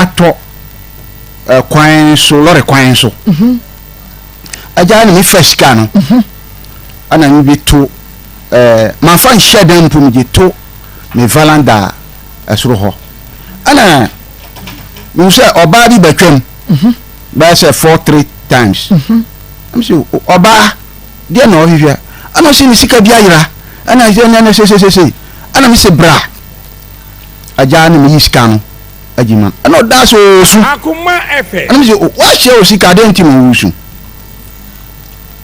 atɔ kwan so, lɔre kwan so. Agya na mefa sika no ɛna mebe to ɛɛ mafa nhyɛ dan mpo megye to me valanda ɛsoro hɔ ɛna mehu sɛ ɔbaa bi bɛtwam bɛyɛ sɛ 4 3 times. Ɛm sɛ ɔbaa deɛ na ɔhwehwɛ, ɛna ɔsɛ ne sika bi ayera, ɛna ɛsɛ ɛna sesesese, ɛna me sɛ bra agya na meyi sika no agyi ma, ɛna ɔda so ɔsu. Ɛna me sɛ wahyɛ o sika adeɛ nti ma ɔsu,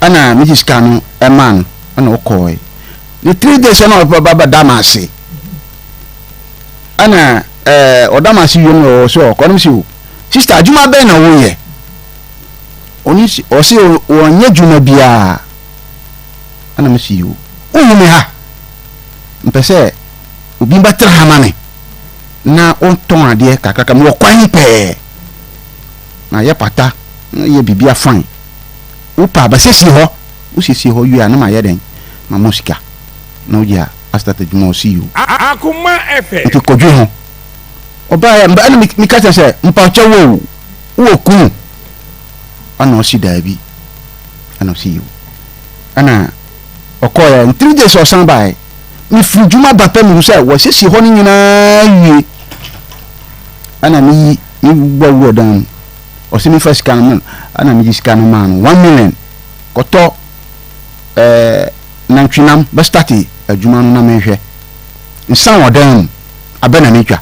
ɛna megye sika no ɛma no, ɛna ɔkɔɔe ne 3 days, ɛna ɔba bɛda ma ase, ɛna ɔda ma ase wie no, ɔwɔ sɛ ɔkɔ, ɛna me sɛ o sister, adwuma bɛn na woyɛ? Ɔne ɔse wɔnyɛ adwuma biara, ɛna me sɛ yo, wohu me ha, mpɛ sɛ obi bɛtena ha ma me na ɔntɔn adeɛ kakraka, mewɔ kwan pɛɛ na yɛ pata na yɛ biribi afan, wopɛ a bɛsiesie hɔ, wosiesie hɔ wie a na mayɛ dɛn ma mo sika na wogye a astart adwuma. Ɔsi yo. Akoma FM. Nti kɔdwe ho ɔbaeɛ ɛna meka kyerɛ sɛ mpakyɛ wo wowɔ kunu? Ɛna ɔsi daabi, ɛna ɔsi yo, ɛna ɔkɔɛ. 3 days ɔsan baeɛ, mefiri dwuma ba pɛ, mehu sɛ wɔasiesie hɔ no nyinaa wie, ɛna meyi mebɔ wura dan mu, ɔsɛ mefa sika no mu, ɛna megye sika no maa no 1 million kɔtɔ nantwinam bɛstart adwuma no na mehwɛ nsa wɔ dan mu abɛ na metwa,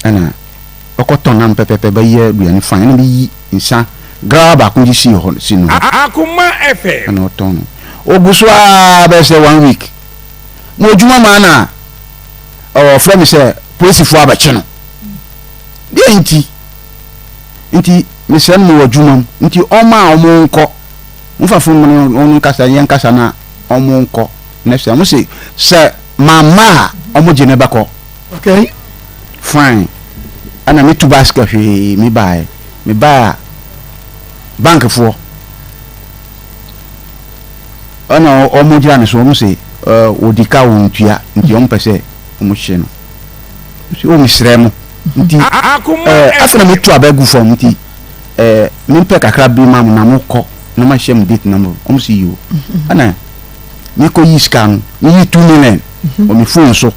ɛna ɔkɔtɔ nam pɛpɛpɛ bɛyɛ aduane fan, ɛna meyi nsa grawa baako gye sii hɔ si no hɔ. Akoma FM. Ɛna ɔtɔn no, ogu so aa bɛyɛ sɛ one week mo adwuma maa na ɔfrɛ me sɛ polisifoɔ abɛkye no deɛ nti mesrɛ no mewɔ adwuma mu nti ɔma a ɔmo nkɔ mofa fon mu no ɔno nkasa yɛn nkasa na ɔmo nkɔ next time ɔmo se sɛ mamma a ɔmo gye ne bɛkɔ. Fine, ɛna metu basket hwee me baeɛ, me baeɛ a bankfoɔ ɛna ɔmo gyina ne so, ɔmo se wɔdi ka wɔn ntua nti ɔmo pɛ sɛ ɔmo hye no nti ɔmo srɛ mo nti afei na metu aba gu fam nti mempɛ kakra bi ma mo na mokɔ na mahyɛ mo date na mo ɔmo se yio, ɛna mekɔ yi sika no, meyi 2 million wɔ me phone so,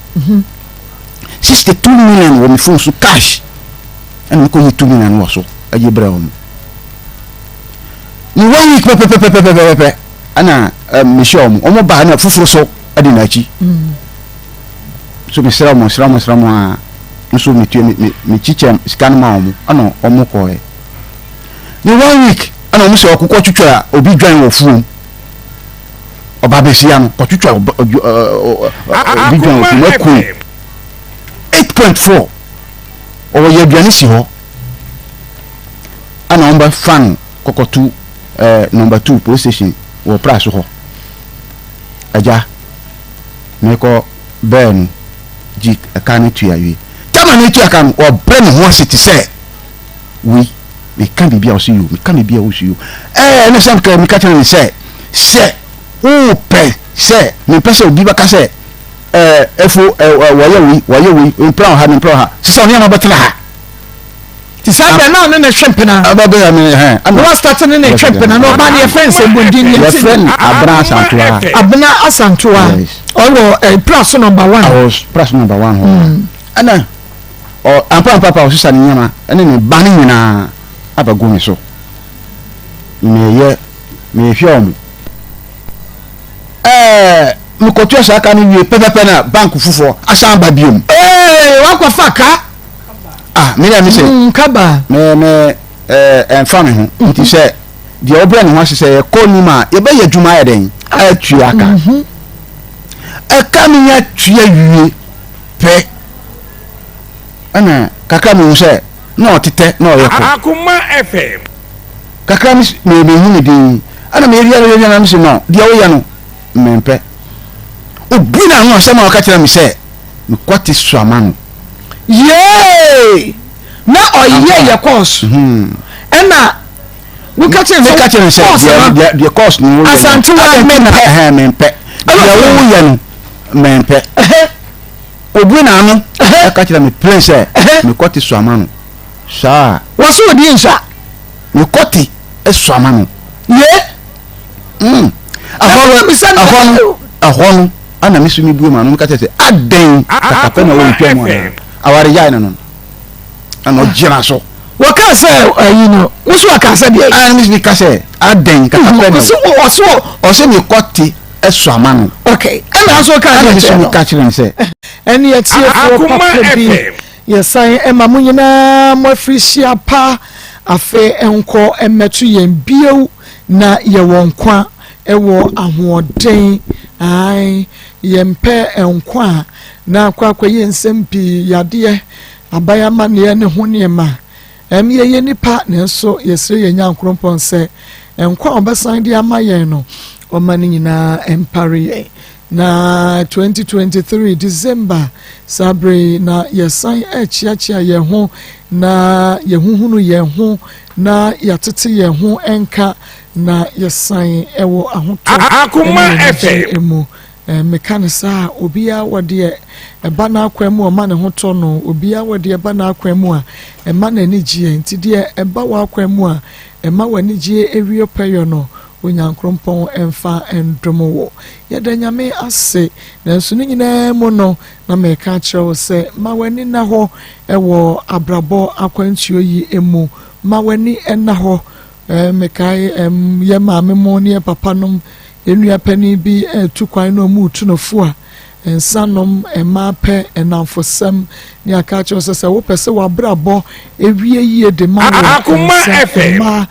62 million wɔ me phone so cash, ɛna mekɔ yi 2 million wɔ so agye brɛ wɔn ne one week pɛpɛpɛpɛpɛpɛ, ɛna mehyɛ wɔn baa ɛna foforɔ so ɛde n'akyi so mesrɛ wɔn srɛ wɔn srɛ wɔn a nso metua me me mekyikyɛ sika no ma wɔn, ɛna wɔn kɔɛ ne one week, ɛna wɔn sɛ ɔkokɔ twitwa obi dwan wɔ fuom, ɔba besia no kɔtwitwa obi dwan wɔ fuom akun 8.4, ɔwɔ yɛ aduane si hɔ, ɛna wɔn bɛfa no kɔkɔto number 2 police station wɔ pra so hɔ. Agya mekɔ bɛɛ no gye ɛka no tua wie tama no tua ka no, ɔbrɛ ne ho ase te sɛ wei, meka biribi a ɔso yo, meka biribi a ɔso yo, ɛɛ ne sɛ meka kyerɛ ne sɛ wopɛ sɛ mempɛ sɛ obi bɛka sɛ ɛfo wɔyɛ wei wɔyɛ wei, mpra wɔ ha mpra wɔ ha sɛ ɔne ama bɛtena ha. Ti saa bɛn na ɔne ne hwɛ mpena? Ɔbɛ mi hɛn. Na wa start ne ne hwɛ mpena na ɔbaa ne yɛfrɛ nsɛmbɔndin yɛn ti. Yɛfrɛ no Abena Asantoa. Abena Asantoa. Yes. Ɔwɔ Praso number 1. Ɔwɔ Praso number 1 hɔ. Ɛna ɔ ampa ampa pa ɔsesa ne nneɛma ɛne ne ba ne nyinaa abɛgo me so. Meyɛ mehwɛ wɔn. Mekɔtua saa ka no wie pɛpɛpɛ na bank foforɔ asan ba biom. Ee, wakɔfa ka. Ah, me deɛ me sɛ. Kaba. Me ɛnfa me ho nti sɛ deɛ ɔbrɛ ne ho ase sɛ yɛkɔ nim a yɛbɛyɛ adwuma ayɛ dɛn atua ka ɛka me nya tua wie pɛ, ɛna kakra mehu sɛ na ɔtetɛ na ɔyɛ kɔ. Akoma FM. Kakra me mehu ne din, ɛna meyɛ wiɛ na me sɛ no deɛ woyɛ no mempɛ obi na ano asɛm a ɔka kyerɛ me sɛ mekwate suama no. Yee! Na ɔyɛ yɛ course. Ɛna woka kyerɛ sɛ meka kyerɛ sɛ deɛ deɛ course no woyɛ no Asantewa mempɛ. Ɛhɛn, mempɛ deɛ woyɛ no mempɛ. Obue n'ano ɛka kyerɛ me plain sɛ mekɔte so ama no saa. Wɔso odi nsa. Mekɔte so ama no. Ye. Ɛhɔ no, ɛhɔ no, ɛhɔ no, ana me so mebue m'ano meka kyerɛ sɛ adɛn katapɛ na wɔretwa mu anaa? Awaregyae no no. Ɛna ɔgyina so. Wɔkaa sɛ ayi no, wo so wɔkaa sɛ deɛ. Ana me so meka sɛ adɛn katapɛ na ɔse ɔse mekɔte so ama no. Okay, ɛna nso kaa deɛ kyerɛ no. Ɛna me so meka kyerɛ no sɛ. Ɛne atiefoɔ papa bi yɛsan ɛma mo nyinaa mo afirihyia pa afe nkɔ mmɛto yɛn bio na yɛwɔ nkwa ɛwɔ ahoɔden ae yɛmpɛ nkwa a na akɔ akɔyɛ nsɛm pii yadeɛ aban amanneɛ ne ho nneɛma Ɛm, yɛyɛ nnipa, nanso yɛsrɛ yɛn Nyankoropɔn sɛ nkwa a ɔbɛsan de ama yɛn no, ɔmma ne nyinaa mpare yɛn. Na 2023 December saa berɛ yi na yɛsan rekyeakyea yɛn ho na yɛhuhunu yɛn ho na yɛatete yɛn ho nka na yɛsan wɔ ahotɔ ne anigyeɛ mu. Meka no saa a, obiara wɔ deɛ ɛba n'akwan mu a ɔma ne ho tɔ no, obiara wɔ deɛ ɛba n'akwan mu a ɛma n'ani gyeɛ. Nti deɛ ɛba w'akwan mu a ɛma w'ani gyeɛ ɛwie pɛyɔ no, Onyankrompɔn mfa ndom wo. Yɛda Nyame ase, nanso ne nyinaa mu no, na meka akyerɛ wo sɛ, ma w'ani nna hɔ wɔ abrabɔ akwantuo yi mu. Ma w'ani nna hɔ. Mekae yɛn maame mo ne yɛn papa nom, yɛn nua panin bi retu kwan na wɔn retu no fo a, nsa nom, mmaa pɛ, nnamfosɛm, ne aka akyerɛ sɛ sɛ wopɛ sɛ w'abrabɔ ewie yie de ma wo nsa, mmaa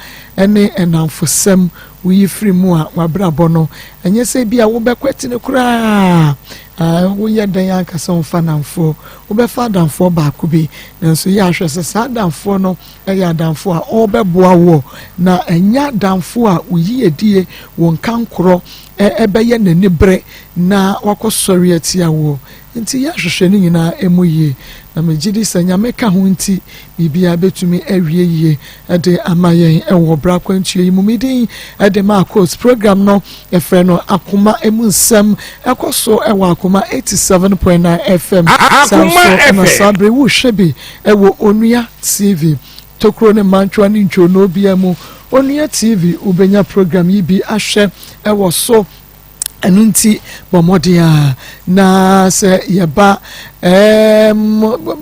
ne nnamfosɛm woyi firi mu a w'abrabɔ no ɛnyɛ sɛ bi a wobɛkwati no koraa. Woyɛ dɛn ankasa womfa nnamfoɔ, wobɛfa adamfoɔ baako bi, nanso yɛ ahwɛ sɛ saa adamfoɔ no yɛ adamfo a ɔrebɛboa woɔ, na ɛnyɛ adamfo a wo yiedie, wo nkankorɔ bɛyɛ n'anibere na wakɔsɔre atia woɔ. Nti yɛhwehwɛ ne nyinaa mu yie, na megye di sɛ Nyame ka ho nti biribiara bɛtumi awie yie de ama yɛn wɔ ɔbra akwantuo yi mu. Me din de Marcos. Program no yɛfrɛ no Akoma Mu Nsɛm. Ɛkɔ so wɔ Akoma 87.9 FM. Saa nso na saa bere wohwɛ bi wɔ Onua TV, tokuro ne mantwoa ne ntwonoo biara mu. Onua TV, wobɛnya program yi bi ahwɛ wɔ so. Ɛno nti bɔ mmɔden a na sɛ yɛba ɛɛm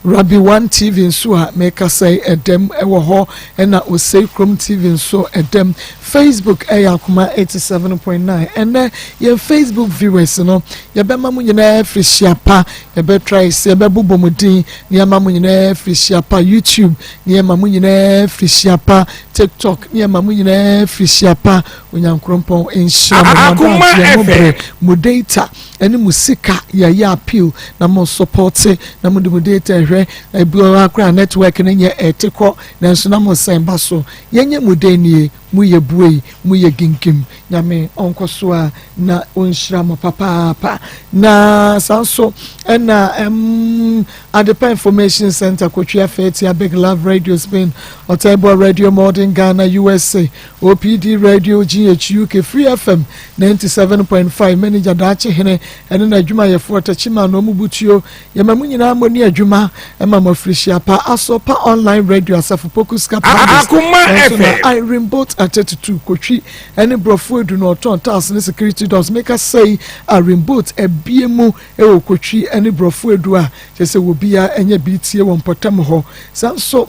Rabbi One TV nso a mekasa yi ɛdɛm wɔ hɔ, ɛna Osei Krom TV nso ɛdɛm. Facebook ɛyɛ Akoma 87.9. Ɛnɛ yɛn Facebook viewers no yɛbɛma mo nyinaa afiri hyia pa. Yɛbɛ try sɛ yɛbɛbobɔ mo din na yɛama mo nyinaa afiri hyia pa. YouTube na yɛma mo nyinaa afiri hyia pa. TikTok na yɛma mo nyinaa afiri hyia pa. Onyankorompɔn nhyira mo, mo adagyeɛ, mo bere, mo data ɛne mo sika. Yɛyɛ appeal na mo supporte na mo de mo data ɛhwɛ. Ebi wɔ hɔ koraa network no nyɛ ɛte kɔ nanso na mo sɛn ba so. Yɛnyɛ mo dɛn nie, mo yɛ buei, mo yɛ ginkim. Nyame ɔnkɔ so a na ɔnhyira mo papaapa. Na saa nso ɛna Adepa Information Center, Kotwi Afeatia, Big Love Radio Spain, Ɔtɛboa Radio Modern Ghana USA, OPD Radio GH UK, Free FM 97.5, Manager Daakye Hene ɛne n'adwumayɛfoɔ Takyima na ɔmo butuo. Yɛma mo nyinaa mo ni adwuma ɛma mo afirihyia pa. Asopa Online Radio, Asafo Poku Ska Palace, ɛnso na Irene Boat Atetutu Kotwi ɛne Borɔfo Edu na ɔtɔn tiles ne security doors. Meka sɛi Irene Boat abie mu ɛwɔ Kotwi ɛne Borɔfo Edu a kyerɛ sɛ wɔbia ɛnyɛ bi tie wɔ mpɔtam hɔ. Saa nso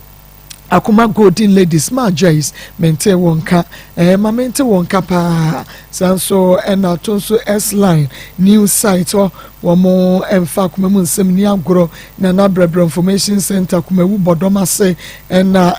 Akoma Golden Ladies, Ma Joyce, mente wo nka, eh, ma mente wo nka paa. Saa nso ɛna ato nso S-Line new site hɔ, wɔn mfa akoma mu nsɛm ni agorɔ. Na na Brɛbrɛ Information Center Kumawu bɔdɔm ase ɛna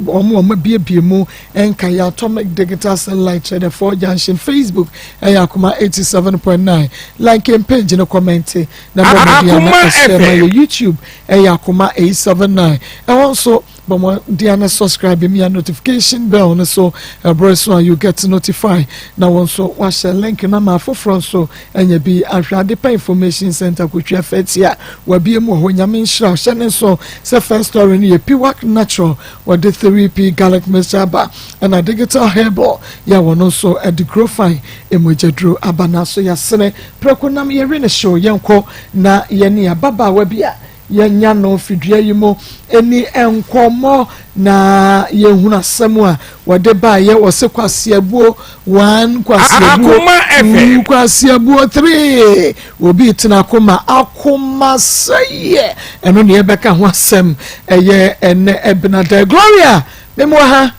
wɔn abiebie mu nka yɛ Atomic Digital Satellite kyerɛ the Four Junction. Facebook ɛyɛ Akoma 87.9. Like yɛn page no, comment na bɔ mmɔden na ɛhyɛ ma yɛ. YouTube ɛyɛ Akoma 879, ɛhɔ nso. Bɔ mmɔden na subscribe, mia notification bell no so ɛberɛ so a you get notified na wɔn nso wahyɛ link no ama afoforɔ nso anya bi ahwɛ. Adepa Information Center kotwa fɛti a wabie mu wɔ hɔ. Nyame nhyira hyɛ ne nso sɛ first story no yɛ Piwak Natural, wɔde 3P garlic mixture aba, ɛna Digital Herbal yɛ wɔn nso ɛde Grofine emogyaduro aba. Na so yɛasene prɛko nam yɛwe ne hyew. Yɛnkɔ na yɛne ababaawa bi a yɛnya no fidua yi mu ɛni nkɔmmɔ na yɛhunu asɛm a wɔde baayɛ. Wɔse kwasiabuo 1, kwasiabuo Akoma FM. 2, kwasiabuo 3, obi tena akoma akoma sɛyɛ. Ɛno ne yɛbɛka ho asɛm ɛyɛ ɛnɛ ɛbenada. Gloria, memwɔ ha.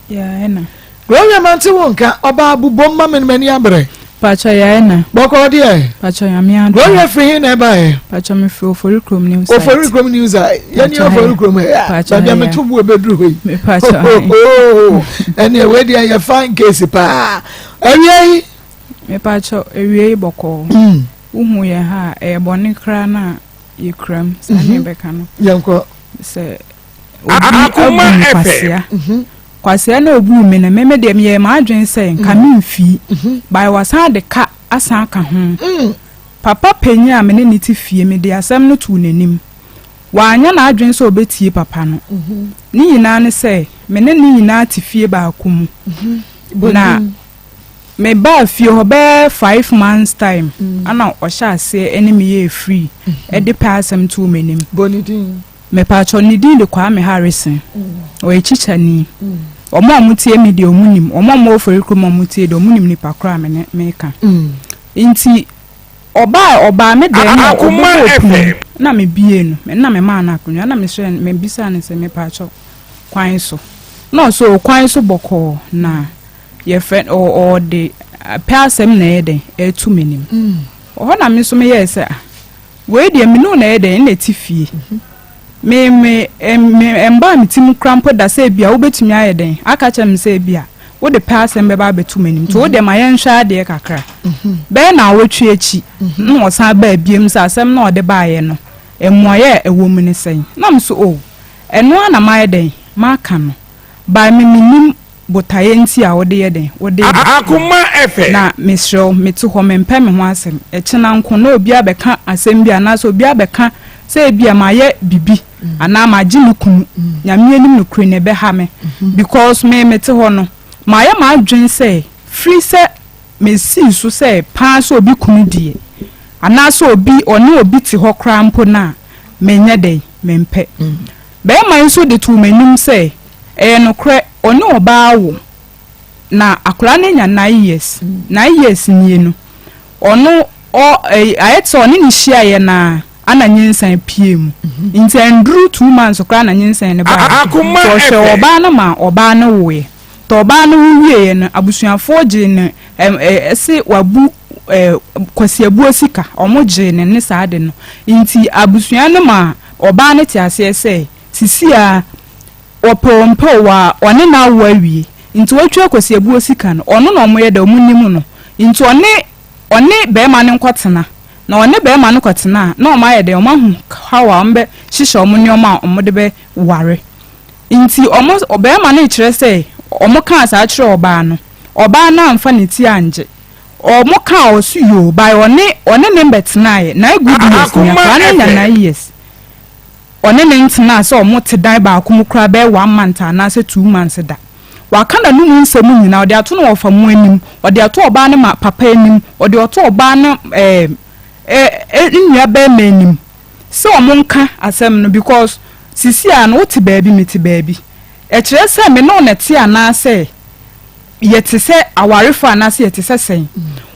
Ya ɛna. Gloria, mante wo nka. Ɔbaa bobom ma me no, m'ani abrɛ. Pacho, ya ɛna. Bɔkɔɔ deɛ? Pacho, Nyame adom. Gloria, firi he na ɛbaeɛ? Pacho, me firi Ofori Kurom New Site. Ofori Kurom New Site. Yɛne Pacho, Ofori hɛ. Kurom hɛ. Pacho, baabi a hɛ. meto bu ebɛduru hɔ yi. Me pacho, hɛ. Ɛne wei deɛ yɛ fine case paa awia yi. Me pacho, ewie yi bɔkɔɔ. Wohu yɛn ha a, ɛyɛ bɔne koraa na yɛkura mu. Saa ne yɛbɛka no. Yɛnkɔ. Sɛ obi abu Akoma me FM. kwasea. Kwasea na obu me no, meme deɛ meyɛ m'adwene sɛ nka memfii. Bae wasan de ka asan aka ho. Papa panyin a me ne ne te fie, mede asɛm no too n'anim. Wanyɛ n'adwene sɛ ɔbɛtie papa no. Ne nyinaa ne sɛ, me ne ne nyinaa te fie baako mu. Na mebaa fie hɔ bɛyɛ 5 months time ana ɔhyɛ aseɛ ne me yɛɛ free ɛde pɛ asɛm too m'anim. Bɔ ne din. Mepatwɔ, ne din de Kwame Harrison. Ɔyɛ kyikyani. Ɔmo a ɔmo tie me deɛ, ɔmo nim. Ɔmo a ɔmo wɔ Ofori Kurom a ɔmo tie deɛ, ɔmo nim nipa koro a me ne meka. Nti ɔbaa me dan mu a Akoma ɔbobɔ pono FM. na mebie no na memaa no akonnwa na mesrɛ no, mebisa no sɛ, mepatwɔ, kwan so na ɔsɛ o kwan so bɔkɔɔ na yɛfrɛ ɔde pɛ asɛm na ɛyɛ dɛn ɛto m'anim ɔhɔ. Na me nso meyɛɛ sɛ, ah, wei deɛ me ne wo na ɛyɛ dɛn ɛna ɛte fie. Me ɛmbaa me ti mu kora mpo da sɛ ebia wobɛtumi ayɛ dɛn aka kyerɛ me sɛ ebia wode pɛ asɛm bɛba abɛto m'anim. Nti wode ma yɛnhwɛ adeɛ kakra bɛyɛ na awɔtwe akyi na ɔsan baa biem sɛ asɛm na ɔde baeɛ no, mmuaeɛ a ɛwɔ mu ne sɛn? Na me so, o, ɛno ara na mayɛ dɛn maka no by me menim botaeɛ nti a wode yɛ dɛn wode ba. Akoma FM. Na mesrɛ wo, mete hɔ, mempɛ me ho asɛm. Ɛkyena nko na obi abɛka asɛm bi anaasɛ obi abɛka sɛ ebia mayɛ bibi anaa magye me kunu, Nyame anim nokorɛ ni, ɛbɛha me because me mete hɔ no, mayɛ m'adwene sɛ firi sɛ mesii so sɛ paa sɛ obi kunu deɛ anaasɛ obi ɔne obi te hɔ koraa mpo no a, menyɛ dɛn mempɛ. Bɛrima yi nso de too m'anim sɛ ɛyɛ nokorɛ, ɔne ɔbaa wo na akwadaa no anya 9 years. 9 years nie no, ɔno ɔ ɛy ayɛ te sɛ ɔne ne hyiaeɛ naa ana nyinsɛn pie mu, nti ɛnduru 2 months koraa na nyinsɛn no baa. Akoma nti ɔhwɛ FM. ɔbaa no ma ɔbaa no woeɛ. Nti ɔbaa no wo wieɛ no, abusuafoɔ gyee no ɛm ɛ ɛse wabu ɛ kwasiabuo sika. Ɔmo gyee ne ne saa de no, nti abusua no ma ɔbaa no te aseɛ sɛ sisi a ɔpɛ ɔmpɛ o, wa ɔne n'awo awie, nti watwa kwasiabuo sika no, ɔno na ɔmo yɛ dɛ ɔmo nim no, nti ɔne bɛrima no nkɔtena. Na ɔne bɛrima no kɔtena a, na ɔmo ayɛ dɛ ɔmo ahu how a ɔmo bɛ hyehyɛ ɔmo nneɛma a ɔmo de bɛ ware. Nti ɔmo bɛrima no kyerɛ sɛ ɔmo kaa saa kyerɛ ɔbaa no, ɔbaa no amfa ne ti angye. Ɔmo kaa ɔso yoo by ɔne ne mbɛtenaeɛ 9 good years ni. Akoma Akwadaa no anya FM. 9 years, ɔne ne ntena sɛ ɔmo te dan baako mu koraa bɛyɛ one month anaasɛ 2 months da. Waka n'anum nsɛm nyinaa, ɔde ato no wɔfa mu anim, ɔde ato ɔbaa no ma papa anim, ɔde ɔto ɔbaa no ɛɛ ɛ nnua bɛrima anim sɛ ɔmo nka asɛm no because sisi a no wote baabi, mete baabi, ɛkyerɛ sɛ me ne wo na te anaasɛ yɛte sɛ awarefo anaasɛ yɛte sɛ sɛn.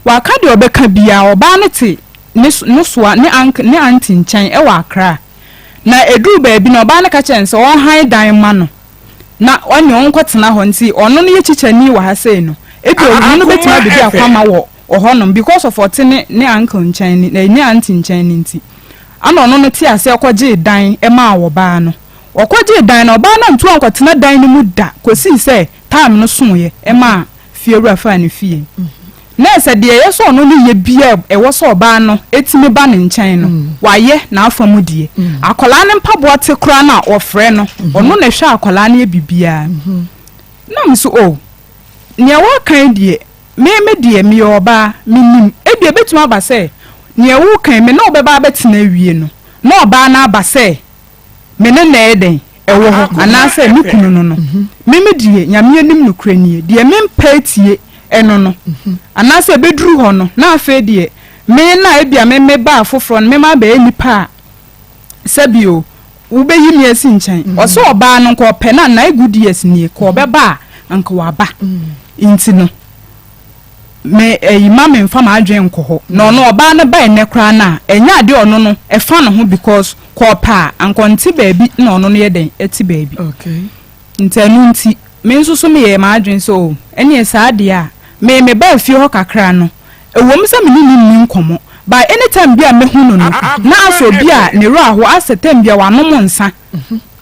Waka deɛ ɔbɛka biara. Ɔbaa no te ne no soa ne ank ne aunty nkyɛn ɛwɔ Accra. Na eduru baabi na ɔbaa no ka kyerɛ no sɛ ɔnhan dan ma no na ɔne ɔnkɔtena hɔ. Nti ɔno no yɛ kyikyɛni wɔ ha sei no, ebi ɔno no bɛtumi abɛdi akwama wɔ ɔhɔnom because of ɔte ne uncle nkyɛn ne aunty nkyɛn ne. Nti ana ɔno no te aseɛ kɔgyee dan maa ɔbaa no. Ɔkɔgyee dan na ɔbaa no antu ankɔtena dan no mu da kɔsii sɛ time no soeɛ ɛmaa fiewura faa ne fie. Na ɛsɛ deɛ ɛyɛ sɛ ɔno no yɛ biara a ɛwɔ sɛ ɔbaa no tumi ba ne nkyɛn no, wayɛ n'afa mu deɛ. Akwadaa no mpaboa te koraa no a, ɔfrɛ no, ɔno na ɛhwɛ akwadaa no yɛ biribiara. Na me so, oh, nea woaka yi deɛ, me me deɛ meyɛ ɔbaa, menim. Ebia ɛbɛtumi aba sɛ nea woreka yi, me ne wo bɛba abɛtena awie no, na ɔbaa no aba sɛ me ne no ɛyɛ dɛn? Ɛwɔ hɔ, anaasɛ me kunu no no. Me me deɛ, Nyame anim nokorɛ nie, deɛ mempɛ atie ɛno no, anaasɛ ɛbɛduru hɔ no, na afei deɛ, me na ebia me me baa foforɔ no, me ma abɛyɛ nipa a, sɛbi o, wobɛyi me asi nkyɛn. Ɔsɛ ɔbaa no, nka ɔpɛ no a, nine good years nie, ka ɔbɛba a, anka waba. Nti no. me ɛyi ma me nfa m'adwene nkɔ hɔ na ɔno ɔbaa no ba ɛnɛ koraa no a ɛnyɛ adeɛ ɔno no ɛfa ne ho because kɔ ɔpɛ a anka ɔnte baabi na ɔno no yɛ dɛn ɛte baabi okay. Nti ɛno nti me nso so meyɛɛ m'adwene sɛ oh ɛneɛ saa deɛ a me me baa fie hɔ kakra no ɛwom sɛ me ne no nni nkɔmmɔ but anytime bi a mɛhu no no na asɛ obi a ne werɛ aho asɛ time bi a wanom nsa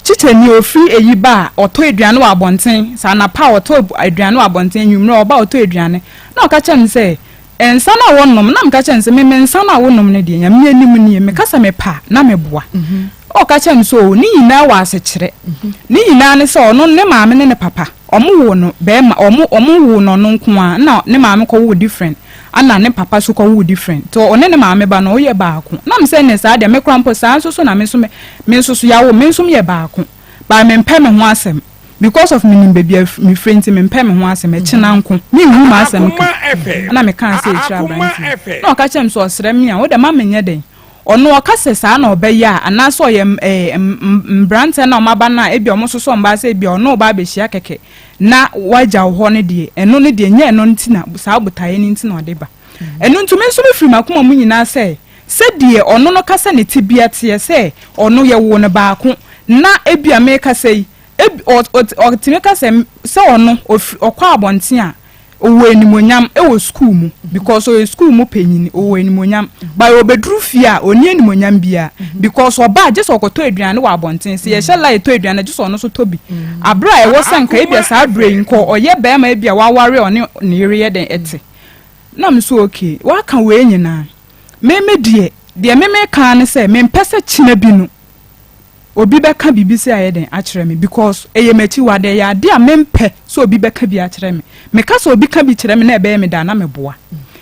Kyikyeni a ofiri eyi ba a, ɔtɔ aduane wɔ abɔnten, sɛ anapa a ɔtɔ aduane wɔ abɔnten, anwummerɛ ɔba a ɔtɔ aduane. Na ɔka kyerɛ me sɛ, Nsa no a wonom, na meka kyerɛ no sɛ, me nsa no a wonom no deɛ, Nyame anim nie, meka sɛ mepɛ a, na meboa. Ɔka kyerɛ me sɛ, oo, ne nyinaa wɔ asekyerɛ. Ne nyinaa ne sɛ ɔno, ne maame ne ne papa, wɔn woo no bɛɛma, wɔn, wɔn woo no ɔno nko ara, ɛna ne maame kɔwoo different. Ana ne papa so kɔ woo different nti ɔne ne maame ba no ɔyɛ baako na me sɛ ɛneɛ saa deɛ me koraa mpo saa nso so na me nso me me nso so yawo me nso me yɛ baako but me mpɛ me ho asɛm because of me nim baabi a me firi nti me mpɛ me ho asɛm ɛkyena nko me nhu m'asɛm ka ɛna me kaa sɛ ɛkyerɛ abranteɛ na ɔka kyerɛ me sɛ ɔsrɛ me a wo deɛ ma me nyɛ dɛn ɔno ɔka sɛ saa na ɔbɛyɛ a anaasɛ ɔyɛ ɛɛ mbrantɛ na ɔmo aba no a ebi ɔmo soso ɔmo ba sɛ ebi ɔno ɔba abɛhyia kɛkɛ na wagyaw hɔ no deɛ, ɛno no deɛ, nyɛ ɛno nti na, saa botaeɛ no nti na ɔde ba. Ɛno nti, me nso mefiri m'akoma mu nyinaa sɛ, sɛdeɛ ɔno no ka sɛ ne tebea teɛ, sɛ ɔno yɛwoo no baako, na ebia merekasa yi, eb, ɔ, ɔ, ɔtumi ka sɛ, sɛ ɔno, ɔfiri, ɔkɔ abɔnten a, Ɔwɔ animuonyam wɔ sukuu mu because ɔyɛ sukuu mu panyin, ɔwɔ animuonyam. But ɔbɛduru fie a, ɔnni animuonyam biara because ɔba a, gye sɛ ɔkɔtɔ aduane wɔ abɔnten. Sɛ yɛhyɛ line tɔ aduane a, gye sɛ ɔno nso tɔ bi. Aberɛ a ɛwɔ sɛ nka ebia saa berɛ yi nka ɔyɛ barima ebia waware a ɔne ne yere yɛ dɛn ɛte. Na me nso okay, waka wei nyinaa. Me me deɛ, deɛ me meka ara ne sɛ mempɛ sɛ kyena bi no, obi bɛka biribi sɛ ayɛ dɛn akyerɛ me because ɛyɛ m'akyiwade, ɛyɛ ade a mempɛ sɛ obi bɛka bi akyerɛ me. Meka sɛ obi ka bi kyerɛ me na ɛbɛyɛ me dɛ a na meboa.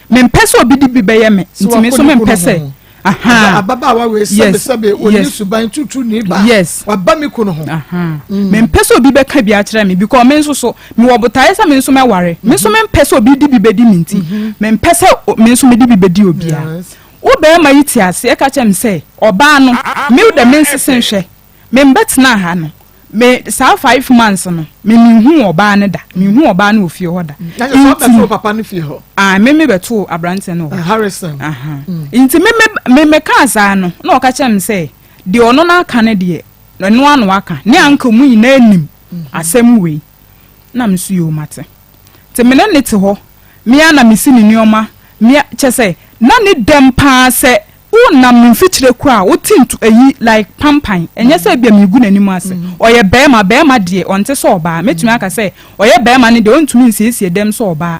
Mempɛ sɛ obi de bi bɛyɛ me nti me nso mempɛ sɛ ahaa. Ababaawa wei sɛbe sɛbe ɔnni suban tutu ni ba yes. Waba me kunu ho. Ahaa. Mempɛ sɛ obi bɛka bi akyerɛ me because me nso so mewɔ botaeɛ sɛ me nso mɛware. Me nso mempɛ sɛ obi de bi bɛdi me nti mempɛ sɛ me nso mede bi bɛdi obiara. Yes. Wo barima yi te ase ka kyerɛ me sɛ, Ɔbaa no, me wo dɛ mensese nhwɛ. Me mbɛtenaa ha no, me saa five months no, me menhuu ɔbaa no da. Menhuu ɔbaa no wɔ fie hɔ da. Na kyerɛ sɛ ɔbɛtoo papa no fie hɔ? Ae, me me bɛtoo aberanteɛ no wɔ hɔ. Harrison. Aha. Nti me me me mekaa saa no, na ɔka kyerɛ me sɛ, deɛ ɔno no aka no deɛ, ɛno ara na waka. Ne uncle mu nyinaa nim asɛm wei. Na me nso yoo mate. Nti me ne no te hɔ, me ara na mesi ne nneɛma, me a, kyerɛ sɛ, na ne dɛm paa sɛ wonam ne mfikyire koraa a, wote ntu ayi like pampan, ɛnyɛ sɛ ebia megu n'anim ase. Ɔyɛ barima, barima deɛ ɔnte sɛ ɔbaa. Mɛtumi aka sɛ ɔyɛ barima no deɛ ɔntumi nsiesie dɛm sɛ ɔbaa.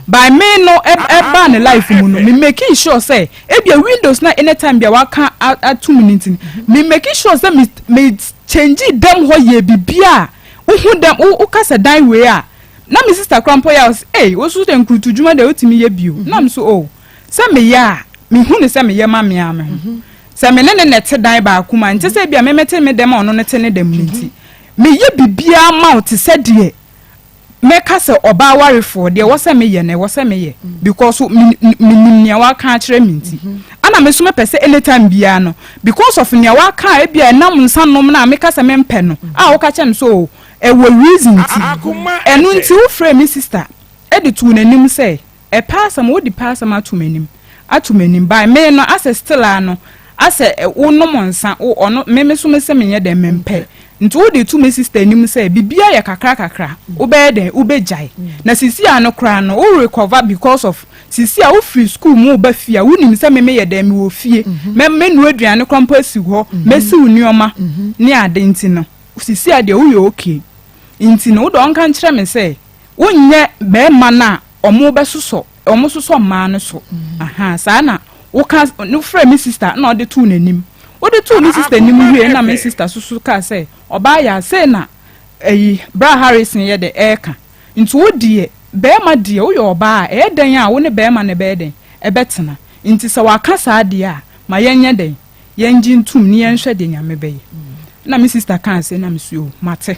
By me no ɛbaa ne life mu no, me making sure sɛ ebia windows no a anytime bia waka ato mu no nti no, me making sure sɛ me me change dɛm hɔ yɛɛ biribiara a wohu dɛm, woka sɛ dan wei a, Na me sister koraa mpo yɛ a ɔse ei wo so deɛ nkurutu dwuma deɛ wotumi yɛ bio na me so oh sɛ meyɛ a mehu no sɛ meyɛ ma me ara me ho sɛ me ne ne na ɛte dan baako mu a nte sɛ ebia me mete me dɛm a ɔno no te ne dɛm no nti meyɛ biribiara ma wo te sɛ deɛ mɛka sɛ ɔbaa warefoɔ deɛ ɛwɔ sɛ meyɛ no ɛwɔ sɛ meyɛ because menim nea waka akyerɛ me nti ana me nso mepɛ sɛ anytime biara no because of nea waka a ebia ɛnam nsa nom no a meka sɛ mempɛ no a woka kyerɛ me sɛ oh Ɛwɔ reason nti. Ɛno nti wo frɛɛ me sister de too n'anim sɛ ɛpɛ asɛm wode pɛ asɛm ato m'anim ato m'anim by me no asɛ still ara no asɛ wo nom nsa wo ɔno me me so me se menyɛ dɛn mempɛ nti wode to me sister anim sɛ biribiara yɛ kakra kakra wobɛyɛ dɛn wobɛgyae na sisi a no koraa no wo recover because of sisi a wofiri school mu ba fie a wonim sɛ me meyɛ dɛn mewɔ fie mɛ mɛnua aduane koraa mpo asi hɔ mɛsiw nneɛma ne ade nti no Sisi a deɛ woyɛ okay nti no wode ɔnka nkyerɛ me sɛ wonyɛ bɛɛma no a ɔmo bɛsosɔ. ɔmo sosɔ mmaa no so. Ahaa, saa na woka no frɛ me sister na ɔde too n'anim. Wode too me sister anim wie na me sister soso kaa sɛ ɔbaa yɛ a sei na ɛyi bra Harrison yɛ dɛ ɛɛka. Nti wo deɛ bɛɛma deɛ woyɛ ɔbaa a ɛyɛ dɛn a wo ne bɛɛma no bɛyɛ dɛn ɛbɛtena. Nti sɛ waka saa deɛ a ma yɛnyɛ dɛn yɛngye ntum ne yɛnhwɛ deɛ Nyame bɛyɛ. Na me sister kaa sei na me so yoo mate.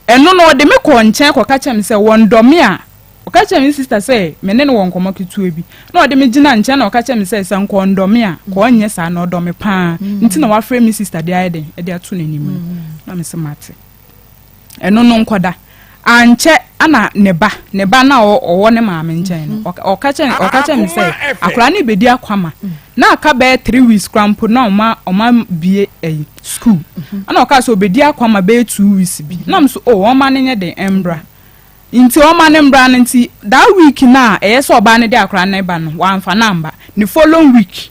Ɛno no ɔde me kɔɔ nkyɛn kɔka kyerɛɛ me sɛ wɔndɔ me a, ɔka kyerɛɛ me sista sɛ me ne no wɔ nkɔmmɔ ketewa bi, na ɔde me gyinaa nkyɛn na ɔka kyerɛɛ me sɛ sɛ nka ɔndɔ me a, nka ɔnyɛ saa, na ɔdɔ me paa nti na wafrɛ me sista de ayɛ dɛn de ato n'anim no. Na me se mate. Ɛno no nkɔda. Ankyɛ ana ne ba, ne ba no a ɔwɔ ne maame nkyɛn no, ɔka kyerɛ ɔka kyerɛ me sɛ akwadaa no rebɛdi akwama. Na aka bɛyɛ 3 weeks koraa mpo na ɔma ɔma bie ɛyi school. Ɛna ɔkaa sɛ ɔbɛdi akwama bɛyɛ 2 weeks bi. Na me so oh ɔma no nyɛ den ɛmbra. Nti ɔma no mbra no nti that week no a ɛyɛ sɛ ɔbaa no de akwadaa no ba no wamfa no amba. Ne following week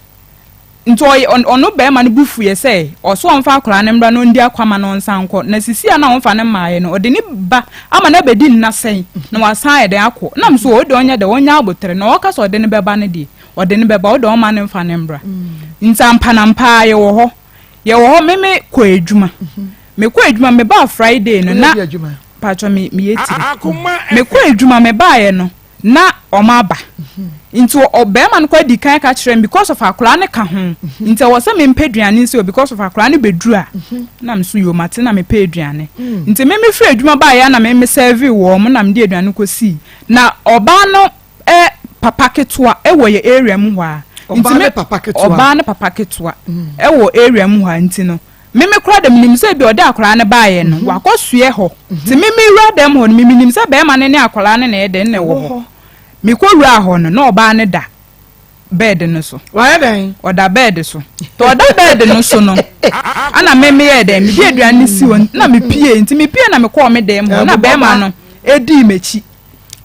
Nti ɔy ɔno barima no bo fuiɛ sɛ ɔse ɔmfa akwadaa no mmra na ɔndi akwama na ɔnsan nkɔ, na sisi a na ɔmfa no mmaeɛ no ɔde ne ba ama no abɛdi nna sɛn na wasan ayɛ dɛn akɔ? Nam so ɔdeɛ ɔnyɛ dɛn ɔnya aboterɛ na ɔka sɛ ɔde no bɛba no deɛ ɔde no bɛba, wodeɛ ɔmma no mfa no mmra. Nti ampanampa ara yɛwɔ hɔ yɛwɔ hɔ me me kɔ adwuma mekɔ adwuma mebaa Friday no na paatwɔ me meyɛ tiri mekɔ adwuma mebaeɛ no na wɔn aba nti ɔbarima no kɔ adi kan ka kyerɛ me because of akwadaa no ka ho nti ɛwɔ sɛ mempɛ aduane nsi o because of akwadaa no bɛduru a na me so yoo mate na mepɛ aduane nti me mefiri adwuma baeɛ na me me serve wɔn na mede aduane kɔ sii na ɔbaa no ɛ papa ketewa ɛwɔ yɛ area mu hɔ a nti me ɔbaa no papa ketewa ɛwɔ area mu hɔ a nti no Me me koraa de menim sɛ ebia ɔde akwadaa no baeɛ no wakɔ soɛ hɔ nti me me wura dɛm hɔ no me menim sɛ bɛrima no ne akwadaa no na ɛyɛ dɛn na ɛwɔ hɔ mekɔ wuraa hɔ no na ɔbaa no da bɛɛde no so. Wayɛ dɛn? Ɔda bɛɛde so nti ɔda bɛɛde no so no ɛna me meyɛɛ dɛn mede aduane no si hɔ na mepie nti mepie na mekɔɔ me dɛm hɔ na bɛrima no ɛdii m'akyi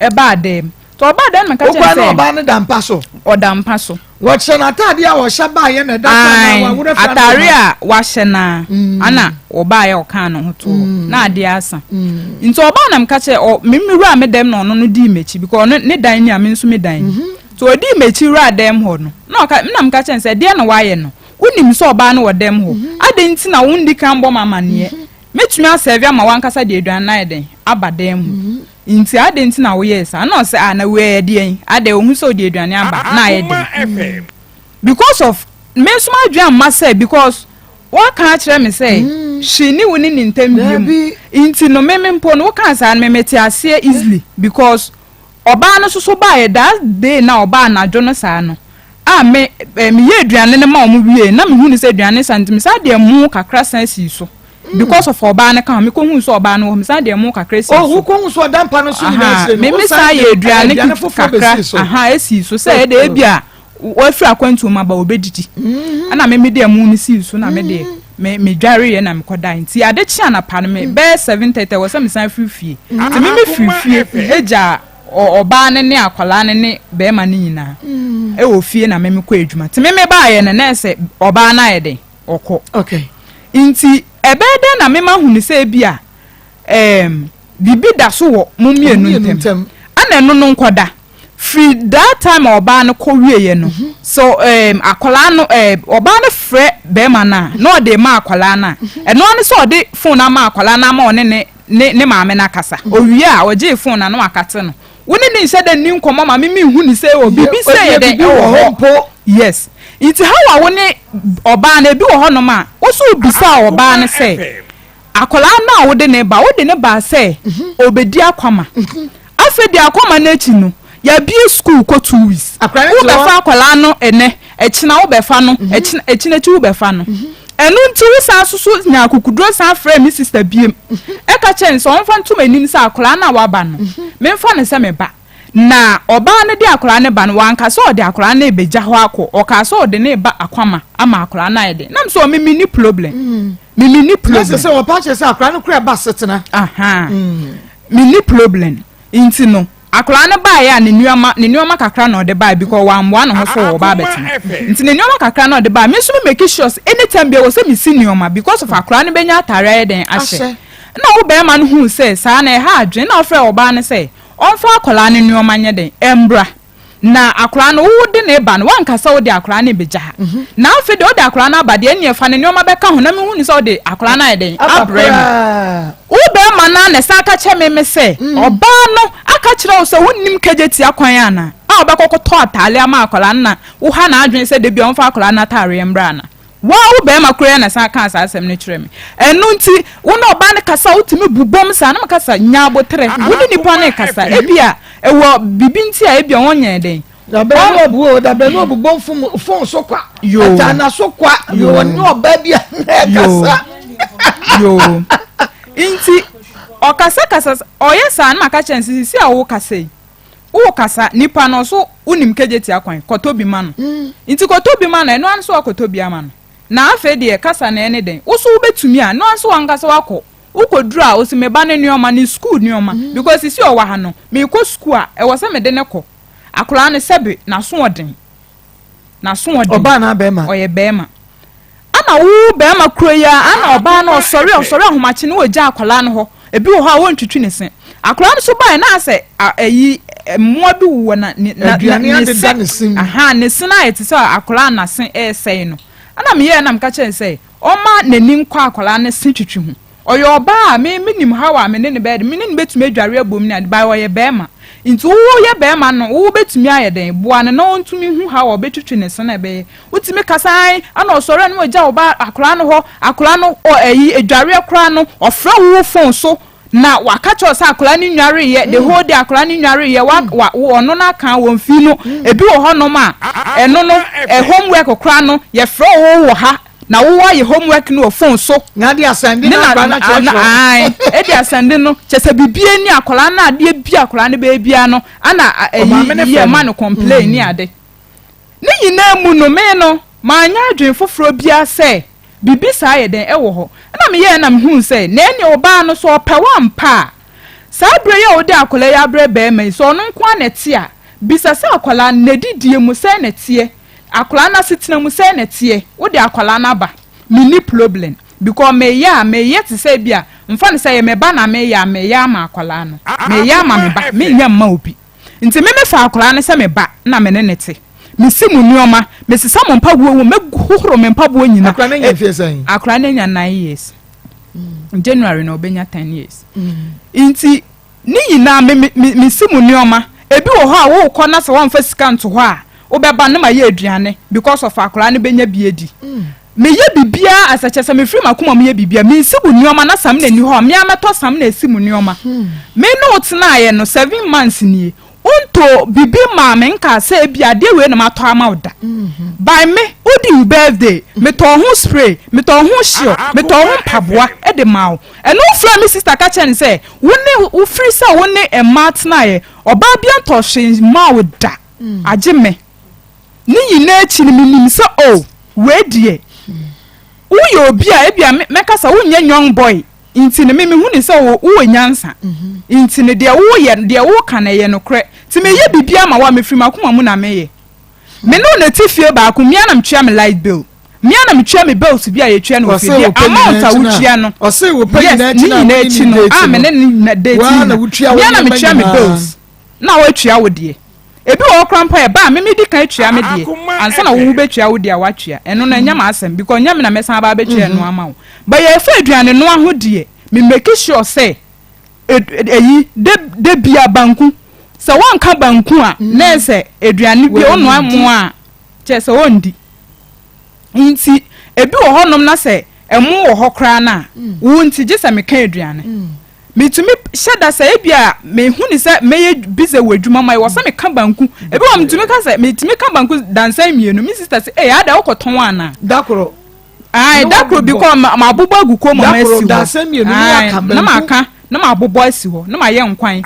ɛbaa dɛm nti ɔbaa dɛm na meka kyerɛ sɛ ɔbaa no da mpa so ɔda mpa so. Wɔkyerɛ no ataadeɛ a ɔhyɛ baeɛ na ɛda so anaa waworɔ afira ntoma? Ataare a wahyɛ no ara ana ɔbaeɛ a ɔkaa ne ho too hɔ na adeɛ asa. Nti ɔbaa na meka kyerɛ ɔ me mewuraa me dɛm na ɔno no dii m'akyi because ɔno ne dan ni a me nso me dan ni. Nti ɔdii m'akyi wuraa dɛm hɔ no na ɔka na meka kyerɛ no sɛ ɛdeɛn na woayɛ no? Wonim sɛ ɔbaa no wɔ dɛm hɔ adɛn nti na wondi kan bɔ me amaneɛ? Mɛtumi asɛɛve ama w'ankasa de aduane no ayɛ dɛn aba dɛm hɔ. Nti adɛn nti na woyɛɛ saa? Ɛna ɔsɛ ah na wei ɛyɛ deɛn? Adɛn ohu sɛ ɔde aduane aba na ayɛ den? Because of me nso m'adwene amma sɛ because waka akyerɛ me sɛ hwee ne wo ne ne ntam biom nti no me me mpo no wokaa saa no me mete aseɛ easily because ɔbaa no soso baeɛ that day na ɔbaa anadwo no saa no a me eh, meyɛ aduane no ma wɔn wie na mehu no sɛ aduane sa nti mesan de ɛmo kakra san sii so because of ɔbaa no ka ho mekɔhu sɛ ɔbaa no wɔ hɔ mesan de ɛmo kakra sii so oh, wokɔhu sɛ ɔda mpa no so nyinaa akyire no me san yɛ aduane kakra aha esii so sɛ ɛde ebi a wafiri akwantuo mu aba wɔbɛdidi ɛna me mede ɛmo no sii so na me deɛ me medwareeɛ na mekɔdae nti ade kye anapa no me bɛyɛ 7:30 wɔ sɛ mesan firi fie nti me mefiri fie egya ɔbaa no ne akwadaa no ne bɛrima no nyinaa ɛwɔ fie na me mekɔ adwuma nti me mebaeɛ no na ɛsɛ ɔbaa no ayɛ den ɔkɔ okay nti ɛbɛyɛ dɛn na mema hunu sɛ ebi a ɛɛm biribi da so wɔ mo mmienu ntɛm ɛna ɛno no nkɔda firi that time a ɔbaa no kɔ wieɛ no mhm. so ɛɛm akwadaa no ɛɛm ɔbaa no frɛ bɛrima no a na ɔde ma akwadaa no a mhm. ɛno ano sɛ ɔde phone ama akwadaa no ama ɔne ne ne ne maame no akasa mhm. owie a ɔgyee phone na no akate no wo ne ne nhyɛ dɛ nni nkɔmmɔ ma me menhu ne sɛ wɔ biribi sɛ yɛ dɛn ɛwɔ hɔ mpo yes nti how a wo ne ɔbaa no ebi wɔ hɔnom a wo so bisa ɔbaa no sɛ akwadaa no a wode ne ba wode ne ba sɛ obedi akwama afei de akwama no akyi no yɛabie school kɔ 2 weeks wobɛfa akwadaa no ɛnɛ ɛkyina wobɛfa no ɛkyina ɛkyina akyi wobɛfa no ɛno nti wo san soso nya akukuduro san frɛ me sister biem ɛka kyerɛ no sɛ ɔmfa ntom anim sɛ akwadaa no a waba no memfa no sɛ me ba na ɔbaa no de akwadaa no ba no wanka sɛ ɔde akwadaa no ebɛgya hɔ akɔ ɔkaa sɛ ɔde ne ba akwama ama akwadaa no ayɛ den nam sɛ ɔme menni problem me menni problem sɛ sɛ wɔpa kyerɛ sɛ akwadaa no kura ba setena aha menni problem nti no akwadaa no baeɛ a ne nneɛma ne nneɛma kakra na ɔde baeɛ because wammoa ne ho so wɔ ɔbaa bɛtena nti ne nneɛma kakra na ɔde baeɛ me nso me make sure sɛ anytime bi wɔ sɛ mesi nneɛma because of akwadaa no bɛnya ataare ayɛ den ahyɛ na wo bɛrima no hu sɛ saa na ɛha adwene na ɔfrɛ ɔbaa no sɛ ɔmfa akwadaa no nneɛma nyɛ den ɛmbra. Na akwadaa no, wo de no reba no, woanka sɛ wode akwadaa no rebɛgya ha. Na afei deɛ wode akwadaa no aba deɛ, ɛnneɛ fa ne nneɛma bɛka ho na mehu no sɛ wode akwadaa no ayɛ dɛn abrɛ me. Wo barima no ara na ɛsan ka kyerɛ me me sɛ, ɔbaa no aka kyerɛ wo sɛ wonnim kagyatia kwan anaa? A wobɛkɔ kɔtɔ atadeɛ ama akwadaa no na woha n'adwene sɛ da biara ɔmfa akwadaa no atadeɛ mmra anaa? Wo ara wo barima koraa yi na san kaa saa asɛm no kyerɛɛ me. Ɛno nti, wo ne ɔbaa no kasa a, wotumi bobom saa. Na meka sɛ, Nya aboterɛ. Wo ne nipa no rekasa. Ebia ɛwɔ biribi nti a ebia ɔnyɛɛ dɛn. Dabɛn no ɔbu o, dabɛn no ɔbobom fom fon so kwa. Yoo. Atana so kwa. Yoo. Ɔne ɔbaa bi a na ɛkasa. Yoo. Nti, ɔkasakasa, ɔyɛ saa na maka kyerɛ no sɛ, seesei a wokasa yi, Wo kasa nipa no so wonim kegyetia kwan kɔtɔ bi ma no nti kɔtɔ bi ma no ɛno ara nso wakɔtɔ bi ama no na afei deɛ kasa no ɛne dɛn wo so wobɛtumi a ɛno ara nso wankasa wakɔ wokɔ duru a osi me ba ne nnoɔma ne school nnoɔma because sisi ɔwɔ ha no meekɔ school a ɛwɔ sɛ mede ne kɔ akwadaa no sɛbe n'aso ɔden N'aso ɔden. Ɔbaa anaa bɛɛma? Ɔyɛ bɛɛma. Ana wo bɛɛma kuro yi ara ana ɔbaa no ɔsɔre ɔsɔre ahomakye no ɔgya akwadaa no hɔ. Ebi wɔ hɔ a wɔntwitwi ne se. Akwadaa no so baeɛ na asɛ ayi mmoa bi wowɔ na ne na ne se. Ne se mu. Aha ne se no ayɛ te sɛ akwadaa n'ase ɛresɛe no. Ana meyɛɛ na meka kyerɛ no sɛ ɔma n'ani nkɔ akwadaa no se twitwi ho. Ɔyɛ ɔbaa a me menim how a me ne no bɛyɛ dɛn, me ne no bɛtumi adware abom ne ade, but ɔyɛ barima. Nti wo woyɛ barima no, wo wobɛtumi ayɛ dɛn? Boa no na ɔntumi nhu how a ɔbɛtwitwi ne se na ɛbɛyɛ. Wotumi kasa ae, ɛna ɔsɔre a na wagya wo ba akwadaa no hɔ, akwadaa no ɔ ɛyi adwareɛ koraa no, ɔfrɛ wo wo phone so na waka kyerɛ wo sɛ akwadaa no nnwareeɛ, the whole day akwadaa no nnwareeɛ, wa wa wo ɔno no aka wɔn fi no, ebi wɔ hɔnom a ɛno no ɛ homework koraa no yɛfrɛ wo wɔ ha Na wo ayɛ homework no wɔ phone so. Na ade asɛnde no akwadaa no akyerɛkyerɛ. Ae, ɛde asɛnde no kyɛ sɛ biribi ni akwadaa no adeɛ bi akwadaa no bɛyɛ biara no ana ɛyi yɛ ma no complain ne ade. Ne nyinaa mu no me no manyɛ adwene foforɔ biara sɛ biribi saa yɛ dɛn ɛwɔ hɔ. Ɛna meyɛɛ na mehuu sɛ na ɛneɛ ɔbaa no sɛ ɔpɛ wo ampa a saa berɛ yi a wode akwadaa yi abrɛ barima yi sɛ ɔno nko ara na ɛte a bisa sɛ akwadaa no n'adidie mu sɛn na ɛteɛ Akwadaa no asetena mu sɛn na ɛteɛ? Wode akwadaa no aba, menni problem because meyɛ a meyɛ te sɛ ebia mfa no sɛ ɛyɛ me ba na meyɛ a meyɛ ama akwadaa no, meyɛ ama me ba, menyɛ mma obi. Nti me mefa akwadaa no sɛ me ba na me ne no te. Mesi mo nneɛma, mesesa mo mpaboa wɔ mu, mɛhohoro me mpaboa nyina. Akwadaa no anya mfeɛ sɛn? Akwadaa no anya nine years. January na ɔbɛnya ten years. Nti Ne nyinaa me me me mesi mo nneɛma. Ebi wɔ hɔ a wokɔ na sɛ woamfa sika nto hɔ a, wobɛba na mayɛ aduane because of akwadaa no bɛnya bi adi. Meyɛ biribiara as a kyerɛ sɛ mefiri m'akoma mu yɛ biribiara. Mensi mo nneɛma na samina nni hɔ a, me ara mɛtɔ samina asi mo nneɛma. Me ne wo tenaeɛ no seven months nie, wontɔɔ biribi mmaa me nkaa sɛ ebia adeɛ wei na matɔ ama wo da. By me, wodii wo birthday, metɔɔ ho spray, metɔɔ ho shield, metɔɔ ho mpaboa de maa wo. Ɛno wofrɛɛ me sister ka kyerɛɛ no sɛ wo ne wo firi sɛ wo ne mmaa tenaeɛ ɔbaa biara ntɔɔ hwee mmaa wo da agye me. Ne nyinaa akyi no menim sɛ oh wei deɛ woyɛ obi a ebia mɛka sɛ wonyɛ young boy nti no me mehu ne sɛ wo wowɔ nyansa nti no deɛ woyɛ no deɛ woka no ɛyɛ nokorɛ nti meyɛ biribiara ma wo a mefiri m'akoma mu na meyɛ. Me ne wo na ɛte fie baako me ara na metua me light bill. Me ara na metua me bills bi a yɛtua no wɔ fie, the amount a wotua no, yes, ne nyinaa akyi no, a me ne no na date nyina, me ara na metua me bills, na woatua wo deɛ. Ebi wɔ hɔ koraa mpo a ɛba a, me medi kan atua me deɛ, ansa na wo wobɛtua wo deɛ a woatua. Ɛno no ɛnyɛ m'asɛm, because ɛnyɛ me na mɛsan aba abɛtua ɛno ama wo. But yɛrefa aduane noa ho deɛ, me make sure sɛ, ɛyi, da, da bia banku, sɛ woanka banku a, na ɛsɛ aduane bi, wonoa mmoa a, kyerɛ sɛ ɔndi. Nti ebi wɔ hɔnom na sɛ ɛmo wɔ hɔ koraa no a, wo nti gye sɛ meka aduane. Metumi hyɛ da sɛ ebi a mehu ne sɛ mɛyɛ busy wɔ adwuma mu a, ɛwɔ sɛ meka banku. Ebi wɔ metumi ka sɛ metumi ka banku dansan mmienu. Me sister sɛ, ee ada wokɔtɔn anaa? Da koro. Ae, da koro bi kɔ mabobɔ agu kɔn mu ma asi hɔ. Ae, na maka na mabobɔ asi hɔ na mayɛ nkwan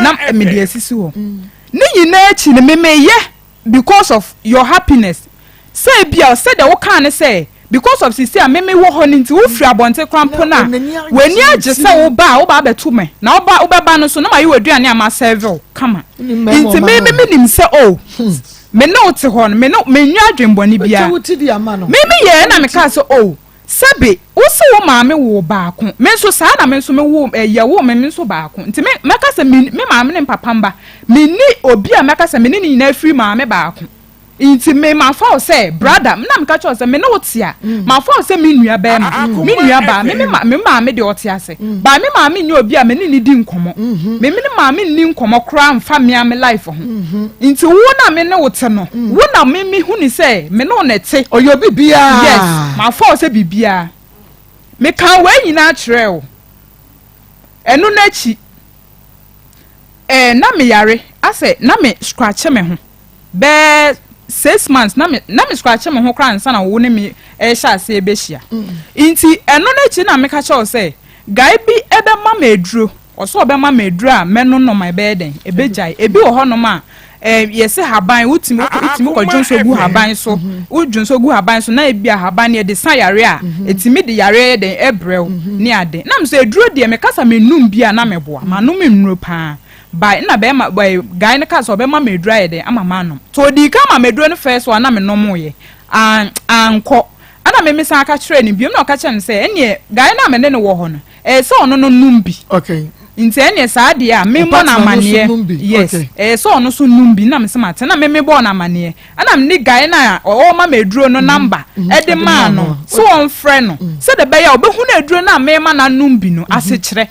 na mede asisi hɔ. Ne nyinaa akyi no me meyɛ because of your happiness sɛ ebia sɛdeɛ wo kaa no sɛ because of sisi a me me wɔ hɔ no nti wo firi abɔnten koraa mpo no a w'ani agye sɛ wo ba a wo ba abɛto me na wo ba wo bɛba no so na ma yɛ w'aduane a ma serve wo kama nti me me me nim sɛ oh me ne wo te hɔ no me ne me nwa adwenbɔne biara me me yɛ ɛna me kaa sɛ oh. Sɛbe, wo se wo maame woo baako, me nso saa na me nso me woo, eh, yɛwoo me, me nso baako. Nti me, mɛka sɛ me, me maame ne me papa mma, menni obi a mɛka sɛ me ne ne nyinaa firi maame baako. Nti me mafa wo sɛ brother, na meka kyerɛ wo sɛ me ne wo te a, mafa wo sɛ me nua bɛɛma, me nua baa, me me ma, me maame deɛ ɔte ase, but me maame nyɛ obi a me ne no di nkɔmɔ, me me ne maame nni nkɔmɔ koraa nfa me a me life ho, nti wo na me ne wo te no, wo na me me hu ne sɛ me ne wo na ɛte. Ɔyɛ obi biara. Yes, mafa wo sɛ biribiara. Mekaa wei nyinaa kyerɛɛ wo. Ɛno no akyi, eh, na meyare, asɛ na me scratch me ho. Bɛyɛ 6 months na me na me scratch me ho koraa ansa na wo ne me ɛrehyɛ aseɛ bɛhyia. Nti ɛno no akyi na meka kyerɛ wo sɛ guy bi ɛbɛma me aduro, ɔsɛ ɔbɛma me aduro a mɛnonom a ɛbɛyɛ dɛn ɛbɛgyae. Ebi wɔ hɔnom a ɛɛ yɛse haban wotumi wotumi kɔ dwonso gu haban so, wo dwonso gu haban so na ebi a haban no yɛde sa yare a ɛtumi de yareɛ yɛ dɛn ɛbrɛ wo ne ade. Na me sɛ aduro deɛ mekasa menum bi a na meboa, manom nnuro paa. By nna bɛɛma ɛɛ guy no kaa sɛ ɔbɛma me aduro ayɛ dɛn ama manom. Nti odii kan maa me aduro no first one na me nomoeɛ an ankɔ. Ɛna me me san ka kyerɛɛ no biom na ɔka kyerɛɛ me sɛ ɛneɛ guy no a me ne no wɔ hɔ no ɛyɛ sɛ ɔno no nom bi. Okay. Nti ɛneɛ saa deɛ a me Wo mmɔ no partner no nso amaneɛ. nom bi. Yes. Okay. Ɛyɛ sɛ ɔno nso nom bi na me se mate na me me bɔɔ no amaneɛ. Ɛna me ne guy no a ɔɔma me aduro no number ɛde Ɛde maa maa no no. sɛ ɔmfrɛ no sɛdeɛ ɛbɛyɛ a ɔbɛhunu aduro no a meema no anom bi no asekyerɛ.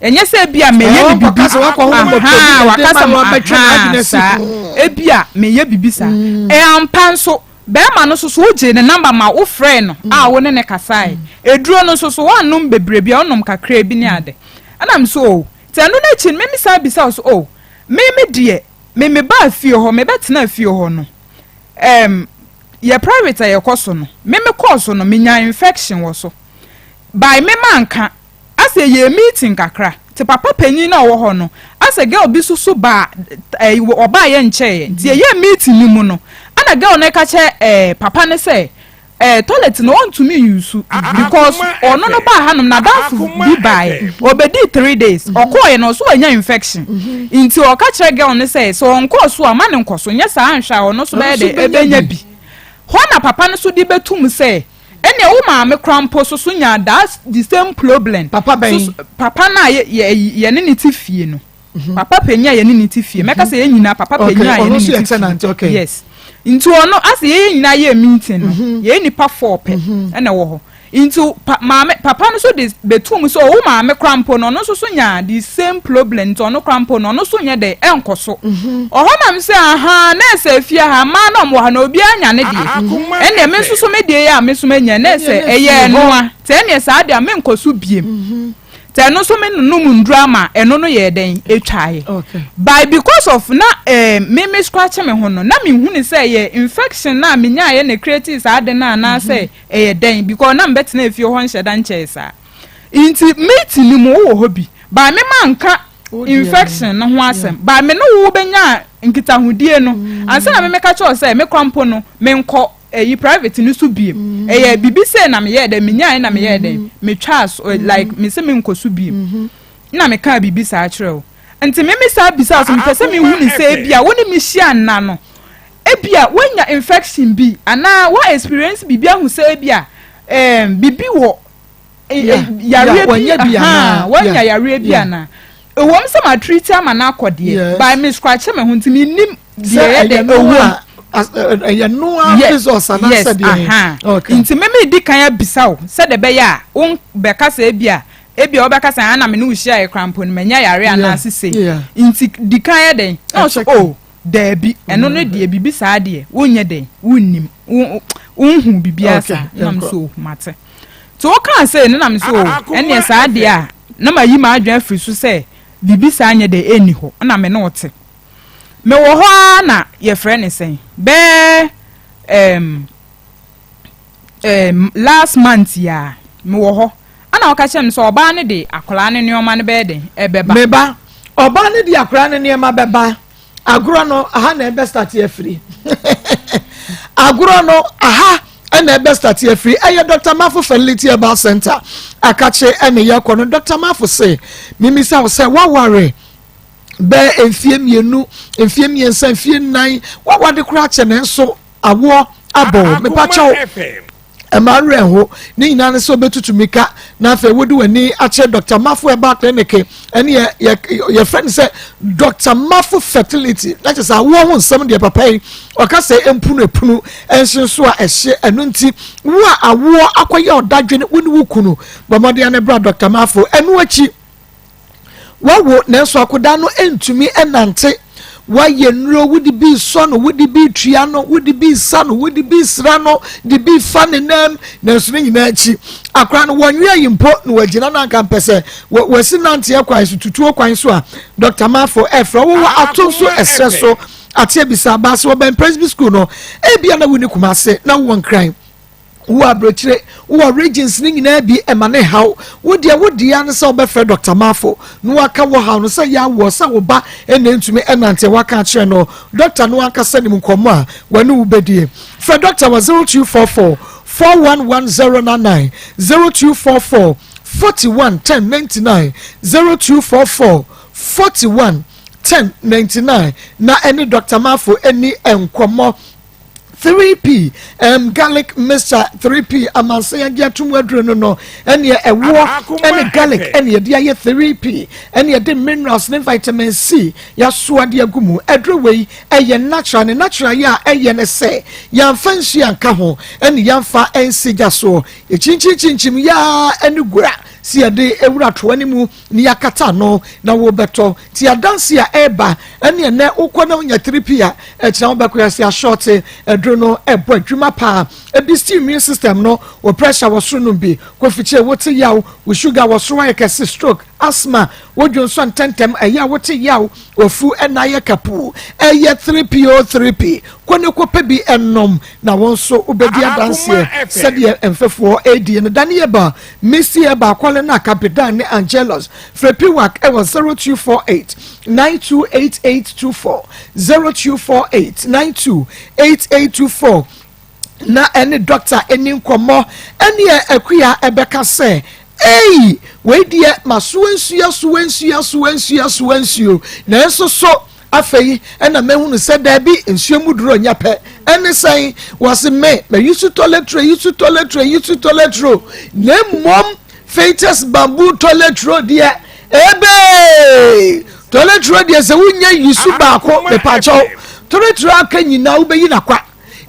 Ɛnyɛ sɛ ebia meyɛ no bibi ahaa wakasa mu ahaa saa ebia meyɛ bibi saa ɛyɛ ampa nso bɛrima no nso so wogyee ne namba ma wofrɛɛ no a wo ne ne kasae eduro no nso so woannom bebree bia wonom kakraa bi ne ade ɛna me so oh nti ɛno no akyi no me me san bisa wo so oh me me deɛ me me baa fie hɔ me bɛtena fie hɔ no ɛɛm yɛ private a yɛkɔ so no me me kɔɔ so no menya infection wɔ so by me manka Asɛ yɛɛ meeting kakra nti papa panyin no a ɔwɔ hɔ no asɛ girl bi soso baa ɛɛ ɔbaa yɛ nkyɛɛ nti yɛyɛɛ meeting no mu no ɛna girl no ka kyɛ ɛɛ papa no sɛ ɛɛ toilet no ɔntumi use because ɔno no baa hanom n'adanfo bi baeɛ ɔbɛdii 3 days ɔkɔɔɛ no ɔso wanya infection nti ɔka kyerɛ girl no sɛ sɛ ɔnkɔɔ so a ma ne nkɔ so nyɛ saa anhwɛ a ɔno so bɛyɛ dɛ ɛbɛnya bi hɔ na papa no so de bɛtum sɛ ɛnna wo maame kora mpo so so nya that the same problem. Papa bɛn? So, papa no a yɛ yɛ yɛne ne ti fie no. Papa panyin a yɛne ne ti fie. Mɛka sɛ yɛn nyinaa papa panyin a yɛne ne ti fie. Okay. Yes. Nti ɔno asɛ yɛn nyinaa yɛ meeting no. Yɛn nipa four pɛ ɛna ɛwɔ hɔ. Nti pa maame papa no so de betum sɛ ɔwo maame kora mpo no ɔno nso so nya the same problem nti ɔno kora mpo no ɔno so nyɛ dɛ ɛnkɔ so. Ɔhɔ nam sɛ aha na ɛsɛ fie ha mmaa na ɔmo wɔ ha na obiara nya ne deɛ. Ɛnna me nso so me deɛ yɛ a me nso manya na ɛsɛ ɛyɛ ɛnoa nti ɛnneɛ saa deɛ a menkɔ so biem. Nti ɛno nso me nonom nduro ama ɛno no yɛ dɛn etwaeɛ. By because of na eh, me me scratch me ho no na me hu ne sɛ ɛyɛ infection na me nyaeɛ na create saa ade no anaasɛ ɛyɛ dɛn because na mebɛtena efie hɔ nhyɛ da nkyɛe saa nti meeting no mu wowɔ hɔ bi by me ma nka infection no ho asɛm by me ne wo bɛnya nkitahodie no ansa na me meka kyerɛ sɛ me kora mpo no menkɔ ɛyi private no so biem ɛyɛ biribi sɛ na meyɛɛ dɛn menyae na meyɛɛ dɛn metwaa so like me sɛ menkɔ so biem na mekaa biribi saa kyerɛ wo nti me me saa bisa so mepɛ sɛ mehu ne sɛ ebia wo ne me hyia nna no ebia woanya infection bi anaa wo experience biribi ahu sɛ ebia ɛɛm biribi wɔ yareɛ bi ahaa wanya yareɛ bi anaa ɛwɔm sɛ ma treat ama no akɔ deɛ by me scratch me ho nti me nim deɛ ɛyɛ dɛ ɛwɔm ɛyɛ noa results anaasɛ deɛ okay nti me me di kan abisa wo sɛ de bɛyɛ a wo bɛka sɛ ebia ebia wobɛka sɛ ana me ne wo hyia yɛ kora mpo no manya yare anaa sese nti di kan yɛ dɛn na ɔsɛ oh daabi ɛno no deɛ biribi saa deɛ wonyɛ dɛn wonnim wonhu biribiara saa na me so mate nti wokaa sɛ no na me so ɛneɛ saa deɛ a na mayi m'adwene afiri so sɛ biribi saa nyɛ dɛ ɛnni hɔ na me ne wo te mewɔ hɔ ara na yɛfrɛ ne sɛn bɛɛ um, um, last month yi a mewɔ hɔ ɛna ɔka kyerɛ me sɛ ɔbaa no de akwaraa no nneɛma no bɛyɛ den ɛbɛba. Meba ɔbaa no de akwaraa no nneɛma bɛba agorɔ no aha na ɛbɛ start afiri agorɔ no aha ɛna ɛbɛ start afiri ɛyɛ Dr. Mafo Fertility Herbal Center akakye ɛna yɛkɔ no Dr. Mafo se mimisa wo sɛ waware bɛɛ mfie 2 mfie 3 mfie 4 wawade koraa kyɛ ne nso awoɔ abɔ mepakyɛw. Ɛma werɛ nho. Ne nyinaa ne sɛ wobɛtutu mmirika na afei wode w'ani akyerɛ Dr. Mafo Herbal Clinic ɛne yɛ yɛ yɛfrɛ no sɛ Dr. Mafo Fertility. Na kyerɛ sɛ awoɔ ho nsɛm deɛ papa yi ɔka sɛ mpunu epunu ɛnhye nso a ɛhye ɛno nti wo a awoɔ akɔyɛ ɔdadwene wo ne wo kunu bɔ mmɔden ne bra Dr. Mafo. Ɛno akyi Wawo nanso akodaa no ntumi nnante. Woayɛ nnuro, wode bi resɔ no, wode bi retua no, wode bi resa no, wode bi resra no, de bi fa ne nam, nanso ne nyinaa akyi akora no wɔnwea yi mpo na wagyina no anka mpɛ sɛ wasi nanteɛ kwan so tutuo kwan so a Dr. Mafo ɛfrɛ wowɔ ato nso ɛserɛ so ate abisa abaase wɔbɛn Presby School no ebia na wonni Kumase na wowɔ Nkran Wowɔ aburokyire, wowɔ regions no nyinaa bi, ɛma ne haw. Wo deɛ wo dea ne sɛ wobɛfrɛ Doctor Marfo na waka wo haw no sɛ yɛ awoɔ sɛ wo ba ɛna ntumi ɛnante waka akyerɛ no. Doctor no ankasa nim nkɔmmɔ a wɔne wo bɛdie. Frɛ Doctor wɔ 0244 411099, 0244 41 10 99, 0244 41 10 99 na ɛne Doctor Marfo ɛni nkɔmmɔ. 3P um, garlic mixture 3P amansan yɛde atum aduro no no ɛneɛ ɛwoɔ ɛne garlic ɛne yɛde ayɛ 3P ɛne yɛde minerals ne vitamin C yɛasoa de agu mu aduro wei ɛyɛ natural ne natural yɛ a ɛyɛ ne sɛ yɛamfa nsuo anka ho ɛne yɛamfa ɛnsi gya soɔ yɛkyinkyinkyinkyim yaa ɛne gura si yɛde ewura toa ne mu ne yɛakata ano na wobɛtɔ nti adanse a ɛreba ɛne ɛnɛ wokɔ na wonya 3P a ɛkyerɛ wobɛkɔ yɛse ashɔte aduro no ɛbɔ adwuma paa ebi steam immune system no wo pressure wɔ soro no bi kofikyire wote yaw wo sugar wɔ soro ayɛ kɛse stroke asthma wodwo nso ntɛntɛm ɛyɛ a wote yaw ofu ɛna ayɛ kapuu ɛyɛ 3P o 3P kɔ ne kɔpɛ bi ɛnom na wo nso wobɛdi adanseɛ sɛdeɛ mfɛfoɔ ɛredie no. Dane Ebal, Misty Ebal, Kwale Kapidan ne Angelus. Frɛ Piwak ɛwɔ 0248 928824, 0248 928824 na ɛne dɔkta ɛni nkɔmmɔ ɛneɛ Akua ɛbɛka sɛ ei wei deɛ masoa nsuo asoa nsuo asoa nsuo asoa nsuo nanso so Afei na mahunu sɛ daabi, nsuo mu duro nyɛ pɛ. Ɛne sɛn? Wɔse me, mayi su toilet roll, yi su toilet roll, yi su toilet roll, na mmom Fetus bamboo toilet roll deɛ, ebee! Toilet roll deɛ sɛ wonya yi su baako, mepaakyɛw, toilet roll aka nyinaa wobɛyi na kwa.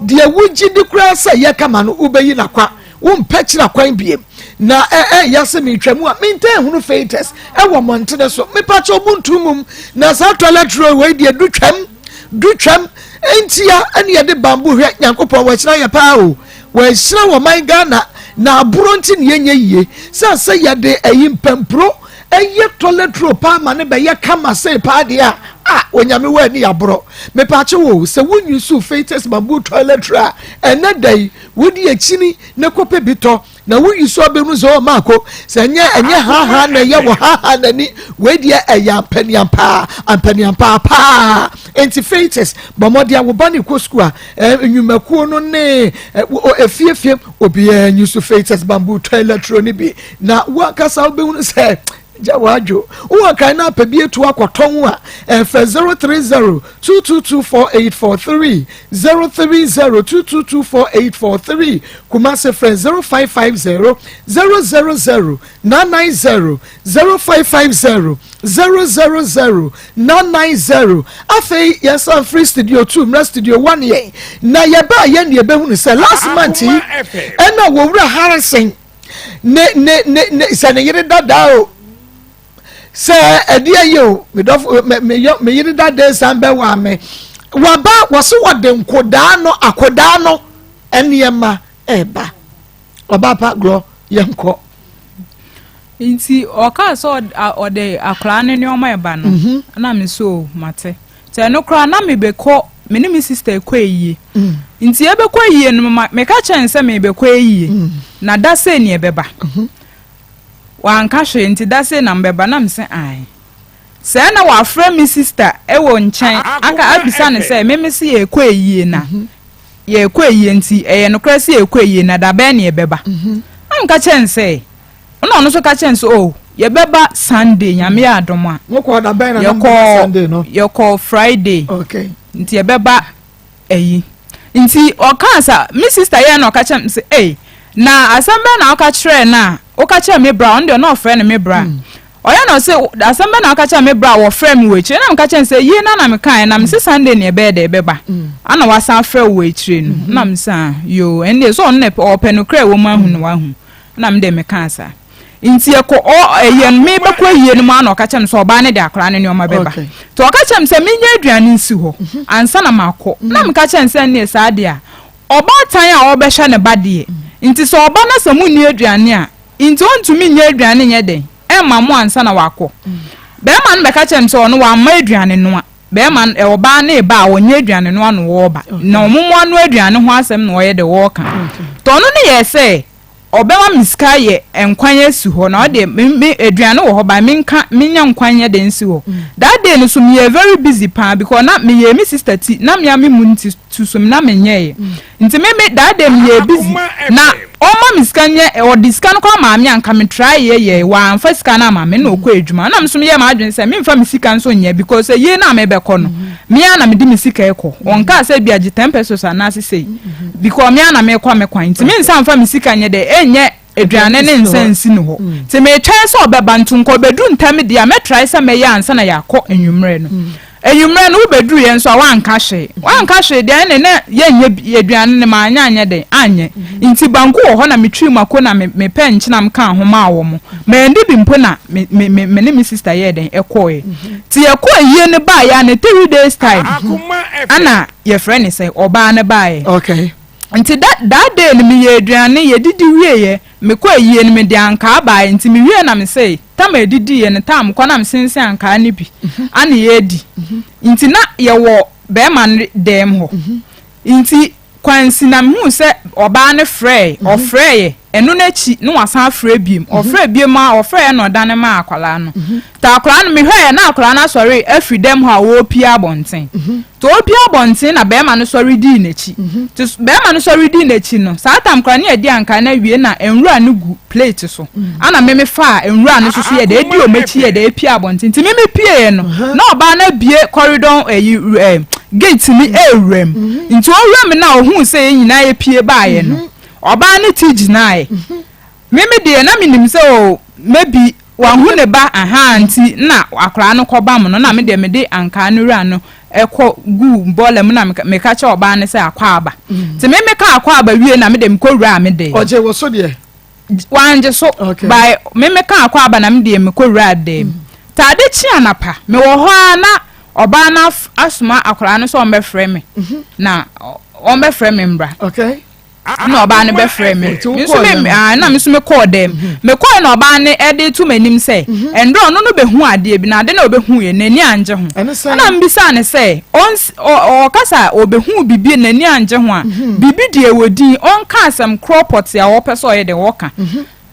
Deɛ wogye di koraa sɛ ɛyɛ kama no, wobɛyi no akwa. Wompɛ kyerɛ kwan biem. Na ɛyɛ sɛ metwa mu a, mentaa nhunu fetus ɛwɔ mmɔntene so. Mepakyɛw monto mum. Na saa toilet roll wei deɛ du twam, du twam. Ntia ɛne yɛde bamboo hwɛ. Nyankopɔn wahyira yɛ paa o. Wahyira wɔ man Ghana. Na aboro nti ne yɛnyɛ yie. Sɛ sɛ yɛde ɛyi mpampuro ɛyɛ toilet roll paa ma ne bɛyɛ kama sei paa deɛ a, ah Onyame wɔ ani aborɔ. Mepakye wo sɛ wo nyusu fetus bamboo toilet roll a, ɛnɛ da yi wode akyini na kɔpɛ bi tɔ na wo yusu abɛnu sɛ ɔmaako sɛ ɛnyɛ ɛnyɛ haha na ɛyɛ wɔ haha n'ani wei deɛ ɛyɛ ampaniampaa ampaniampaa paa. Enti fetus bɔ mmɔden a wo ba ne kɔ sukuu a nnwumakuo no ne efiefie obiara nyusu fetus bamboo toilet roll no bi na wo ankasa wobɛhunu sɛ gya wadwo wowɔ kan na apɛ bi atu akɔtɔn a ɛfɛ 030 2224843 030 2224843 Kumase frɛ 0550 000 990 0550 000 990 Afei yɛnsan firi studio 2 mmra studio 1 yɛn na yɛbaa yɛn ne yɛbɛhunu sɛ last month yi ɛna wɔwura Harrison ne ne ne ne sɛ ne yere dadaa o sɛ ɛdeɛ yɛ o medɔfo me me yɔ me yere dadaa san bɛ wa me waba wɔsi wɔde nkodaa no akodaa no nneɛma ɛɛba ɔba pa gorɔ yɛn kɔ. Nti ɔkaa sɛ ɔde akwadaa no nneɛma ɛba no mhm. na me so mate. Nti ɛno koraa na mebɛkɔ me ne me sister kɔ ayie. Mm. Nti yɛbɛkɔ ayie no meka kyerɛ no sɛ mebɛkɔ ayie mm. na da sei ne ɛbɛba. Mhm. Wanka hwee nti da sei na mbɛba na mese ae. Sɛɛ na wafrɛ me sister wɔ nkyɛn aka abisa no sɛ meme se yɛkɔ ayie na mhm. yɛkɔ ayie nti ɛyɛ nokorɛ sɛ yɛkɔ ayie na da bɛn ne ɛbɛba. Mhm. Na meka kyerɛ no sɛ Ɛna ɔno nso ka kyerɛ no sɛ, oh, yɛbɛba Sunday, Nyame yɛ adom a. Mokɔɔ da bɛn na na mobɛba Sunday no? Yɛkɔɔ Friday. Okay. Nti yɛbɛba ayi. Nti ɔkaa sa, me sister yɛɛ na ɔka kyerɛ me sɛ, ei, Na asɛm bɛn na woka kyerɛɛ no a woka kyerɛɛ me bra, ɔno deɛ na ɔfrɛ no me bra. Ɔyɛ na ɔse asɛm bɛn na woka kyerɛɛ me bra a wɔfrɛɛ me wɔ akyire? Ɛna meka kyerɛɛ no sɛ yie no ara na mekaeɛ na mese Sunday na ɛbɛyɛ dɛ ɛbɛba. Ana wasan afrɛ wo wɔ akyire no? Ɛna mese ah yoo ɛndeɛ sɛ ɔno na ɔpɛ nokorɛ a ɛwɔ mu ahu no wahu. Ɛna me deɛ mekaa saa. Nti ɛkɔ ɔ ɛyɛ no mebɛkɔ ayie no mu ara na ɔka kyerɛ me sɛ ɔbaa no de akwadaa no nneɛma bɛba. Nti ɔka kyerɛ me sɛ menyɛ aduane nsi hɔ ansa na makɔ. Na meka kyerɛ no sɛ ɛnneɛ saa deɛ a ɔbaatan a ɔrebɛhwɛ ne ba deɛ nti sɛ ɔba na sɛ monni aduane a nti ɔntumi nyɛ aduane nyɛ dɛn ɛmma mo ansa na wakɔ. Barima no bɛka kyerɛ me sɛ ɔno wamma aduane noa. Barima no ɛ ɔbaa no reba a ɔnyɛ aduane noa na ɔreba. Na ɔmo mo ano aduane ho asɛm na ɔyɛ dɛ ɔreka. Nti ɔno no yɛɛ sɛ Ɔbɛma me sika ayɛ nkwan asi hɔ na ɔde me me aduane wɔ hɔ but menka menya nkwan nyɛ dɛn nsi hɔ. That day no so meyɛɛ very busy paa because na meyɛɛ me sister ti na me ara me mu nti tu so na menyɛeɛ nti me me that day meyɛɛ busy na ɔma me sika nyɛ ɔde sika no koraa maa me a nka me try yɛ yɛe wamfa sika no ama me na ɔkɔ adwuma na me nso meyɛɛ m'adwene sɛ memfa me sika nso nyɛ because ayie no a mebɛkɔ no Me ara na mede me sika rekɔ. Wɔnkaa sɛ ebia gye ten pesos anaase sei. Because me ara na merekɔ me kwan. Nti mensan mfa me sika nyɛ dɛ, ɛnyɛ aduane ne nsa nsi no hɔ. Nti meretwɛn sɛ ɔbɛba. Nti nka ɔbɛduru ntɛm deɛ a, mɛtrae sɛ mɛyɛ ansa na yɛakɔ anwummerɛ no. Anwummerɛ no wobɛduruiɛ nso a woanka hwee. Woanka hwee deɛ ɛnne na yɛnyɛ bi, aduane no manyɛ anyɛ dɛn, anyɛ. Nti banku wɔ hɔ na metwii mako na me mepɛɛ nkyenam kaa ho maa wɔn. Mandi bi mpo na me me me me ne me sister yɛɛ dɛn, ɛkɔeɛ. Nti yɛkɔɔ ayie no baeɛ a ne 3 days time ana yɛfrɛ ne sɛ ɔbaa no baeɛ. Okay. Nti that that day no meyɛ aduane yɛdidi wieɛ mekɔ ayie no mede ankaa baeɛ nti mewie na mesɛ tam a yɛdidiiɛ no tam kɔ na mesensen ankaa no bi ana yɛdi. Nti na yɛwɔ bɛrima no dɛm hɔ. Nti Kwansi na mehuu sɛ ɔbaa no frɛɛ, ɔfrɛeɛ, ɛno no akyi na wasan afrɛ biom, ɔfrɛɛ biom a ɔfrɛeɛ na ɔdane maa akwadaa no. Nti akwadaa no mehwɛeɛ na akwadaa no asɔre afiri dɛm hɔ a ɔrepue abɔnten. Nti ɔrepue abɔnten na barima no sɔre dii n'akyi. Nti barima no sɔre dii n'akyi no, saa tam koraa ne yɛadi ankaa no awie na nwura no gu plate so. Ana me mefaa nwura no nso so yɛ dɛ edi wɔn akyi yɛ dɛ epue abɔnten. Nti me mepieeɛ no, na ɔbaa no abue corridor ɛyi ɛɛ gate no ɛrewura mu. Nti ɔwura mu no a ɔhuu sɛ yɛn nyinaa yɛpue baeɛ no, ɔbaa no ti gyinaeɛ. Me me deɛ na menim sɛ oh maybe wahu ne ba ahaa nti na akwadaa no kɔbam no na me deɛ mede ankaa no wura no ɛkɔ guu bɔɔla mu na meka kyerɛ ɔbaa no sɛ akwaaba. Nti me meka akwaaba wie na me deɛ mekɔ wuraa me dan mu. Ɔgye wo so deɛ? Wangye so Okay. by me meka akwaaba na me deɛ mekɔ wuraa dan mu. Nti ade kye anapa mewɔ hɔ ara na ɔbaa no asoma akwadaa no sɛ ɔmbɛfrɛ me na ɔmbɛfrɛ me mbra. Okay. Na ɔbaa no bɛfrɛ me. Me nso me ah, na me nso mekɔɔ dɛm. Mekɔɛ na ɔbaa no ɛde to m'anim sɛ ɛndrɛ ɔno no bɛhu adeɛ bi na ade na ɔbɛhu yɛ n'ani angye ho. Ɛna mbisaa no sɛ ɔkasa ɔbɛhu biribi n'ani angye ho a biribi deɛ ɛwɔ din ɔnka asɛm korɔ pɔte a ɔpɛ sɛ ɔyɛ deɛ ɔka.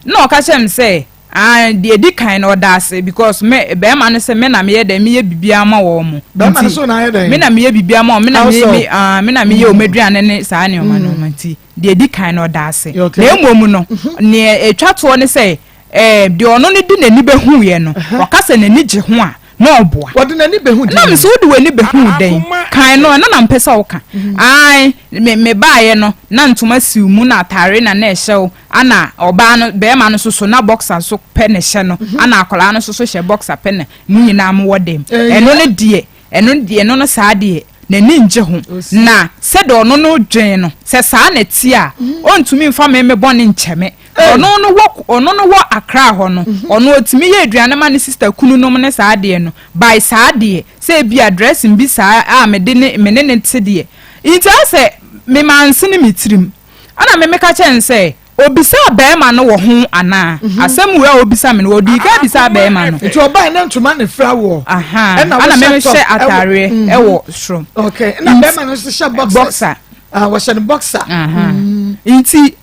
Na ɔka kyerɛ me sɛ Ah deɛ edi kan no ɔda ase because me bɛrima no sɛ me na meyɛ dɛn meyɛ biribiara ma wɔn mo. Bɛrima no so na ayɛ dɛn? Me na meyɛ biribiara ma wɔn me na me me ah me na meyɛ wɔn aduane ne saa nneɛma mm. nneɛma nti deɛ edi kan no ɔda ase. Na mmom no mhm. nea etwa toɔ ne sɛ ɛɛ deɛ ɔno no de n'ani bɛhu yɛ no ɔka sɛ n'ani gye ho a na ɔboa. Wɔde n'ani bɛhu dɛn? Na me sɛ wode w'ani bɛhu dɛn? Kan no ɛno na mpɛ sɛ woka. Mhm. Ae me me baeɛ no na ntoma siw mu na atare na na ɛhyɛ wo Ana ɔbaa no bɛɛma no soso na boxer so pɛ na ɛhyɛ no ana akwadaa no soso hyɛ boxer pɛ na mo nyinaa mo wɔ dɛm ɛno no deɛ ɛno deɛ ɛno no saa deɛ n'ani ngye ho na sɛdeɛ ɔno no dwen no sɛ saa na ɛte a ɔntumi nfa me me bɔne nkyɛ me ɔno no wɔ ɔno no wɔ Accra hɔ no ɔno ɔtumi yɛ aduane ma ne sister kunu nom ne saa deɛ no by saa deɛ sɛ ebi a dressing bi saa a mede ne me ne ne te deɛ nti asɛ me mansene me tirim. Ɛnna me meka kyerɛɛ no sɛ, Obisaa barima no wɔ ho anaa? Asɛm wei a obisa me no, odii kan bisaa barima no. Nti ɔbae na ntoma na efura woɔ. Aha, ɛna me mehyɛ ataareɛ mhm. ɛwɔ soro. Okay, ɛna barima no nso hyɛ boxer. Boxer. Ah, wɔhyɛ no boxer. Mhm. Nti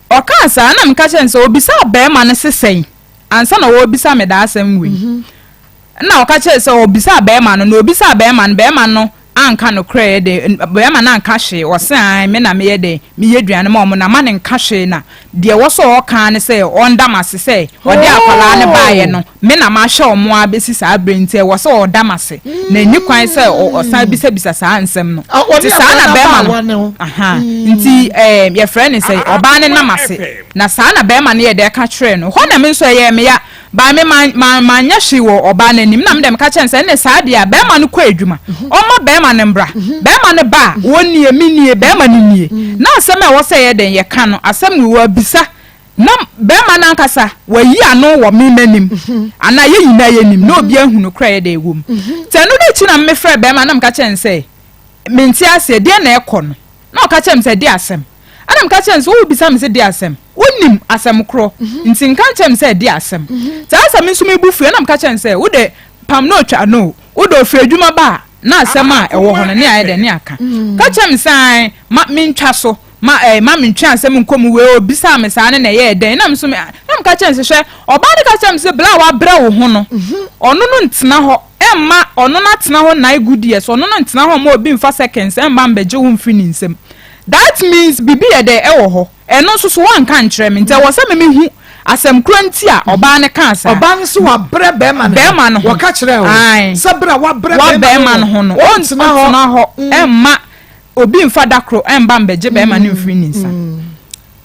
ɔkaa saa na meka kyerɛ no sɛ obisaa barima no sesɛn ansa na ɔrebisa me daa asɛm wei. Mhm. Ɛna ɔka kyerɛ sɛ ɔbisaa barima no na obisaa barima no, barima no. anka nokorɛ yɛ dɛ, bɛɛma no anka hwee, ɔse ae me na meyɛ dɛ meyɛ aduane ma ɔmo na ma no nka hwee na deɛ ɛwɔ sɛ ɔka ara ne sɛ ɔnda m'ase sɛ ɔde akwadaa no baeɛ no me na mahwɛ ɔmo ara bɛsi saa berɛ nti ɛwɔ sɛ ɔda m'ase na ɛnni kwan sɛ ɔsan bisabisa saa nsɛm no nti saa na bɛɛma no aha nti ɛɛ yɛfrɛ no sɛ ɔbaa no nam ase na saa na bɛɛma no yɛ dɛ ka kyerɛɛ no hɔ na me nso ɛyɛɛ me ya By me man man manyɛ hwee wɔ ɔbaa no anim na me deɛ meka kyerɛ no sɛ ɛnne saa deɛ a bɛrima no kɔ adwuma ɔmma bɛrima no mbra bɛrima no ba a wɔn nie me nie bɛrima no nie na asɛm a ɛwɔ sɛ yɛ dɛn yɛka no asɛm wei wabisa na bɛrima no ankasa wayi ano wɔ me m'anim anaa yɛ nyinaa yɛ nim na obi ahu no korɛ yɛ dɛn ɛwɔ mu nti ɛno no akyi na me frɛ bɛrima na meka kyerɛ no sɛ mente aseɛ deɛ na ɛkɔ no na ɔka kyerɛ me sɛ de asɛm Ɛna meka kyerɛɛ no sɛ, Wobisa me sɛ de asɛm? Wonim asɛm korɔ, nti nka nkyerɛ me sɛ de asɛm. Saa asɛm nso me bo fui, ɛna meka kyerɛɛ no sɛ, Wo de, pam na otwa no o, wo de ofiri adwuma ba a, na asɛm a ɛwɔ hɔ no ne ayɛ dɛn ne aka. Ka kyerɛ me sɛ, Ae, ma mentwa so, ma ɛɛ, ma mentwe asɛm nkɔ mu, wei obisaa me saa no na ɛyɛɛ dɛn? Ɛna me nso me, ɛna meka kyerɛɛ no sɛ, Hwɛ, ɔbaa no ka kyerɛɛ me sɛ, Bla a wabrɛ wo ho no, ɔno no ntena hɔ mma ɔno no atena hɔ nine good years, ɔno no ntena hɔ mma obi mfa seconds mma mbɛgye wo mfiri ne nsam. That means biribi yɛ dɛ ɛwɔ hɔ. Ɛno nso so woanka ankyerɛ me nti ɛwɔ sɛ me mehu asɛm korɔ nti a ɔbaa no kaa saa. Ɔbaa no se wabrɛ bɛɛma no ho. Bɛɛma no ho. Wɔka kyerɛɛ wo Ae. sɛ berɛ a wabrɛ Wa bɛɛma bɛɛma no no ho ho no, no, ɔntena hɔ. ɔntena hɔ ɛmma obi mfa da koro ɛmba mbɛgye bɛɛma no mfiri ne nsa.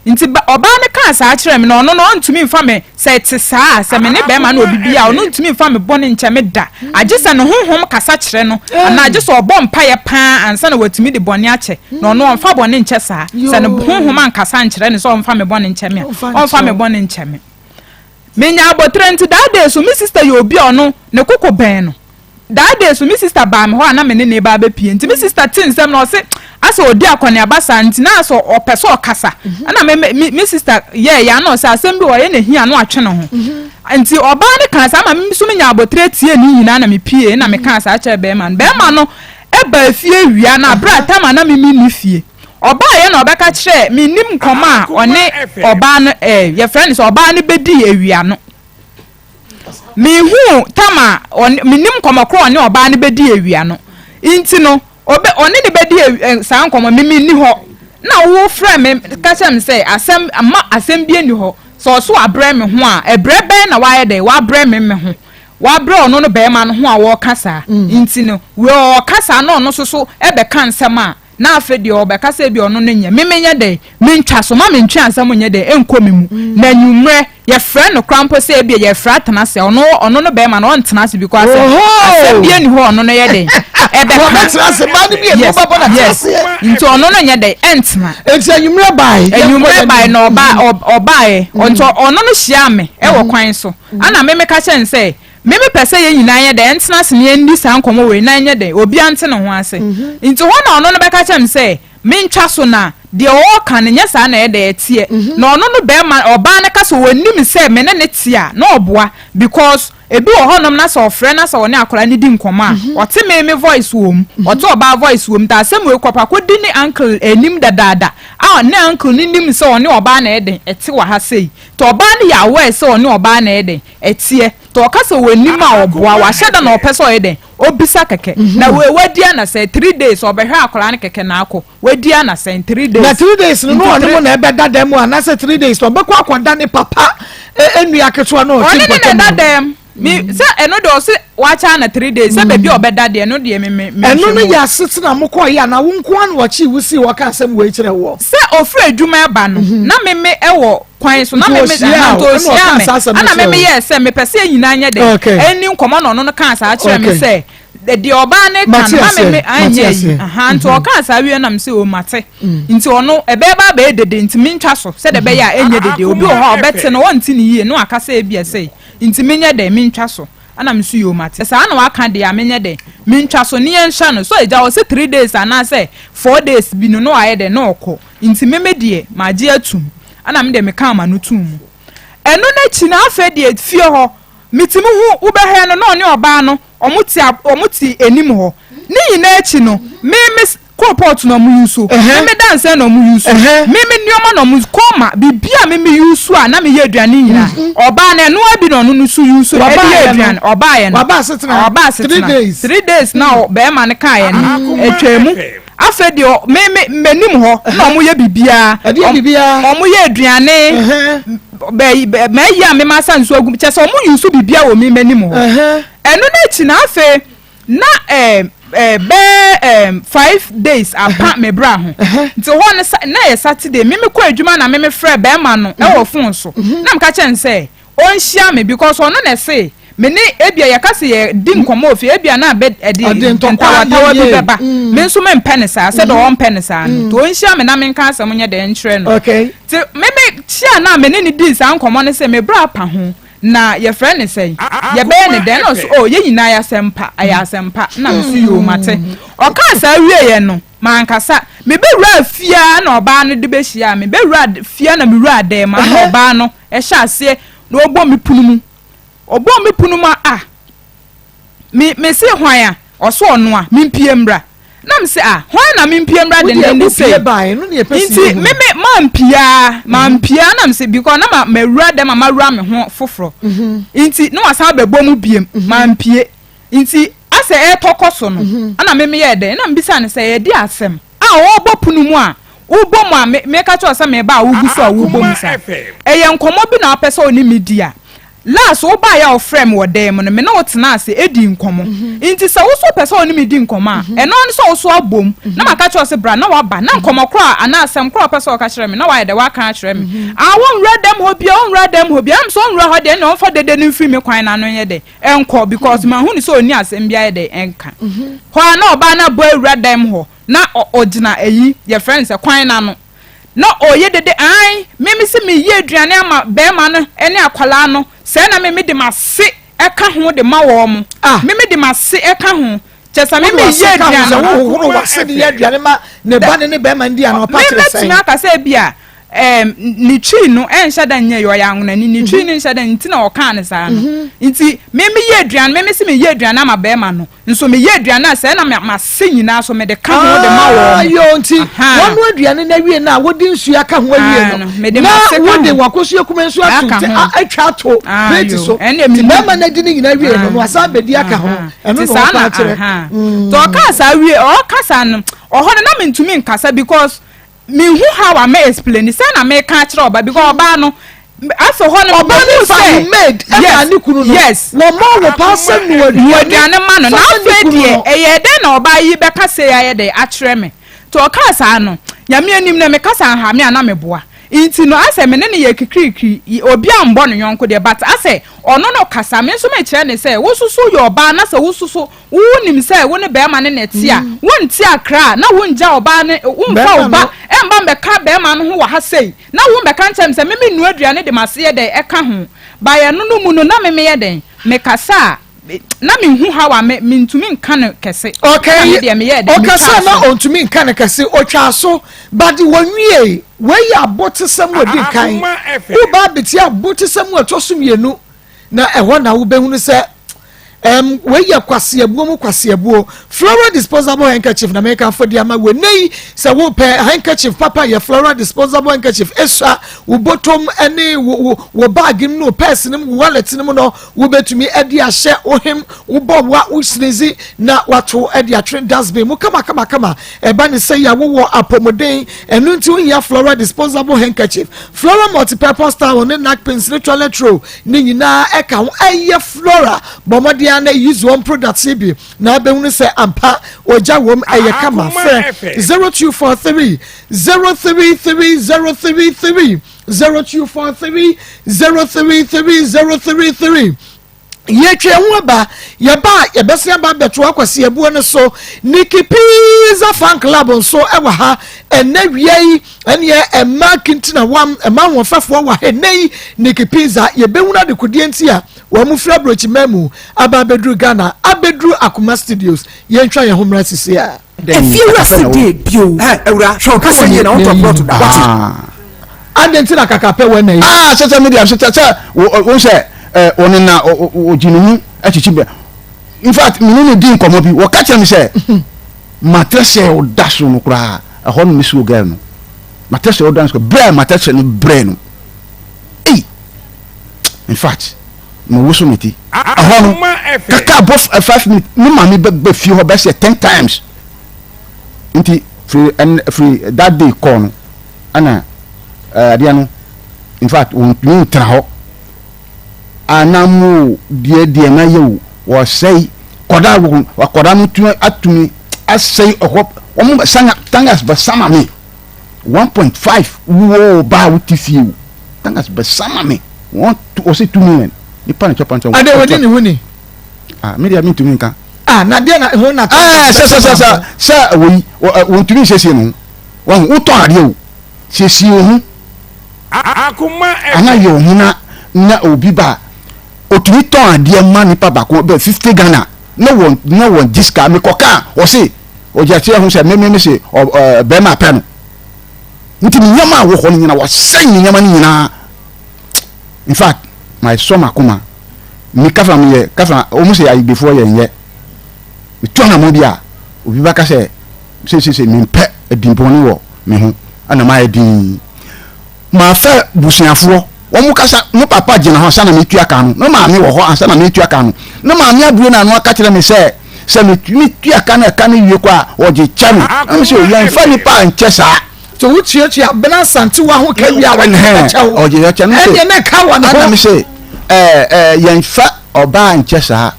Nti ba, ɔbaa no kaa saa kyerɛɛ me, na ɔno no ɔntumi mfa me, sɛ ɛte saa a, sɛ me ne bɛrima no wɔ biribi a, ɔno ntumi mfa me bɔne nkyɛ me da, agye sɛ ne honhom kasa kyerɛ no, anaa agye sɛ ɔbɔ mpaeɛ pa ara ansa na watumi de bɔne akyɛ, na ɔno ɔmfa bɔne nkyɛ saa. Sɛ ne honhom ankasa ankyerɛ no sɛ ɔmfa me bɔne nkyɛ me a, ɔmfa me bɔne nkyɛ me. Menya aboterɛ nti, that day so, me sister yɛ obi a ɔno, ne koko bɛn no. That day so me sister baa me hɔ a na me ne no reba abɛpie nti me sister tee nsɛm no ɔse asɛ ɔdi akɔneaba saa nti na asɛ ɔpɛ sɛ ɔkasa ɛna me me me sister yɛɛ ya na ɔsɛ asɛm bi wɔ yɛ na hia na watwe ne ho nti ɔbaa no kaa saa ma me nso menya aboterɛ tie ne nyinaa na me pie na me kaa saa kyerɛ bɛrima no bɛrima no ɛbaa fie wia na abere a tam a na me me nni fie ɔbaa yɛ na ɔbɛka kyerɛ me nim nkɔmɔ a ɔne ɔbaa no ɛɛ yɛfrɛ no sɛ ɔbaa no bɛdii awia no. Minhuu tam a ɔne, minnim nkɔmmɔ korɔ a ɔne ɔbaa no bɛdii awia no. Nti no, ɔbɛ, ɔne no bɛdi awi, ɛ, saa nkɔmmɔ, me menni hɔ. Na wofrɛ me ka kyerɛ me sɛ asɛm, mma asɛm bi nni hɔ. Sɛ ɔso wabrɛ me ho a, ɛbrɛ bɛn na wayɛ dɛn, wabrɛ me me ho? Wabrɛ ɔno no barima no ho a wɔreka saa. Nti no, wei ɔreka saa na ɔno nso so bɛka nsɛm a, Na afei deɛ ɔbɛka sɛ ebia ɔno no nyɛ me, menyɛ dɛn? Mentwa so, ma mentwe ansa mu nyɛ dɛn? Ɛnkɔ me mu. Na anwummerɛ, yɛfrɛ no koraa mpo sɛ ebia yɛfrɛ atena ase a, ɔno, ɔno no bɛrima no, ɔntena ase because asɛm, asɛm biara nni hɔ a ɔno no yɛ dɛn? Ɛbɛka. Wɔbɛtena ase, mmaa no mmienu Yes, bɛbɔ no atena yes. aseɛ. Nti ɔno no nyɛ dɛn? Ɛntena. Enti anwummerɛ bae, yɛnkɔ Anwummerɛ yɛn bae anim. na ɔba, ɔ, ɔbaeɛ. Nti ɔno no hyiaa me wɔ kwan so. Ɛna me meka kyerɛɛ no sɛ, Me mepɛ sɛ yɛn nyinaa nyɛ dɛn? Yɛntena ase na yɛnni saa nkɔmmɔ wei na ɛnyɛ dɛn? Obiara nte ne ho ase. Nti hɔ na ɔno no bɛka kyerɛ me sɛ mentwa so na deɛ ɔreka no nyɛ saa na ɛyɛ dɛn? Ɛteɛ. Na ɔno no barima, ɔbaa no ka sɛ ɔnim sɛ me ne no te a na ɔboa because ebi wɔ hɔnom na sɛ ɔfrɛ na sɛ ɔne akwadaa no di nkɔmmɔ a, ɔte me me voice wɔ mu, ɔte ɔbaa voice wɔ mu. Nti asɛm wei kɔpa kɔdi ne uncle anim dadaada a ne uncle no nim sɛ ɔne ɔbaa na ɛyɛ dɛn? Ɛte wɔ ha sei. Nti ɔbaa no yɛ aware sɛ ɔne ɔbaa na ɛyɛ dɛn? Ɛteɛ. Tɔ ɔka sɛ ɔnim a ɔboa, wahyɛ da na ɔpɛ sɛ ɔyɛ dɛn? Ɔbisa kɛkɛ. Na wei wadi anasɛn? Three days ɔbɛhwɛ akwadaa no kɛkɛ na akɔ. Wadi anasɛn? 3 days. Na 3 days no, na Nti ɔne three mo na ɛbɛda dan mu anaasɛ 3 days no ɔbɛkɔ akɔda ne papa nua ketewa no a ɔte Ɔne ne na mpɔtam ɛda hɔ? dan mu. Me sɛ ɛno deɛ ɔse wakyɛ ana 3 days sɛ baabi a ɔbɛda deɛ ɛno deɛ me me Ɛno menhwɛ no mu. yɛ asetena a mokɔeɛ anaa wo nko ara na ɔkyee wo sii hɔ kaa asɛm wei kyerɛɛ woɔ? Sɛ ɔfiri adwuma ɛba no na me me ɛwɔ kwan so na Nti me me ɔhyiaa aha wo nti ɛna ɔhyiaa ɔkaa me saa asɛm no ɛna me kyerɛɛ me wo? yɛɛ sɛ mepɛ sɛ yɛn nyinaa nyɛ dɛn Okay. ɛnni nkɔmmɔ na ɔno no kaa saa kyerɛɛ me Okay. sɛ deɛ ɔbaa no ka Mate no ma me aseɛ, me mate anyɛ ayi aseɛ. aha nti ɔkaa saa wie na me sɛ o mate nti ɔno ɛbɛyɛ ba abɛyɛ dede nti mentwa so sɛdeɛ ɛbɛyɛ a ɛnyɛ dede obi wɔ hɔ a ɔbɛte no ɔnte ne yie na waka sɛ ebia sei nti menyɛ dɛn mentwa so ɛna me so yoo mate saa na waka deɛ a menyɛ dɛn mentwa so ne yɛnhwɛ no so agya ɔse 3 days anaasɛ 4 days bi no na wayɛ dɛn na ɔkɔ nti me me deɛ magye atum ɛna me deɛ mekaa m'ano tum mu ɛno n'akyi no afei deɛ fie hɔ metumi hu wobɛhwɛ no na ɔne ɔbaa no ɔmo te ɔmo te anim hɔ ne nyinaa akyi no me me. Koropɔt na ɔmo use, me me dansɛn na ɔmo use, me me nneɛma na ɔmo use, kɔma biribi a me me use a na meyɛ aduane nyinaa mhm. ɔbaa no ɛnoa bi na ɔno no so use ɛde yɛ aduane. Ɔbaayɛ no ɔbaa asetena ɔbaa asetena 3 days na mm. bɛrima no kaayɛ no atwa mu. Afei deɛ me me m'anim hɔ na ɔmo yɛ biribiara, ɔmo yɛ aduane bɛyi mɛyi a me ma asa nsuo agu kyɛ sɛ ɔmo use biribiara wɔ me m'anim hɔ. Ɛno n'akyi na afei na ɛɛ ɛɛ bɛɛ ɛɛ 5 days apa me bra ho nti hɔ no sa na yɛ Saturday, me me kɔ adwuma na me me frɛ bɛrima no ɛwɔ phone so na me ka kyerɛ no sɛ ɔnhyia me because ɔno na ɛse me ne ebia yɛka sɛ yɛ di nkɔmɔ ofie ebia na abɛ ɛde ntawatawa bi bɛba. Me nso me mpɛ ne saa sɛdeɛ ɔmpɛ ne saa no nti ɔnhyia me na me nka asɛm nyɛ dɛ nkyerɛ no. Nti me me hyia na me ne ne di saa nkɔmɔ no sɛ me bra apa ho na yɛfrɛ ne sɛn, yɛbɛyɛ ne dɛn, na ɔso oh yɛn nyinaa yɛ asɛmpa, ɛyɛ asɛmpa. Na me so yoo mate. Ɔkaa saa wieɛ no mankasa mebɛwura fie na ɔbaa no de bɛhyia me bɛwura fie na mewura dan mu na ɔbaa no ɛhyɛ aseɛ na ɔbɔ me pono mu, ɔbɔ me pono mu a me me se hwan a ɔso ɔno a mempie mmra na me se a hwan na mempie mmra dendenden sei nti me me mampia mampia na me se because na ma mawura dɛm a mawura me ho foforɔ nti na wasan bɛbɔ mu biem mampie nti asɛ ɛtɔ kɔ so no ɛna me meyɛ dɛn na mbisa no sɛ yɛdi asɛm a ɔrebɔ pono mu a wobɔ mu a me meka kyerɛ sɛ meba a wogu so a wobɔ mu sa ɛyɛ nkɔmmɔ bi na wopɛ sɛ ɔne me di a last wobaeɛ a ɔfrɛ me wɔ dan mu no me ne wo tena ase edi nkɔmmɔ nti sɛ wo so pɛ sɛ ɔne me di nkɔmmɔ a ɛno ne sɛ wo so abom na maka kyerɛ sɛ bra na waba na nkɔmmɔ korɔ a anaa asɛm korɔ a ɔpɛ sɛ ɔka kyerɛ me na wayɛ dɛ waka akyerɛ me a wɔnwura dɛm hɔ bia ɔnwura dɛm hɔ bia ɛm sɛ ɔnwura hɔ deɛ ɛna ɔmfa dede no mfiri me kwan n'ano nyɛ dɛ ɛnkɔ because mahu ne sɛ ɔni asɛm bi ayɛ dɛ ɛnka hɔ a na ɔbaa no abɔ awura dɛm hɔ na ɔgyina ayi yɛfrɛ no sɛ kwan n'ano na ɔyɛ dede an meme sɛ meyɛ aduane ama bɛrima no ne akwalaa no sɛ na meme de m'ase ɛka ho de ma wɔn mo. Ah. Meme de m'ase ɛka ho kyɛ sɛ meme yɛ aduane sɛ wohohoro w'ase de yɛ aduane ma ne ba ne ne bɛrima ndi ana ɔpa kyerɛ sɛn? Mebɛtumi aka sɛ bi a ne twi no ɛnhyɛ da nyɛ yɛ ɔyɛ anwonani ne twi no nhyɛ da nti na ɔkaa ne saa no nti meme yɛ aduane meme sɛ meyɛ aduane ama bɛrima no nso meyɛ aduane a sɛ na m'ase nyinaa so mede ka ho de ma wɔn. Yo nti wɔn no aduane no awie no a wode nsuo aka ho awie no na wode wakosua kuma nsuo ato nti atwa ato plate so nti bɛrima no adi ne nyinaa wie no no asan bɛdi aka ho ɛno na ɔpa akyerɛ. Nti ɔkaa saa wie ɔka saa no ɔhɔ no na mentumi nkasa because mehu how a me explain sɛ na meka akyerɛ ɔba because ɔbaa no afei hɔ no ɔbaa no fa ne maid ɛma ne kunu no yes wɔn mɔ wɔ paa sɛ nua aduane ma no na afei deɛ ɛyɛ dɛn na ɔbaa yi bɛka sɛ ayɛ dɛ akyerɛ me nti ɔkaa saa no Nyame anim na meka saa nha me a na meboa nti no asɛ me ne ne yɛ kikirikiri obi a mbɔ ne yɔnko deɛ but asɛ ɔno no kasa me nso mekyerɛ ne sɛ wososo yɛ ɔbaa na sɛ wososo wonim sɛ wo ne bɛrima ne na ɛte a wonte akra na wongya ɔbaa ne womfa wo ba ɛmba mbɛka bɛrima no ho wɔ ha sei na wo mbɛka nkyɛn me sɛ meme nua aduane de m'ase yɛ dɛn ɛka ho baeɛ no no mu no na meme yɛ dɛn mekasa a na mehu how a me mentumi nka no kɛse. Okay, me deɛ meyɛ dɛn ɔkasa na ɔntumi nka no kɛse ɔtwa so but wɔnwie. Wei yɛ abotesɛm wɔ di kan woba abɛtie abotesɛm wɔ ɛtɔ so mmienu na ɛhɔ na wobɛhunu sɛ wei yɛ kwaseabuo mu kwaseabuo. Flora disposable handkerchief na meka afɔ de ama wɔ nne yi sɛ wopɛ handkerchief papa yɛ Flora disposable handkerchief. Esua wo bɔtɔm ne wo wo wo bag mu ne wo purse no mu, wo wallet no mu no wobɛtumi de ahyɛ wo hem wobɔ wa wo sneeze na wato de atwene dustbin mu kama kama kama. Ɛba ne sɛ yɛ wowɔ apɔmuden ɛno nti wohia Flora disposable handkerchief. Flora multipurpose towel ne napkins ne toilet roll ne nyinaa ɛka ho ɛyɛ Flora. Bɔ mmɔden a na use wɔn products yi bi na abɛhunu sɛ ampa ogya wɔm ɛyɛ kama. Frɛ 0243 033 033, 0243 033 033. Yɛtwa ho aba yɛba a yɛbɛsen aba abɛto akwasi abuo no so. Nikki Pizza Fan Club nso ɛwɔ ha ɛnɛ wia yi ɛneɛ ɛma kintina wam ɛma ahoɔfɛfoɔ wɔ ha ɛnɛ yi. Nikki Pizza yɛbɛhunu adekodeɛ nti a wɔn mo firi aburokyiman mu aba abɛduru Ghana abɛduru Akoma Studios. Yɛntwa yɛn ho mmra sisi a. Efie wura si deɛ bio. Ɛ awura hwɛ ɔkasa yie na wotɔ plot da wate. Adi nti na kaka pɛ wɔ na yi. Aa sɛ sɛ mi deɛ sɛ sɛ wo sɛ ɛ ɔne na ɔgye ne ho akyikyi bɛ. In fact, mi ne ne di nkɔmɔ bi wɔka kyerɛ mi sɛ. Matrɛsɛ ɔda so no koraa ɛhɔ no mesuo girl no. Matrɛsɛ ɔda so brɛ matrɛsɛ no brɛ no. Ei! In fact, me woso me ti. Ɛhɔ no, kaka bɔ 5 minutes, me maame bɛ fie hɔ bɛsɛ 10 times. Nti firi ɛn firi that day kɔɔ no, ɛna adeɛ no, in fact, wɔntumi ntena hɔ. Anam o, deɛ deɛ na yɛ o, wɔsɛe kɔda wɔ akɔda no tumi atumi asɛe ɛhɔ. Wɔn sanga tangas bɛ sama me 1.5 wo ba a wote fie o, tangas bɛ sama me wɔn wɔsɛ 2 million nipa ne twɛ pantɛ. Ade wɔdi ne ho ni. Ah, mi deɛ mi ntumi nka. Ah, na deɛ na ho na. Ɛɛ sɛ sɛ sɛ sɛ sɛ wɔyi wɔntumi nsiesie ne ho wɔn wotɔn adeɛ o, siesie wo ho ana yɛ wo ho na obi ba otumi tɔn adeɛ ma nipa baako bɛ 50 Ghana na wɔn gye sika. Mekɔ kaa ɔse ɔgye akyerɛ ho sɛ meme me se ɔ ɛɛ bɛrima apɛ no nti ne nneɛma a wɔ hɔ no nyinaa wɔsɛn ne nneɛma no nyinaa. In fact, ma ɛsɔ m'akoma. Mi kafa mi yɛ kafa wɔn sɛ ayigbefoɔ yɛ nyɛ metu anamɔ bi a obi bɛka sɛ sesese mempɛ adimpɔne wɔ me ho ɛna mayɛ din maafɛ busuafoɔ wɔn kasa. Ne papa gyina hɔ ansa na metua ka no, ne maame wɔ hɔ ansa na metua ka no, ne maame abue n'ano aka kyerɛ me sɛ metumi tua ka no, ɛka no wie kɔ a ɔgye kyɛ me ɛna sɛ yɛmfa nipa nkyɛ saa. So wotuatua Abena Asantewa ho ka wie a wɔde kyɛ wo? Ɔgye kyɛ no sɛ ɛneɛ na ɛka wɔ ne hɔ. Ɛna me sɛ ɛɛ ɛɛ yɛmfa ɔbaa nkyɛ saa.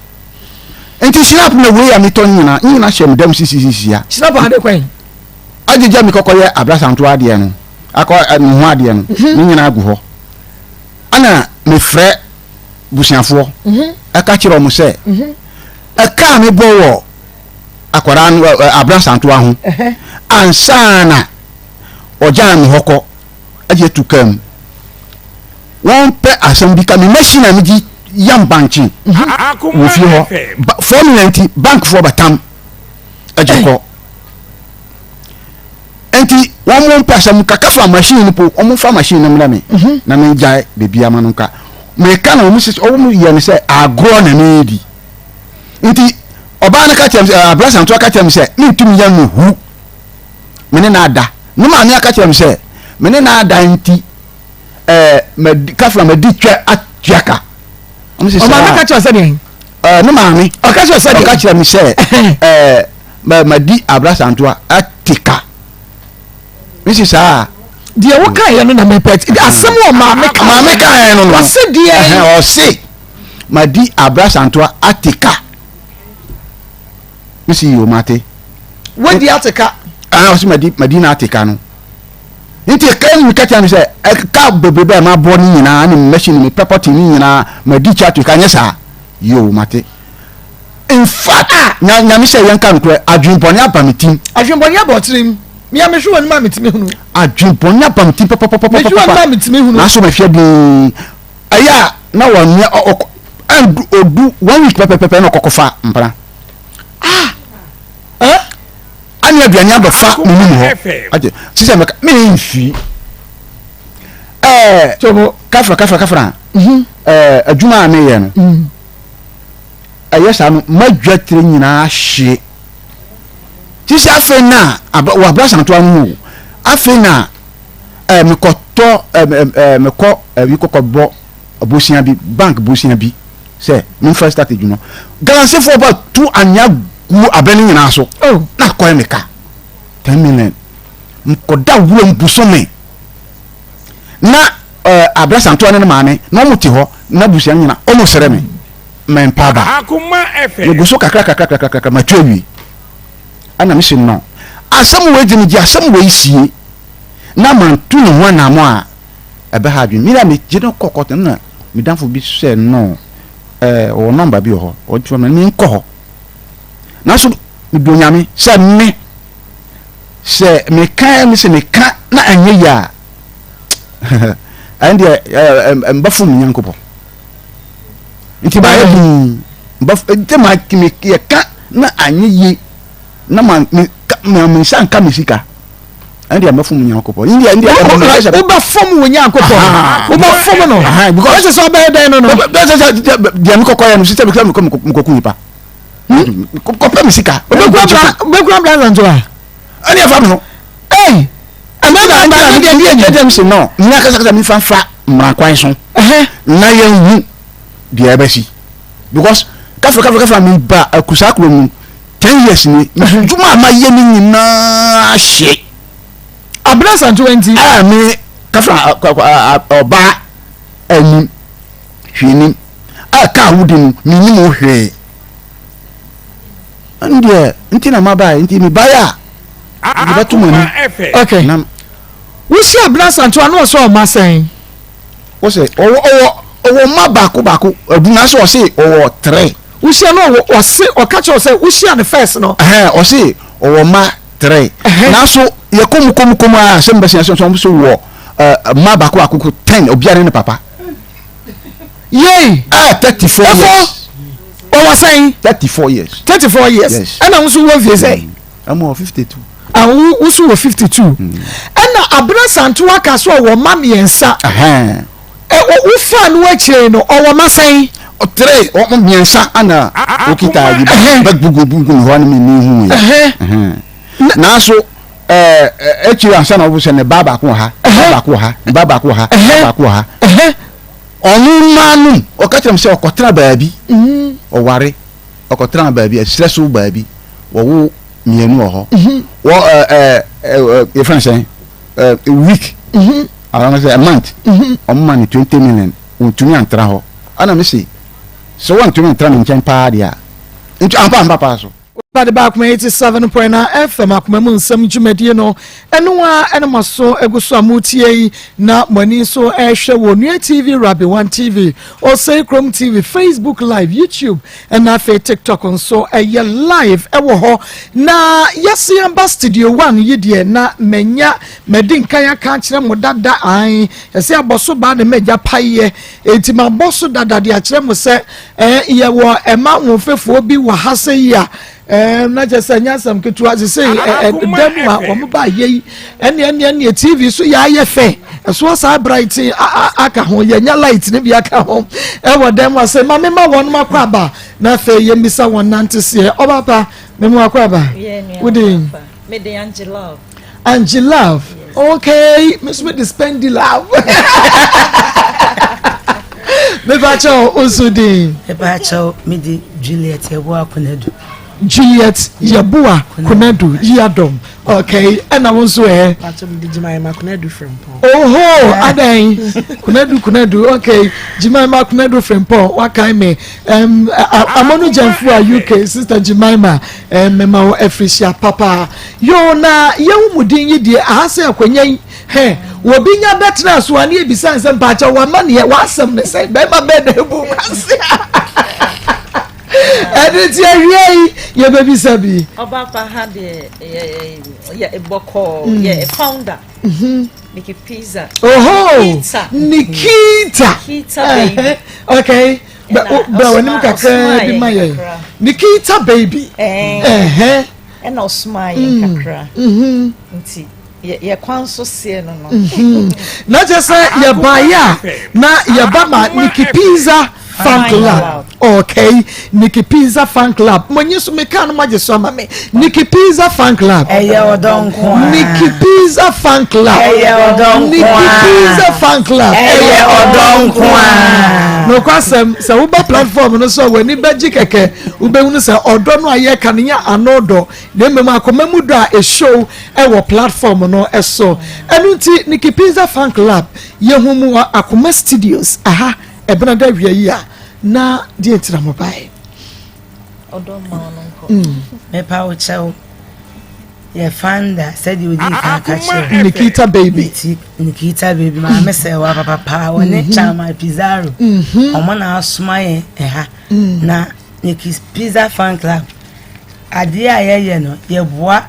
Nti snap na wei a metɔ no nyinaa nyinaa hyɛ me dam sisisisi a. Snap ade kwan. Agyegya mi kɔkɔ yɛ abrasanto adeɛ no akɔ me ho adeɛ no ne nyinaa gu hɔ. Ɛna mefrɛ busuafoɔ ɛka kyerɛ wɔn sɛ ɛka a mebɔ wɔ akwadaa no abrasantoa ho ansa na ɔgyaa me hɔ kɔ agye tu kaa mu, wɔn pɛ asɛm bi ka me machine a megye yam bankye wɔ fie hɔ 4 million nti bankfoɔ bɛtam agye kɔ. Nti wɔn mo mpɛ asɛm kaka fa machine no po, wɔn fa machine no mmerɛ me na me gyae beebi ama no nka meka na wɔn sisi wɔn yɛ no sɛ agorɔ na me di. Nti ɔbaa no ka kyerɛ me sɛ abrasanto aka kyerɛ me sɛ mentumi yɛ no hu me ne n'ada. Ne maame aka kyerɛ me sɛ me ne n'ada nti madi kafra madi twɛ atua ka. Wɔn sisi ɔmaame ka kyerɛ sɛ deɛn? Ne maame ɔka kyerɛ sɛ deɛn? Ɔka kyerɛ me sɛ madi abrasanto ate ka nsi saa. Deɛ woka yɛ no na mepɛ asɛm wɔ maame ka. Maame ka yɛ no. Ɔse deɛ? Ɔse madi abrasanto ate ka nsi yi o mate. Wadi ate ka? Ah, ɔse madi na ate ka no. Nti ɛka mi ka kyerɛ mi sɛ ɛka bebrebe a mabɔ ne nyinaa ne machine mi pɛpɔte ne nyinaa madi kyɛ ato ka nyɛ saa yi o mate. In fact, nya nyame sɛ yɛnka nokorɛ, adwenbɔne aba me tim. Adwenbɔne aba ɔtirim. Mea mehwɛ w'anim a metumi hunu. Adwenbɔne aba me tim papapapapa. Mehwɛ w'anim a metumi hunu. Nanso mehwɛ dinn ɛyɛ a na wɔnyɛ ɔkɔ ɛndu odu one week pɛpɛpɛpɛ na ɔkɔkɔfa mpena. Ah! Eh? Ane aduane abɛfa me nim hɔ. Agye sisɛ mɛka memfi ɛɛ kafra kafra kafra ɛɛ adwuma a meyɛ no. Ɛyɛ saa no madwa tire nyinaa hye sisi. Afei na wɔ abrasantoa no ho afei na mekɔtɔ mekɔ ɛbi kɔkɔ bɔ bosia bi, bank bosia bi sɛ memfa start adwuma. Galamseyfoɔ ba tu anwea gu abɛ no nyinaa so na akɔyɛ me ka 10 million. Nkɔda wuram bosome na abrasantoa ne ne maame na ɔmo te hɔ na busua no nyinaa ɔmo srɛ me mɛmpa ba. Megu so kakra kakra kakra kakra matu awie. Ɛna mese no asɛm wei gye megye asɛm wei sie na manto ne ho anammɔ a ɛbɛha adwene. Mira megye no kɔ kɔtɔ na medamfo bi sɛ no ɔwɔ nɔmba bi wɔ hɔ ɔkyerɛ me menkɔ hɔ. Nanso medɔ Nyame sɛ me sɛ meka me sɛ meka na ɛnyɛ yie a ɛn deɛ mbɛfom Nyankopɔn. Nti mayɛ dinn nti ma me yɛka na anyɛ yie na ma me ma me nsa nka me sika ɛn deɛ mbɛfom Nyankopɔn. Ndeɛ ndeɛ wobɛfom wo Nyankopɔn, wobɛfom no because sɛ ɔbɛyɛ dɛn no deɛ mekɔkɔ yɛ no sɛ mekɔ mekɔku nipa. Kɔpɛ me sika. Wobɛkura bra nsanto a. Ɛne ɛfa me ho. Ei! Ɛmɛ na nti na deɛ deɛ deɛ deɛ sɛ no nyina kasakasa mi fa fa mmara kwan so na yɛn hu deɛ ɛbɛsi because kafra kafra kafra mi ba akusa kuro mu 10 years ni dwuma a ma yɛ ne nyinaa hye. Abena Santo nti. A mi kafra ɔbaa anim hwee nim a kaa wodi no mi nim wo hwee ɛno deɛ nti na ma baa nti mi ba yɛ a mi bɛ to mo ani. Okay. Na Wosi Abena Santo ano ɔsɛ ɔma sɛn? Wɔsɛ ɔwɔ mma baako baako abuna sɛ ɔse ɔwɔ tere. Wohyia no ɔwɔ ɔse ɔka kyerɛ sɛ wohyia no first no. Ɛhɛn, ɔse ɔwɔ mma tere. Nanso yɛ kɔm kɔm kɔm a asɛm bɛsi asɛm sɛ ɔmo so wɔ ɛɛ mma baako baako ko 10 obiara ne ne papa. Yei. 34 years. Ɔwɔ sɛn? 34 years. 34 years. Yes. Ɛna wo nso wɔ mfie sɛn? Ɛmu wɔ 52. Ah, wo nso wɔ 52. Ɛna Abena Santo aka so ɔwɔ mma mmiɛnsa. Ɛhɛn. Ɛ wo fa no akyire no ɔwɔ mma sɛn? Tere ɔmo mmiɛnsa ana okita yi bɛ bugu bugu ne hɔ ne mi mi hu yɛ. Ɛhɛn. Nanso ɛɛ akyire ansa na ɔbɔ sɛ ne ba baako wɔ ha, ne ba baako wɔ ha, ne ba baako wɔ ha, ne ba baako wɔ ha. Ɛhɛn. Ɔno mmaa no ɔka kyerɛ me sɛ ɔkɔtena baabi, ɔware, ɔkɔtena baabi, ɛserɛ so baabi, wɔwo mmienu wɔ hɔ. Wɔ ɛɛ ɛɛ ɛɛ yɛfrɛ no sɛn, a week anaasɛ a month, ɔmo ma no 20 million, wɔntumi antra hɔ. Ɛna me se sɛ wɔntumi ntra me nkyɛn paa deɛ a, nti ampa ampa paa so. Bade baako 87.9 FM akoma mu nsɛm dwumadie no ɛno a ɛna mo aso egu so a motie yi na mo ani nso ɛrehwɛ wɔ Nua TV, Rabi One TV, Osei Krom TV, Facebook Live, YouTube ɛna afei TikTok nso ɛyɛ live ɛwɔ hɔ. Na yɛsi aba Studio One yi deɛ na manya mɛdi nkan aka akyerɛ mo dada an yɛsi abɔ so baa ne mɛgya payɛ eti ma bɔ so dada de akyerɛ mo sɛ yɛwɔ ɛma ahoɔfɛfoɔ bi wɔ ha sɛ yi a na kyerɛ sɛ nyɛ asɛm ketewa sɛ sɛ ɛ dɛm a wɔn ba yɛ yi ɛne TV so yɛ ayɛ fɛ ɛso asa bright aka ho yɛnya light ne bi aka ho ɛwɔ dɛm a sɛ maame ma wɔn akɔ aba na afei yɛmmisa wɔn nante seɛ. Ɔba pa, mɛmu akɔ aba. Wodin? Mede Angie Love. Angie Love. Okay, me nso mede Spendy Love. Mepa kyɛw, nso din? Mepa kyɛw, mede Juliet Yeboah Konadu. Juliet Yeboah Konadu Yiadom. Okay, ɛna wo nso ɛ? Pacho, mede Jimaima Konadu Frimpong. Oho, adan Konadu Konadu. Okay, Jimaima Konadu Frimpong, wakan me Amonu Gyamfo a UK, Sister Jimaima, mema wo afirihyia papa. Yo, na yɛhu mu din yi deɛ aha sɛ akonnwa yi hɛ wɔbi nya bɛtena so a ne yɛbisa nsɛm paakyɛ wama neɛ w'asɛm ne sɛ bɛrima bɛɛ na ɛbu kwase ɛde ti awia yi yɛbɛbisa bi. Ɔba pa ha deɛ yɛ bɔkɔɔ yɛ founder Nikki Pizza. Oho. Nikita. Nikita. Nikita Baby. Okay, bra w'anim kakra bi ma yɛn. Nikita Baby. Ɛna ɔsoma yɛn kakra nti yɛ kwan so seɛ no. Na kyerɛ sɛ yɛbaeɛ a na yɛba ma Nikki Pizza Fan Club. Okay, Nikki Pizza Fan Club, mo nyi so meka no magye so ama me. Nikki Pizza Fan Club. Ɛyɛ ɔdɔ nko a. Nikki Pizza Fan Club. Ɛyɛ ɔdɔ nko a. Nikki Pizza Fan Club. Ɛyɛ ɔdɔ nko a. Nokwasɛm sɛ woba platform no so a w'ani bɛgye kɛkɛ. Wobɛhunu sɛ ɔdɔ no a yɛka no nyɛ ano dɔ na mmom akoma mu dɔ a ɛshow ɛwɔ platform no so. Ɛno nti Nikki Pizza Fan Club, yɛhu mu wɔ Akoma Studios aha ɛbena da awia yi a na deɛ ntina mo bae? Ɔdɔ ma ɔno nkɔ. Mepa wo kyɛw, yɛ founder sɛdeɛ odi kan ka kyerɛ Nikita Baby. Nikita Baby maame sɛ wa papapa wɔne Chama Pizarro ɔmo na asoma yɛn ɛha. Na Nikki Pizza Fan Club adeɛ a yɛyɛ no, yɛboa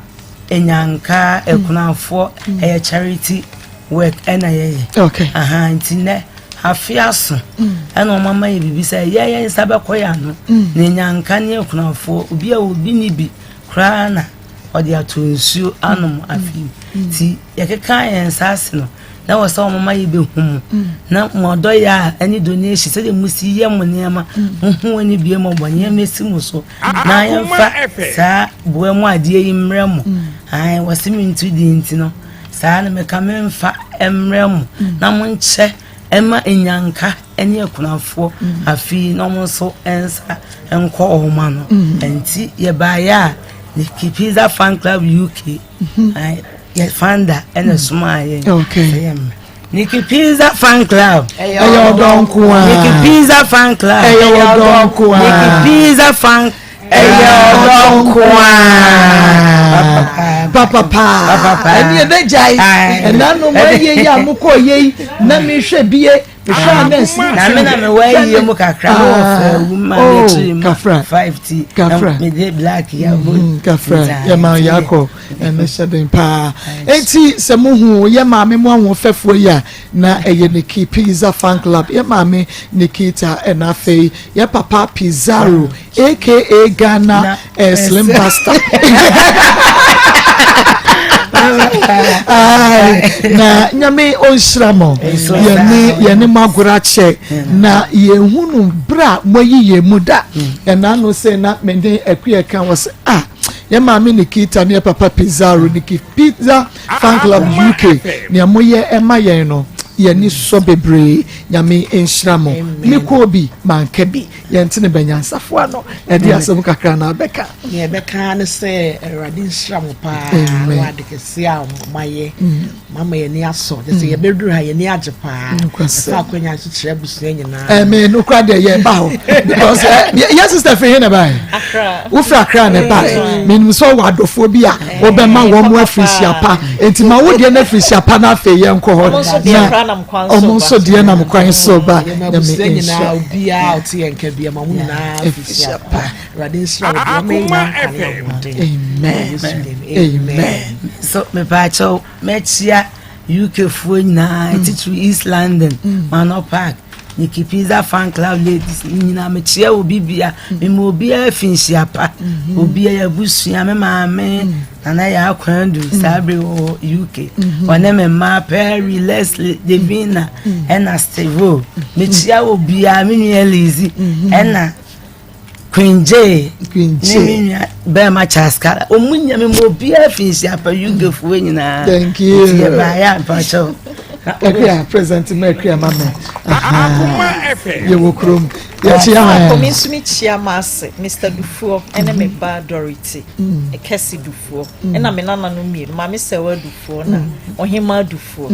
enyanka akunafoɔ, ɛyɛ charity work ɛna yɛyɛ. Aha nti nɛ afe aso ɛna ɔmo ama yɛ biribi sɛ yɛyɛ nsa bɛkɔ yɛ ano na enyanka ne akunafoɔ obi a obi ni bi koraa na ɔde ato nsuo anom afe mu. Nti yɛkeka yɛn nsa ase no. Na wɔ sɛ wɔn ma yɛ bɛhu mo na mo ɔdɔ yɛ a ɛne donation sɛdeɛ mo si yɛ mo nneɛma mo ho wɔn ani bie mo bɔ nneɛma esi mo so na yɛmfa saa boa mu adeɛ yi mmerɛ mo ae wɔsi mi ntu di nti no saa na meka memfa mmerɛ mo na mo nkyɛ ɛma nyanka ɛne akunafoɔ afei na wɔn nso nsa nkɔ wɔn ano nti yɛbaayɛ a Nikki Pizza Fan Club UK. Yɛ founder ɛna mm. somaa yɛn. Okay. Nikki Pizza Fan Club. Ɛyɛ ɔdɔ nko ara. Nikki Pizza Fan Club. Ɛyɛ ɔdɔ nko ara. Nikki Pizza Fan. Ɛyɛ ɔdɔ nko ara. Papapa. Ɛni ɛbɛ gya yi. Ɛna no mo ayie yi a mo kɔ yie yi na mi hwɛ bie. Mehwɛ a na ɛsi na me na mewɔ ayie mu kakra me wɔ fɛ wu ma me akyiri ma 5 ti na me de black ya bo mm, kafra yɛ ma yɛ akɔ ɛno hyɛ den paa enti sɛ muhu yɛ maame mu ahoɔfɛfoɔ yi a na ɛyɛ Nikki Pizza Fan Club yɛ maame Nikita ɛna afei yɛ papa Pizarro aka Ghana eh, Slim Buster na nyame ɔnhyira mo yɛne yɛne mo agorɔ akyɛ na yɛhunu berɛ a moayi yɛn mu da ɛna no sɛ na mene akua ka wɔ sɛ ah yɛ maame Nikita ne yɛ papa Pizarro Niki Pizza Fan Club UK nea moyɛ ɛma yɛn no yɛni sɔ bebree nyame nhyira mo mekɔɔ bi manka bi Yɛnte ne bɛnyansafo ano. Ɛde asɛm kakra na abɛka. Nea ɛbɛka ne sɛ Awurade nhyira mo paa wɔ ade kɛse a moayɛ. Mm. Mama yɛn ani asɔ. Kyerɛ sɛ mm. yɛbɛduru ha yɛn ani agye paa. Ɛfa akwanya nso kyerɛ abusua nyinaa. Ɛmɛ nokura deɛ yɛ ba hɔ because eh, yɛ sister firi he na ba yɛ. Wofiri Accra na ɛba yɛ. Menim sɛ ɔwɔ adɔfoɔ bi a wɔbɛma wɔn mo afirihyia pa. Nti ma wo deɛ no afirihyia pa na afei yɛn kɔ hɔ. Na ɔmo nso deɛ nam kwan so ba. Nyame nhyira obiara ɔte yɛn nka bi ma mo nyinaa afirihyia pa. Awurade nhyira wo deɛ ɔma nyinaa nkwa ne ahoɔden. Amen. Amen. So mepaakyɛw mɛkyia UK foɔ nyinaa mm. titiri East London mm. Manor Park Nikki Pizza fan club ladies nyinaa mekyia obi bia mm. mema obiara fi nhyia pa mm-hmm. obiara yɛ abusua me maame Nana Yaa Kwandu saa bere wɔ UK. Ɔne me mma Perry, Leslie, Davina ɛna Stevo. Mekyia obiara, me nua Lizzy ɛna Queen J ne me nua bɛrima Charles Kala. Ɔmu nya me ma obiara fi nhyia pa UK foɔ nyinaa. Thank you. Nti yɛbaeɛ a mpakyɛw. Akua present ma akua ma me. Yɛwɔ kurom. Yɛkyia hwan? Me nso mekyia m'ase Mr. Dufoɔ ɛne me ba Dorothy. Kɛse Dufoɔ, ɛna me nananom mmienu, Maame Sɛwa Dufoɔ na Ɔhemaa Dufoɔ.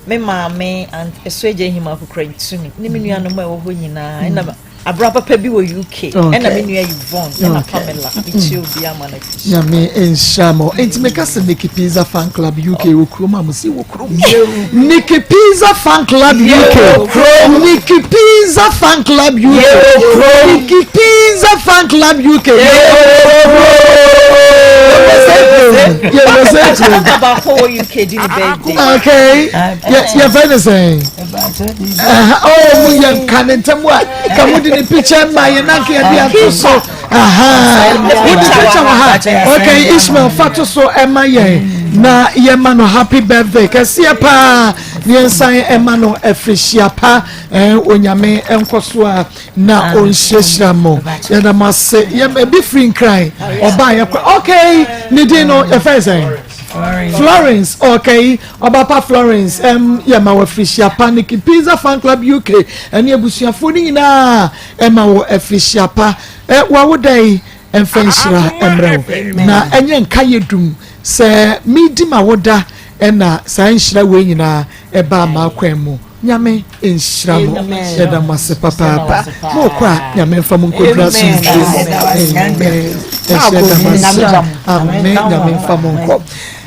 Me maame Aunt Ɛso Agya Hima Akokora Ntumi ne me nuanom a ɛwɔ hɔ nyinaa, ɛna abra papa bi wɔ UK, ɛna me nua Yvonne, ɛna Pamela, mekyia obi ama no afi so. Nyame nhyira mo. Enti meka sɛ Nikki Pizza Fan Club UK wɔ kurom a mo si wɔ kurom. Nikki Pizza Fan Club UK. Nikki Pizza Fan Club UK. Nikki Pizza Fan Club UK. Okay. Yɛ fɛ ne sɛn. Oh, mo yɛ nka ne ntɛm a ka mo de ne picture ma yɛ nanka yɛ de ato so. Wode picture wɔ ha. Okay, Ishmael fa to so ɛma yɛn na yɛma no happy birthday kɛseɛ paa na yɛnsan ɛma no afirihyia pa onyame nkɔ so a na ɔnhyirahyira mo yɛda mo ase yɛma ebi firi nkran ɔbaa yɛ kora okay ne din no yɛfrɛ sɛn Florence okay ɔbapa Florence ɛm yɛma wɔ afirihyia pa Nikki Pizza Fan Club UK ɛne abusuafoɔ no nyinaa Ɛma wo afirihyia pa. Ɛ w'awoda yi mfa nhyira mmrɛ wo na ɛnyɛ nkayɛ dum sɛ medi m'awoda ɛna saa nhyira wei nyinaa ɛbaa m'akwan mu. Nyame nhyira mo. Yɛda mo ase papaapa. Mokɔ a Nyame mfa mo nkɔduru asomdwoe mu. Amen. Ɛhyɛ da mo ase. Amen. Nyame mfa mo nkɔ.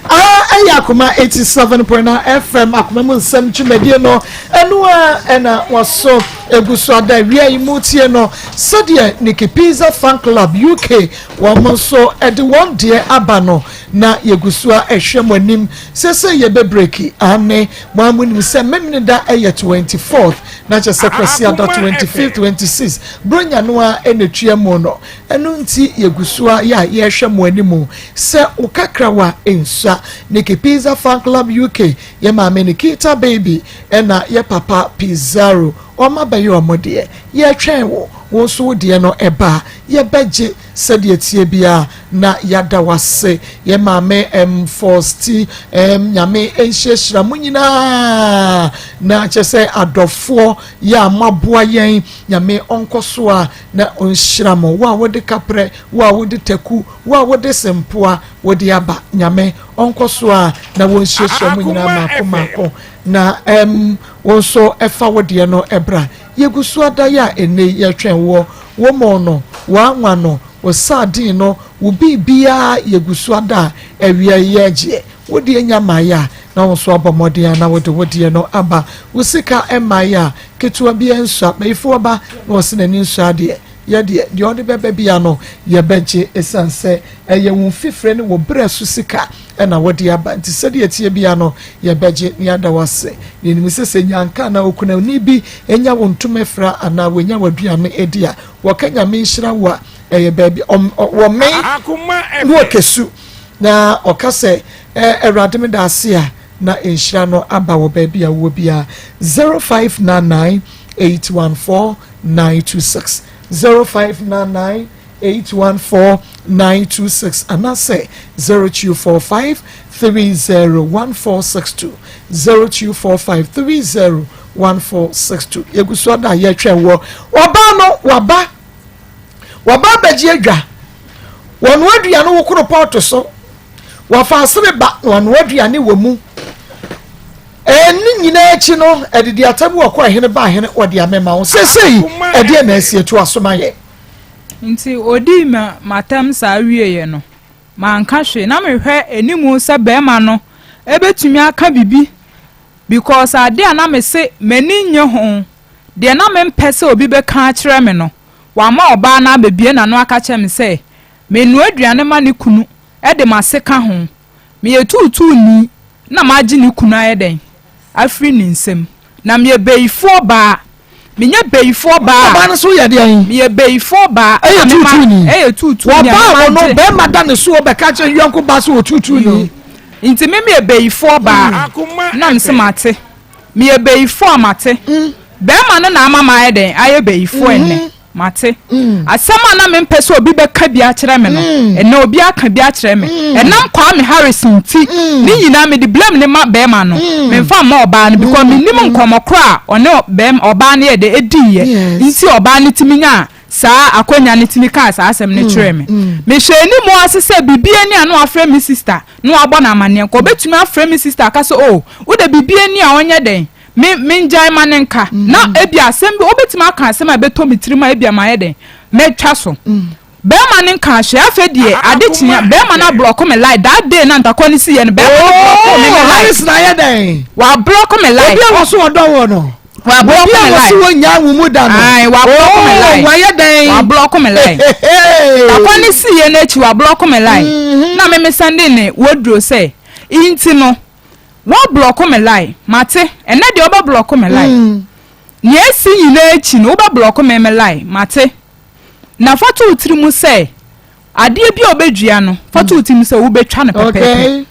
Aha ɛyɛ Akoma 87.9 FM Akoma mu nsɛm dwumadie no ɛno a ɛna waso egu so ada awia yi mu tie no sɛdeɛ Nikki Pizza Fan Club UK wɔn nso ɛde wɔn deɛ aba no na yɛgu so a ɛhwɛ mo anim sese yɛbɛ breki ane mo a mo nim sɛ Memeneda ɛyɛ 24th na kyɛ sɛ Kwasiada 25th 26 Bronya no a ɛna tua mu no Ɛno nti yɛgu so ara a yɛrehwɛ mo anim sɛ wo kakrawa nsua. nsa. Nikki Pizza Fan Club UK, yɛ maame Nikita Baby ɛna yɛ papa Pizarro, wɔn abɛyɛ wɔn deɛ. Yɛretwɛn wo, wo nso wo deɛ no ɛba a, yɛbɛgye sɛdeɛ ɛteɛ biara na yɛada wo ase. Yɛ maame ɛm Fausti ɛm Nyame nhyirahyira mo nyinaa na kyerɛ sɛ adɔfoɔ yɛ a moaboa yɛn, Nyame ɔnkɔ so a na ɔnhyira mo. Wo a wode kaprɛ, wo a wode taku, wo a wode sempoa wode aba, Nyame ɔnkɔ so a na wɔnhyirahyira mo nyinaa maako maako. Na ɛm wo nso ɛfa wo deɛ no ɛbra. Yɛgu so ada yɛ a ɛnnɛ yi yɛretwɛn woɔ. Wo mo no, w'anwa no, wo sardine no, wo biribiara yɛgu so ada a awia yi yɛregyeɛ. Wo deɛ nya mmaeɛ a na wo nso abɔ mmɔden a na wode wo deɛ no aba. Wo sika mmaeɛ a, ketewa biara nsua. Bayifoɔ ba na ɔse n'ani nsɔ adeɛ. Yɛ deɛ, deɛ ɔde bɛba biara no yɛbɛgye ɛsiane sɛ ɛyɛ wo mfifire ne wo berɛ so sika na wode aba nti sɛdeɛ ɛteɛ biara no yɛbɛgye na yɛada wo ase. Yɛnim sɛ sɛ nyanka anaa okunani bi nya wo ntoma fira anaa wanya w'aduane di a, wɔka Nyame nhyira wo a, ɛyɛ baabi wɔmee na ɔkɛsu na ɔka sɛ Awurade meda ase a, na nhyira no aba wɔ baabi a wowɔ biara. 0599 814 926 0599 814 926 anaasɛ 0245 301462 0245 301462. Yɛgu so ada a yɛtwɛn wɔ ɔbaa no waba waba abɛgye adwa wɔnoa aduane wo koropɔɔto so wafa asere ba na wanoa aduane wɔ mu. Ɛne nyinaa akyi no ɛdede atam wɔ kɔ ɛhene ba ahene wɔde amema wo seesei ɛdeɛ na asi atu aso ma yɛ. Nti odii me m'atɛm saa wieeɛ no, manka hwee. Na mehwɛ animu sɛ bɛɛma no bɛtumi aka bibi because adeɛ a na mese m'ani nnye ho, deɛ na mempɛ sɛ obi bɛka akyerɛ me no, wama ɔbaa no abɛbue n'ano aka kyerɛ me sɛ menoa aduane ma ne kunu de m'ase ka ho. Meyɛ tuutuuni na magye ne kunu ayɛ dɛn afiri ne nsam. Na meyɛ bayifoɔ baa. Menyɛ bayifoɔ baa. Ɔbaa no so yɛ deɛn? Meyɛ bayifoɔ baa. Ɛyɛ tuutuuni. Ɛyɛ tuutuuni. Wɔbaa wɔ no bɛrima da ne so ɔbɛka kyerɛ yɔnko baa sɛ ɔtuutuuni. Nti me meyɛ bayifoɔ baa. Na mese mate. Meyɛ bayifoɔ a mate. Bɛrima no na ama mayɛ dɛn ayɛ bayifoɔ ɛnnɛ. Mate. Asɛm a na mempɛ sɛ obi bɛka bi akyerɛ me no, ɛnnɛ obi aka bi akyerɛ me. Ɛnam Kwame Harris nti, ne nyinaa mede blame no ma bɛrima no. Memfa mma ɔbaa no because mennim nkɔmmɔ korɔ a ɔne bɛrima, ɔbaa no yɛ dɛ ɛdiiɛ nti ɔbaa no tumi nyaa saa akwanya no tumi kaa saa asɛm no kyerɛɛ me. Mehwɛɛ anim ase sɛ biribi ani a na wafrɛ me sister na wabɔ no amanneɛ. Nka ɔbɛtumi afrɛ me sister aka sɛ oh, wo de biribi ani a ɔnyɛ dɛn? Me mengyae ma no nka. Na ebia asɛm bi, wobɛtumi aka asɛm a ɛbɛtɔ me tirim a ebia mayɛ dɛn? Mɛtwa so. Bɛrima no nkaa hwee. Afei deɛ, ade kyeeɛ a, bɛrima no ablɔko me line. That day no a ntakwa no siiɛ no, bɛrima no blɔkoo me me Oh, line. Harris na ayɛ dɛn? Wablɔko me line. Obi a wɔso wɔdɔ wɔ no. Wablɔko Obi a me wɔso line. wɔnyaa wo mu da no. Ae, wablɔko me Oh, line. wayɛ dɛn? Wablɔko me line. Ntakwa no siiɛ no akyi, wablɔko me line. Na me mesɛnde ne woduro sɛ, nti no, Wo blɔko me line, mate. Ɛnɛ deɛ wobɛ blɔko me line. Nea asi nyinaa akyi no, wobɛ blɔko me me line, mate. Na fa to wo tiri mu sɛ, adeɛ bi a wobɛdua no, fa to wo tiri mu sɛ wobɛtwa no pɛpɛɛpɛ.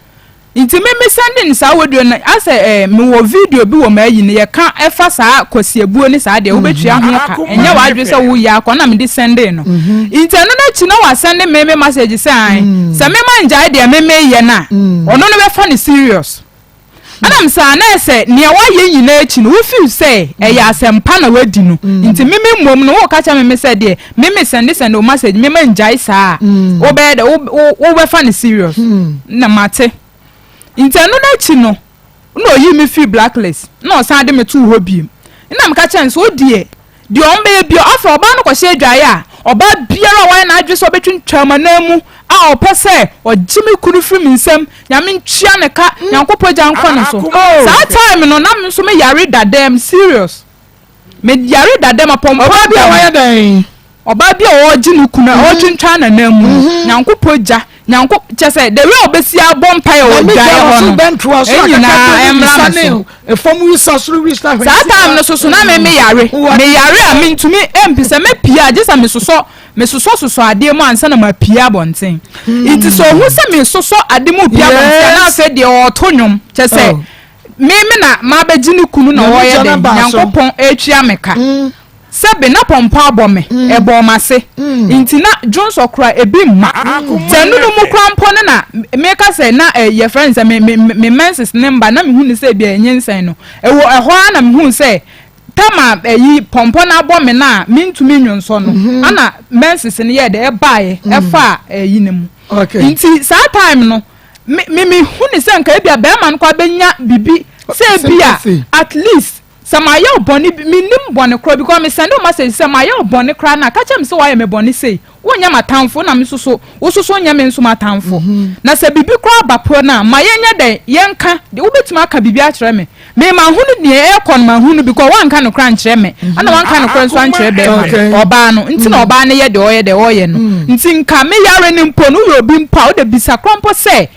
Nti me me sɛnde no saa waduro no, asɛ eh, mewɔ video bi wɔ m'ayi no, yɛka ɛfa saa kwasiabuo ne saa deɛ wobɛtua ho ka, ɛnyɛ w'adwene sɛ woyɛ akɔ na mede sɛnde no. Nti ɛno no akyi na wasɛnde me me message sɛ ae, sɛ me ma ngyae deɛ me meyɛ no a, ɔno no bɛfa no serious. Ɛna me sɛ a na ɛsɛ nea wayɛ nyinaa akyi no wo feel sɛ ɛyɛ asɛmpa na wadi no, nti me me mmom no woka kyerɛ me me sɛ deɛ me me sɛnde sɛnde wo message me ma ngyae saa a, wobɛyɛ dɛ wo wobɛfa no serious. Na mate. Nti ɛno no akyi no, Nna oyii me fii blacklist na ɔsan de me too hɔ bio. Nna meka kyerɛɛ no sɛ, Wo deɛ, deɛ ɔmbɛyɛ biara, afei ɔbaa no kɔhyɛ adwaeɛ a, ɔbaa biara a wayɛ n'adwene sɛ ɔbɛtwintwan m'ananmu a ɔpɛ sɛ ɔgye me kunu firi me nsam, Nyame ntua ne ka, Nyankopɔn gya nkɔ ne so. Saa time no, na me nso me yare da dɛm, serious. Me yare da dɛm, apɔmpɔ Ɔbaa bi a da me. wayɛ dɛn? Ɔbaa bi a ɔregye ne kunu a ɔretwentwan n'anan mu no, Nyankopɔn gya, Nyanko, kyerɛ sɛ, the way a ɔbɛsi abɔ mpaeɛ wɔ Nyame gya dwaeɛ wɔ hɔ so no, bɛntoa so ɛnyinaa akakaduro ne ɛmmra wisa me ne so. ɛfam wisa soro wisa hwɛ Saa time no so so na me meyare, meyare a mentumi mpi sɛ mɛpie a gye sɛ mesosɔ. Mesosɔsosɔ adeɛ mu ansa na mapue abɔnten. Nti sɛ ɔhu sɛ mesosɔ ade mu pue abɔnten a, na afei deɛ ɔreto nnwom. Kyɛ sɛ Oh. me me na mabɛgye ne kunu na Nyame ɔreyɛ gya dɛn? no aba so. Nyankopɔn retua me ka. Sɛbe na pɔmpɔ abɔ me, ɛbɔɔ m'ase. Nti na dwonsɔ koraa ebi mma. Sɛ ɛno no mu koraa mpo no na meka sɛ na eh, yɛfrɛ no sɛ me me me menses ne mba na mehu no sɛ ebia ɛnyinsɛn no. Ɛwɔ ɛhɔ ara na mehuu sɛ Tam a ɛyi pɔmpɔ no abɔ me no a mentumi nnwonsɔ no mhm. ana menses no yɛɛ dɛ ɛbaeɛ mm. ɛfaa ɛyi no mu nti saa time no me me mehu ne sɛ nka ebia bɛrima no kɔ abɛnya bibi sɛ ebia at least sɛ mayɛ wo bɔne bi menim bɔne korɔ because me send wo message sɛ mayɛ wo bɔne koraa na ka kyerɛ me sɛ wayɛ me bɔne sei wonyɛ m'atamfo na me nso so wo nso so nyɛ me nso m'atamfo mhm. na sɛ biribi koraa ba po no a ma yɛnyɛ dɛn yɛnka deɛ wobɛtumi aka biribi akyerɛ me me mahunu deɛ ɛrekɔ no mahunu because wanka no koraa nkyerɛ me mhm. ɛna wanka no koraa nso ankyerɛ bɛrima no ɔbaa no nti na mm. ɔbaa no yɛ deɛ ɔyɛ deɛ ɔyɛ no mm. nti nka me yare no mpo no woyɛ obi mpo a wode bisa korɔ mpo sɛ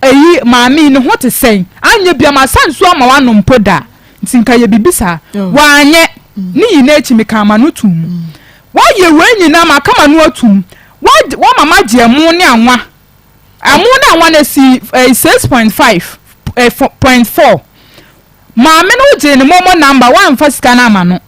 eyi maame ne ho te sɛn anyɛ bia ma sa nsuo ama wanom mpo da nti nka yɛ biribi saa oh. wanyɛ mm. ne nyinaa akyi meka ama no tum mu Woayɛ wei nyinaa maka m'ano atum. Woama magye ɛmo ne anwa. Ɛmo ne anwa no esi eh, 6.5 eh, point 4. Maame no wogyee ne momo number woamfa sika no ama no.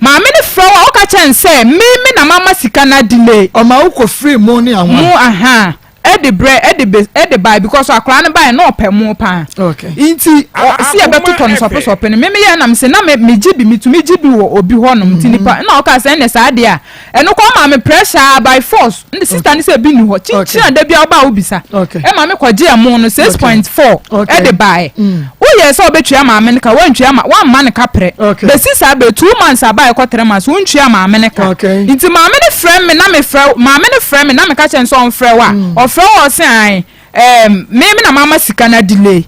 Maame no frɛ wo a woka kyerɛ no sɛ me me na mama sika no adelay. Ɔma wo kɔ free mo ne anwa. Mo aha. Ɛde brɛ ɛde bɛ ɛde bae because akwadaa no bae na ɔpɛ mo paa. Okay. Nti ɔ si yɛbɛtotɔ no sɔpe sɔpe no meme yɛ nam sɛ na me me gye bi metumi gye bi wɔ obi hɔ nom nti nipa na ɔka sɛ ɛnɛ saa deɛ a ɛno kɔ ɔma me pressure by force ne sister ne sɛ ebi ni hɔ kyinkyin a da bi a ɔba a wobisa ɛma me kɔ gye ɛmo no 6.4 ɛde bae woyɛ sɛ ɔbɛtua maame no ka wantua ma wamma no ka prɛ bɛsi saa bɛ 2 months aba ɛkɔ 3 months wontua maame no ka nti maame no frɛ me na me frɛ maame no frɛ me na meka kyerɛ no sɛ ɔmfrɛ wo a mm. ɔfrɛ wo ɔse ae ɛɛm me me na mama sika no adelay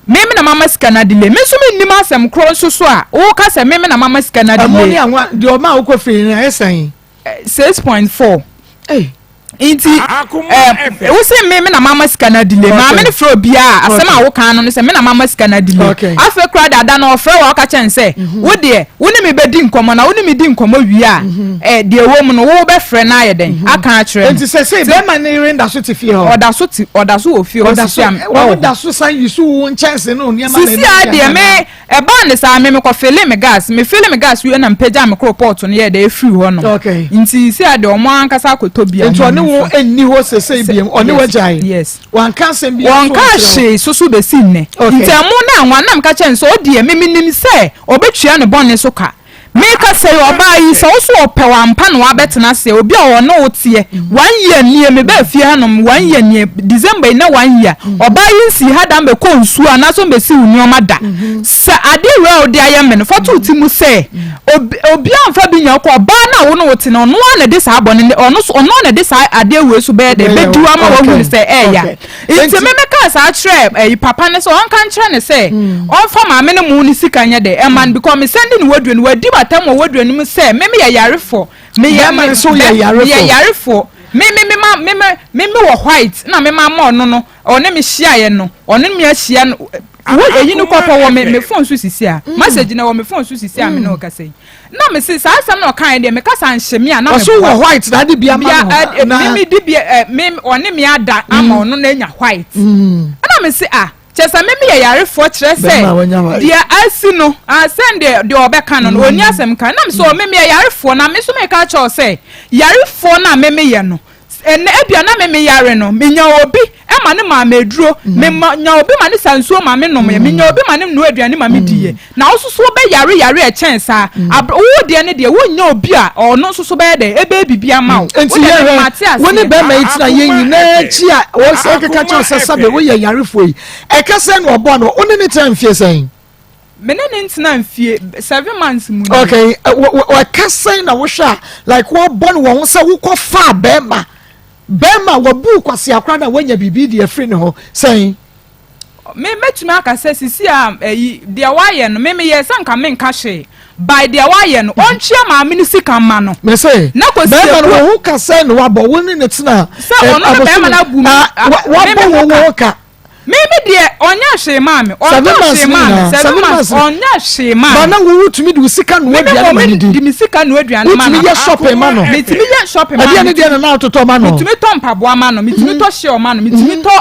me me na mama sika no adelay me nso mennim asɛm korɔ nso so a woka sɛ me me na mama sika no adelay. Ɛmo ne anwa deɛ ɔma a wokɔ firi no ayɛ sɛn? 6.4. Hey. Nti eh, wo se me me na mama sika no adile maame no frɛ obiara asɛm a woka no no sɛ me na mama sika no adile afei koraa dada no ɔfrɛ wa ɔka kyɛn sɛ mhm. wo deɛ wo ne me bɛdi nkɔmmɔ na wo ne me di nkɔmmɔ wie a mhm. eh, deɛ ɛwɔ mu no wo bɛfrɛ no ayɛ dɛn mhm. aka akyerɛ no nti sɛ sɛ bɛrima ne yere da so te fie hɔ ɔda so te ɔda so wɔ fie hɔ sisi am ɔda so san yi so wo nkyɛnse no nneɛma sisi a deɛ me Ɛbaa no saa, me mekɔ fille me gas, me fille me gas wie na me pagyaa me koropɔɔto no yɛɛ dɛ ɛfirii hɔ nom. Okay. Nti seisei deɛ ɔmo ankasa akɔtɔ bi a Nti ɔmo ɔne wo nfa. nni hɔ seisei biom, ɔne wo Yes, agyae? yes. Wanka asɛm biara nso Wɔnkaa ankyerɛ wo? hwee so so bɛsi nnɛ. Okay. Nti ɛmo no anwa na meka kyerɛɛ no sɛ ɔdeɛ me menim sɛ ɔbɛtua ne bɔne so ka. Meka sɛ ɔbaa yi sɛ wo so ɔpɛ wo ampa na wabɛtena ase a obi a ɔne wo teɛ one year nie mebaa fie hanom one year nie December yi na one year ɔbaa yi nsii ha da mbɛkɔ nsuo anaasɛ ɔmbɛsi wo nneɛma da sɛ adeɛ wei a wode ayɛ me no fa to wo ti mu sɛ obi obiara mfa bi nya wo kɔ ɔbaa no a wo ne wo te no ɔno ara na ɛde saa bɔne no ɔno so ɔno ara na ɛde saa adeɛ wei so bɛyɛ dɛ bɛdi wo ama wahunu sɛ ɛɛya Nti me mekaa saa kyerɛɛ ɛyi papa no sɛ ɔnka nkyerɛ no sɛ ɔnfa maame no mo ne sika nyɛ dɛ ɛma no because me sɛnde no waduro no wadi m'atam wɔ waduro no mu sɛ me meyɛ yarefoɔ meyɛ Bɛrima no sɛ woyɛ yarefoɔ. meyɛ yarefoɔ me me me ma me me me me wɔ white na me ma ma ɔno no ɔne me hyiaeɛ no ɔne me ahyia no wo eyi no kɔpɔ wɔ me me phone so sisi a message na wɔ me phone so sisi a me ne wo kasa yi. Na me se saa asɛm na ɔkaeɛ deɛ meka sa nhye me a na Ɔso meboa. wɔ white na ade bi ama Bia no ɛ na. me me di bi ɛ me ɔne me ada ama ɔno na anya white. Ɛna me se ah kyerɛ sɛ me meyɛ yarefoɔ kyerɛ sɛ Bɛrima a wanya white. deɛ asi no ah sɛn deɛ deɛ ɔbɛka no no ɔnni asɛm ka. Ɛna me se oh me meyɛ yarefoɔ na me nso meka akyerɛ wo sɛ yarefoɔ no a me meyɛ no Ɛnnɛ, ebia na me meyare no, menya obi ma no maa me aduro, mema nya obi ma no sa nsuo ma me nomyɛ, menya obi ma no noa aduane ma me diiɛ. Na wo nso so wobɛyare yare a ɛkyɛn saa. Aber wo deɛ no deɛ, wonnya obi a ɔno nso so bɛyɛ dɛn, ɛbɛyɛ biribi ama wo. Nti Wo deɛ yɛhwɛ, mate wo ne aseɛ. bɛrima yi tena yɛn nyinaa akyi a wɔsɛ keka kyerɛ wo sɛ sɛbe woyɛ yarefoɔ yi, ɛka sɛn na ɔbɔɔ no? Wo ne no tena mfie sɛn? Me ne ne ntena mfie 7 months mu nie. Okay, ɛka sɛn na wohwɛ a like wɔbɔ no wɔn ho sɛ wokɔ faa bɛrima bɛrima wabu kwasi akora na wanya biribi de afiri ne ho sɛn. Me mɛtumi aka sɛ sisi a ɛyi deɛ wayɛ no me meyɛ sɛ nka menka hwee by deɛ wayɛ no ɔntua maame no sika mma no. Me se Na kɔsi bɛrima no ekuro wɔn ho ka sɛn na wabɔ wo ne ne tena sɛ ɔno ne bɛrima no abu me wabɔ me wɔn ho ho ka. Me me deɛ ɔnyɛ hwee maa me. Ɔntɔ hwee maa me. 7 months ɔnyɛ hwee maa me. Ba na wo wotumi de wo sika noa aduane ma ne di. Me de me sika noa aduane ma no. Wotumi yɛ shopping ma no. Metumi yɛ shopping ma no. Ɛdeɛ ne deɛ na na atotɔ ma no. Metumi tɔ mpaboa ma no. Metumi tɔ shell ma no. Metumi tɔ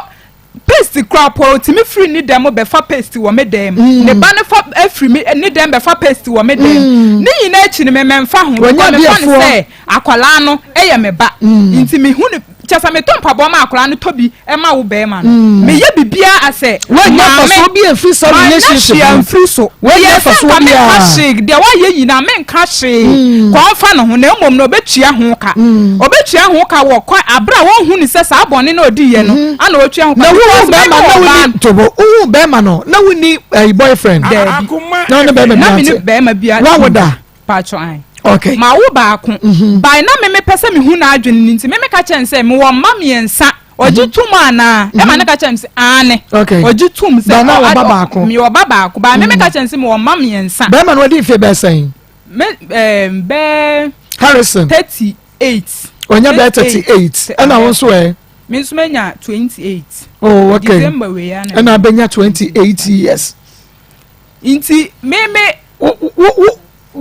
paste kura pɔ otumi firi ne dɛm bɛfa paste wɔ me dɛm. Ne ba ne fa afiri me ne dɛm bɛfa paste wɔ me dɛm. Ne nyinaa akyi no mɛmɛnfa ho. Wɔnyɛ Mefa ne sɛ akwadaa no yɛ me ba. Nti mehu ne kyɛ sɛ metɔ mpaboa ma akwadaa no tɔ bi ma wo bɛrima no mm. meyɛ biribiara asɛ maame fasoɔ bi amfiri saa relationship no amfiri so wɔnyɛ fasoɔ bi a menka hwee deɛ wayɛ nyinaa menka hwee mm. kɔ ɔmfa ne ho na mmom na ɔbɛtua ho ka mm. ɔbɛtua ho ka wɔ kɔ abere a wɔnhu ne sɛ saa bɔne na ɔdi yɛ no mm-hmm. ana ɔtua ho ka na wohu bɛrima na woni tobo wohu bɛrima no na woni eh, boyfriend daabi na wone bɛrima bi na mene bɛrima bi wawo da Paatwɔ ae. Okay. Ma wo baako. Mm -hmm. By na me mepɛ sɛ mehu n'adwene no nti me meka kyerɛ no sɛ mewɔ mma mmiɛnsa. Ɔgye mm -hmm. tom anaa? Mm -hmm. Ɛma ne ka kyerɛ me sɛ aane. Okay. Ɔgye tom sɛ Ba na ɔba baako. Mewɔ ba baako. Ba me mm. meka kyerɛ no sɛ mewɔ mma mmiɛnsa. Bɛrima no wadi mfe bɛɛ sɛn? Me ɛɛm bɛɛ. Harrison. 38. Ɔnya bɛɛ 38. Ɛna wo nso ɛ? Me nso manya 28. Oh okay. December wei ya na. Ɛna abɛnya 28 years. Nti me me. Wo wo wo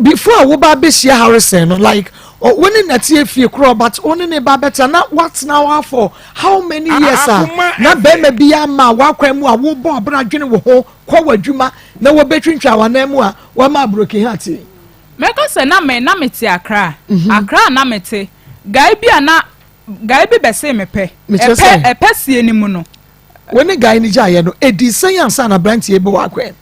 before a wo ba abɛhyia Harrison no like wo ne na te efie korɔ but wo ne ne ba bɛtena na watena hɔ for how many years a na bɛrima bi ama wakwan mu a wobɔ abena adwene wo ho kɔ w'adwuma na wɔbɛtwintwa w'anan mu a wama broken heart yi. Mɛka sɛ na me na mete Accra mhm. Accra na mete guy bi a na guy bi bɛsee me pɛ ɛpɛ ɛpɛ sie ne mu no. Wo ne guy no gyaeɛ no, ɛdii sɛn ansa na aberanteɛ yi bɛ w'akwan mu?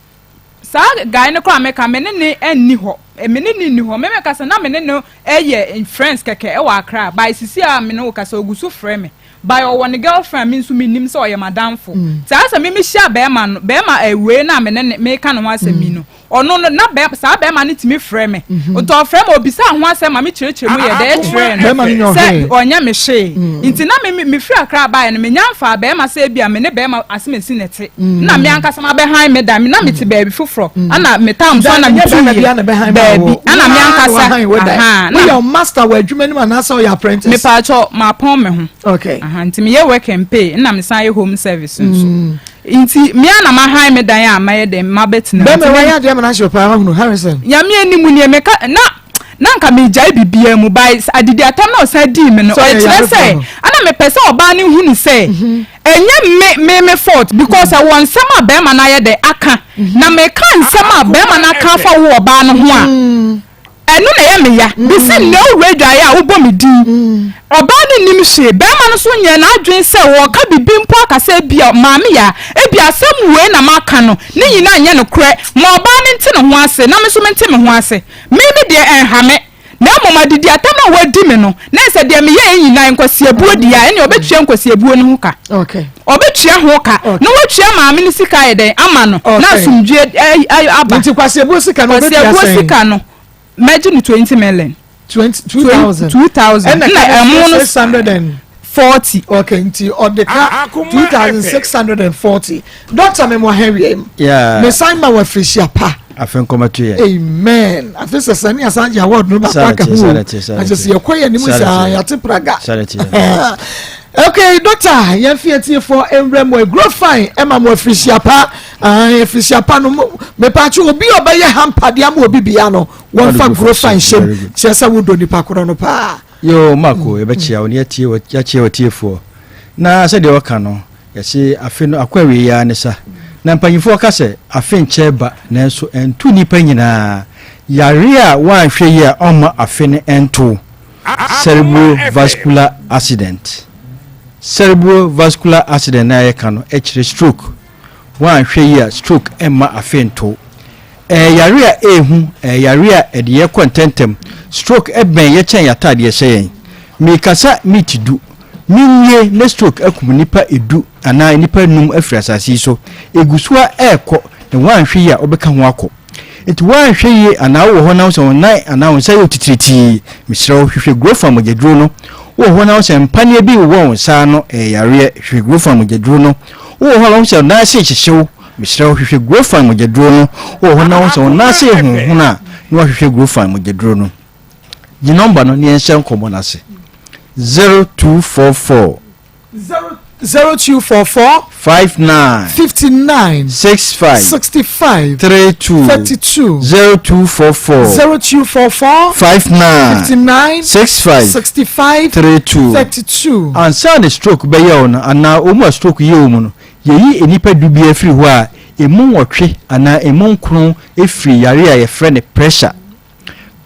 Saa guy no koraa meka me ne ne nni hɔ, me ne no nni hɔ, me meka sɛ na me ne no yɛ friends kɛkɛ wɔ Accra, by sisi a me ne wo kasa ogu so frɛ me, by ɔwɔ ne girlfriend a me nso me nim sɛ ɔyɛ m'adamfo, nti ayɛ sɛ me me hyia bɛɛma no, bɛɛma wei no a me ne no meka ne ho asɛm yi no, Ɔno no, na bɛ, saa bɛrima no tumi frɛ me. Mhm. Nti ɔfrɛ me, obisaa ho asɛm ma me kyerɛkyerɛ mu yɛ dɛ kyerɛɛ no sɛ ɔnyɛ me hwee. Mm. Nti na me mefiri Accra baeɛ no, menya mfaa bɛrima sɛ ebia me ne bɛrima asemesi na ɛte. Mm. Na me ankasa mabɛhan me dan, na mete mm. baabi foforɔ. Ana me tam so ana metuiɛ. Baabi. Ana me ankasa. Aha. Woyɛ master wɔ adwuma no mu anaasɛ ɔyɛ apprentice? Mepaakyɛw, mapɔn me ho. Okay. Aha, nti meyɛ work and pay, na mesan yɛ home service nso. Nti me ara na mahan me dan a mayɛ dɛn mabɛtena mu. Bɛmɛ wayɛ adeɛ ama no ahye paa wahunu Harrison. Nyame anim nie meka na na nka megyae biribiara mu by adidi atam na ɔsan dii me no ɛkyerɛ sɛ ana mepɛ sɛ ɔbaa no hunu sɛ mhm. ɛnyɛ me me me fault because mhm. ɛwɔ nsɛm a bɛrima no ayɛ dɛ aka mhm. na meka nsɛm a bɛrima no aka afa wo ɔbaa no ho a Ɛno na ɛyɛ me ya. Besi nnɛ owura adwaeɛ a wobɔ me din. Ɔbaa no nnim hwee. Barima no nso nyɛɛ n'adwene sɛ ɔreka biribi mpo aka sɛ ebia maame ya, ebia asɛm wei na maka no, ne nyinaa nyɛ nokorɛ. Ma ɔbaa no nte ne ho ase na me nso mente me ho ase. Me me deɛ ɛnha me. Na mmom adidi atam a wadi me no, na ɛsɛ deɛ meyɛeɛ nyinaa nkwasiabuo deɛ a, ɛnneɛ ɔbɛtua nkwasiabuo no ho ka. Ɔbɛtua ho ka na watua maame no sika ayɛ dɛn ama no na asomdwie aba. Nti kwasiabuo sika no ɔbɛtua sɛn? Kwasiabuo sika no mɛgye no 20 million. 2000. 2000. Ɛna ɛmo no 640. Okay, nti ɔde ka 2640. Doctor me mo ahɛn mu. Yeah. Me san ma wɔ afirihyia pa. Afe nkɔmɛto yɛ. Amen. Afe sɛ sɛ ne asan gye award no baako aka ho. Na kyerɛ sɛ yɛkɔ yɛn anim saa yɛate praga. Okay, doctor, yɛn fi atiefoɔ nwura mu aguro fine ɛma mo afirihyia pa. Afirihyia pa no mepatwe obi a ɔbɛyɛ hampa de ama obi bia no wɔmfa guro fine hyɛm kyerɛ sɛ wodɔ nipa korɔ no paa. Yoo Marco yɛbɛkyia wo na yɛakyia w'atiefoɔ. Na sɛdeɛ wɔka no, yɛse afe no akɔ awieeɛ ara ne sa. Na mpanyimfoɔ ka sɛ afe nkyɛɛ ba nanso ɛnto nnipa nyinaa. Yareɛ a woanhwɛ yie a ɔmma afe no nto wo, cerebrovascular accident. Cerebrovascular accident no a yɛka no kyerɛ stroke. Woanhwɛ yie a stroke mma afe nto wo. Ɛyɛ yare a ɛyɛ hu, ɛyɛ yare a ɛde yɛn kɔ ntɛmntɛm. Stroke bɛn yɛ kyɛn yɛn atade a ɛhyɛ yɛn. Merekasa miniti du, menwie na stroke akum nnipa du anaa nnipa nnum afiri asase yi so. Ɛgu so ara rekɔ, na woanhwɛ yie a wobɛka ho akɔ. Enti woanhwɛ yie anaa wowɔ hɔ na wo sɛ wo nan anaa wo nsa yɛ wo titiritii, mesrɛ wo hwehwɛ Grofan mogyaduro no. Wowɔ hɔ na wo sɛ mpaneɛ bi wowɔ wo nsa ano, ɛyɛ yareɛ, hwehwɛ Grofan mogyaduro no. Wowɔ hɔ a wohu sɛ wo nan ase rehyehye wo, Mesrɛ wo, hwehwɛ Grofan mogyaduro no. Wowɔ hɔ na wohu sɛ wo nan ase rehonhono a, na woahwehwɛ Grofan mogyaduro no. Gye nɔmba no na yɛnhyɛ nkɔmmɔ no ase. 0244. 0244. 59. 59. 65. 65. 32. 32. 0244. 0244. 59. 59. 65. 65. 32. 32. Ansa na stroke bɛyɛ wo no anaa wɔn a stroke yɛ wɔn no, yɛyi nnipa du biara firi hɔ a, ɛmu nwɔtwe anaa ɛmu nkron firi yareɛ a yɛfrɛ no pressure.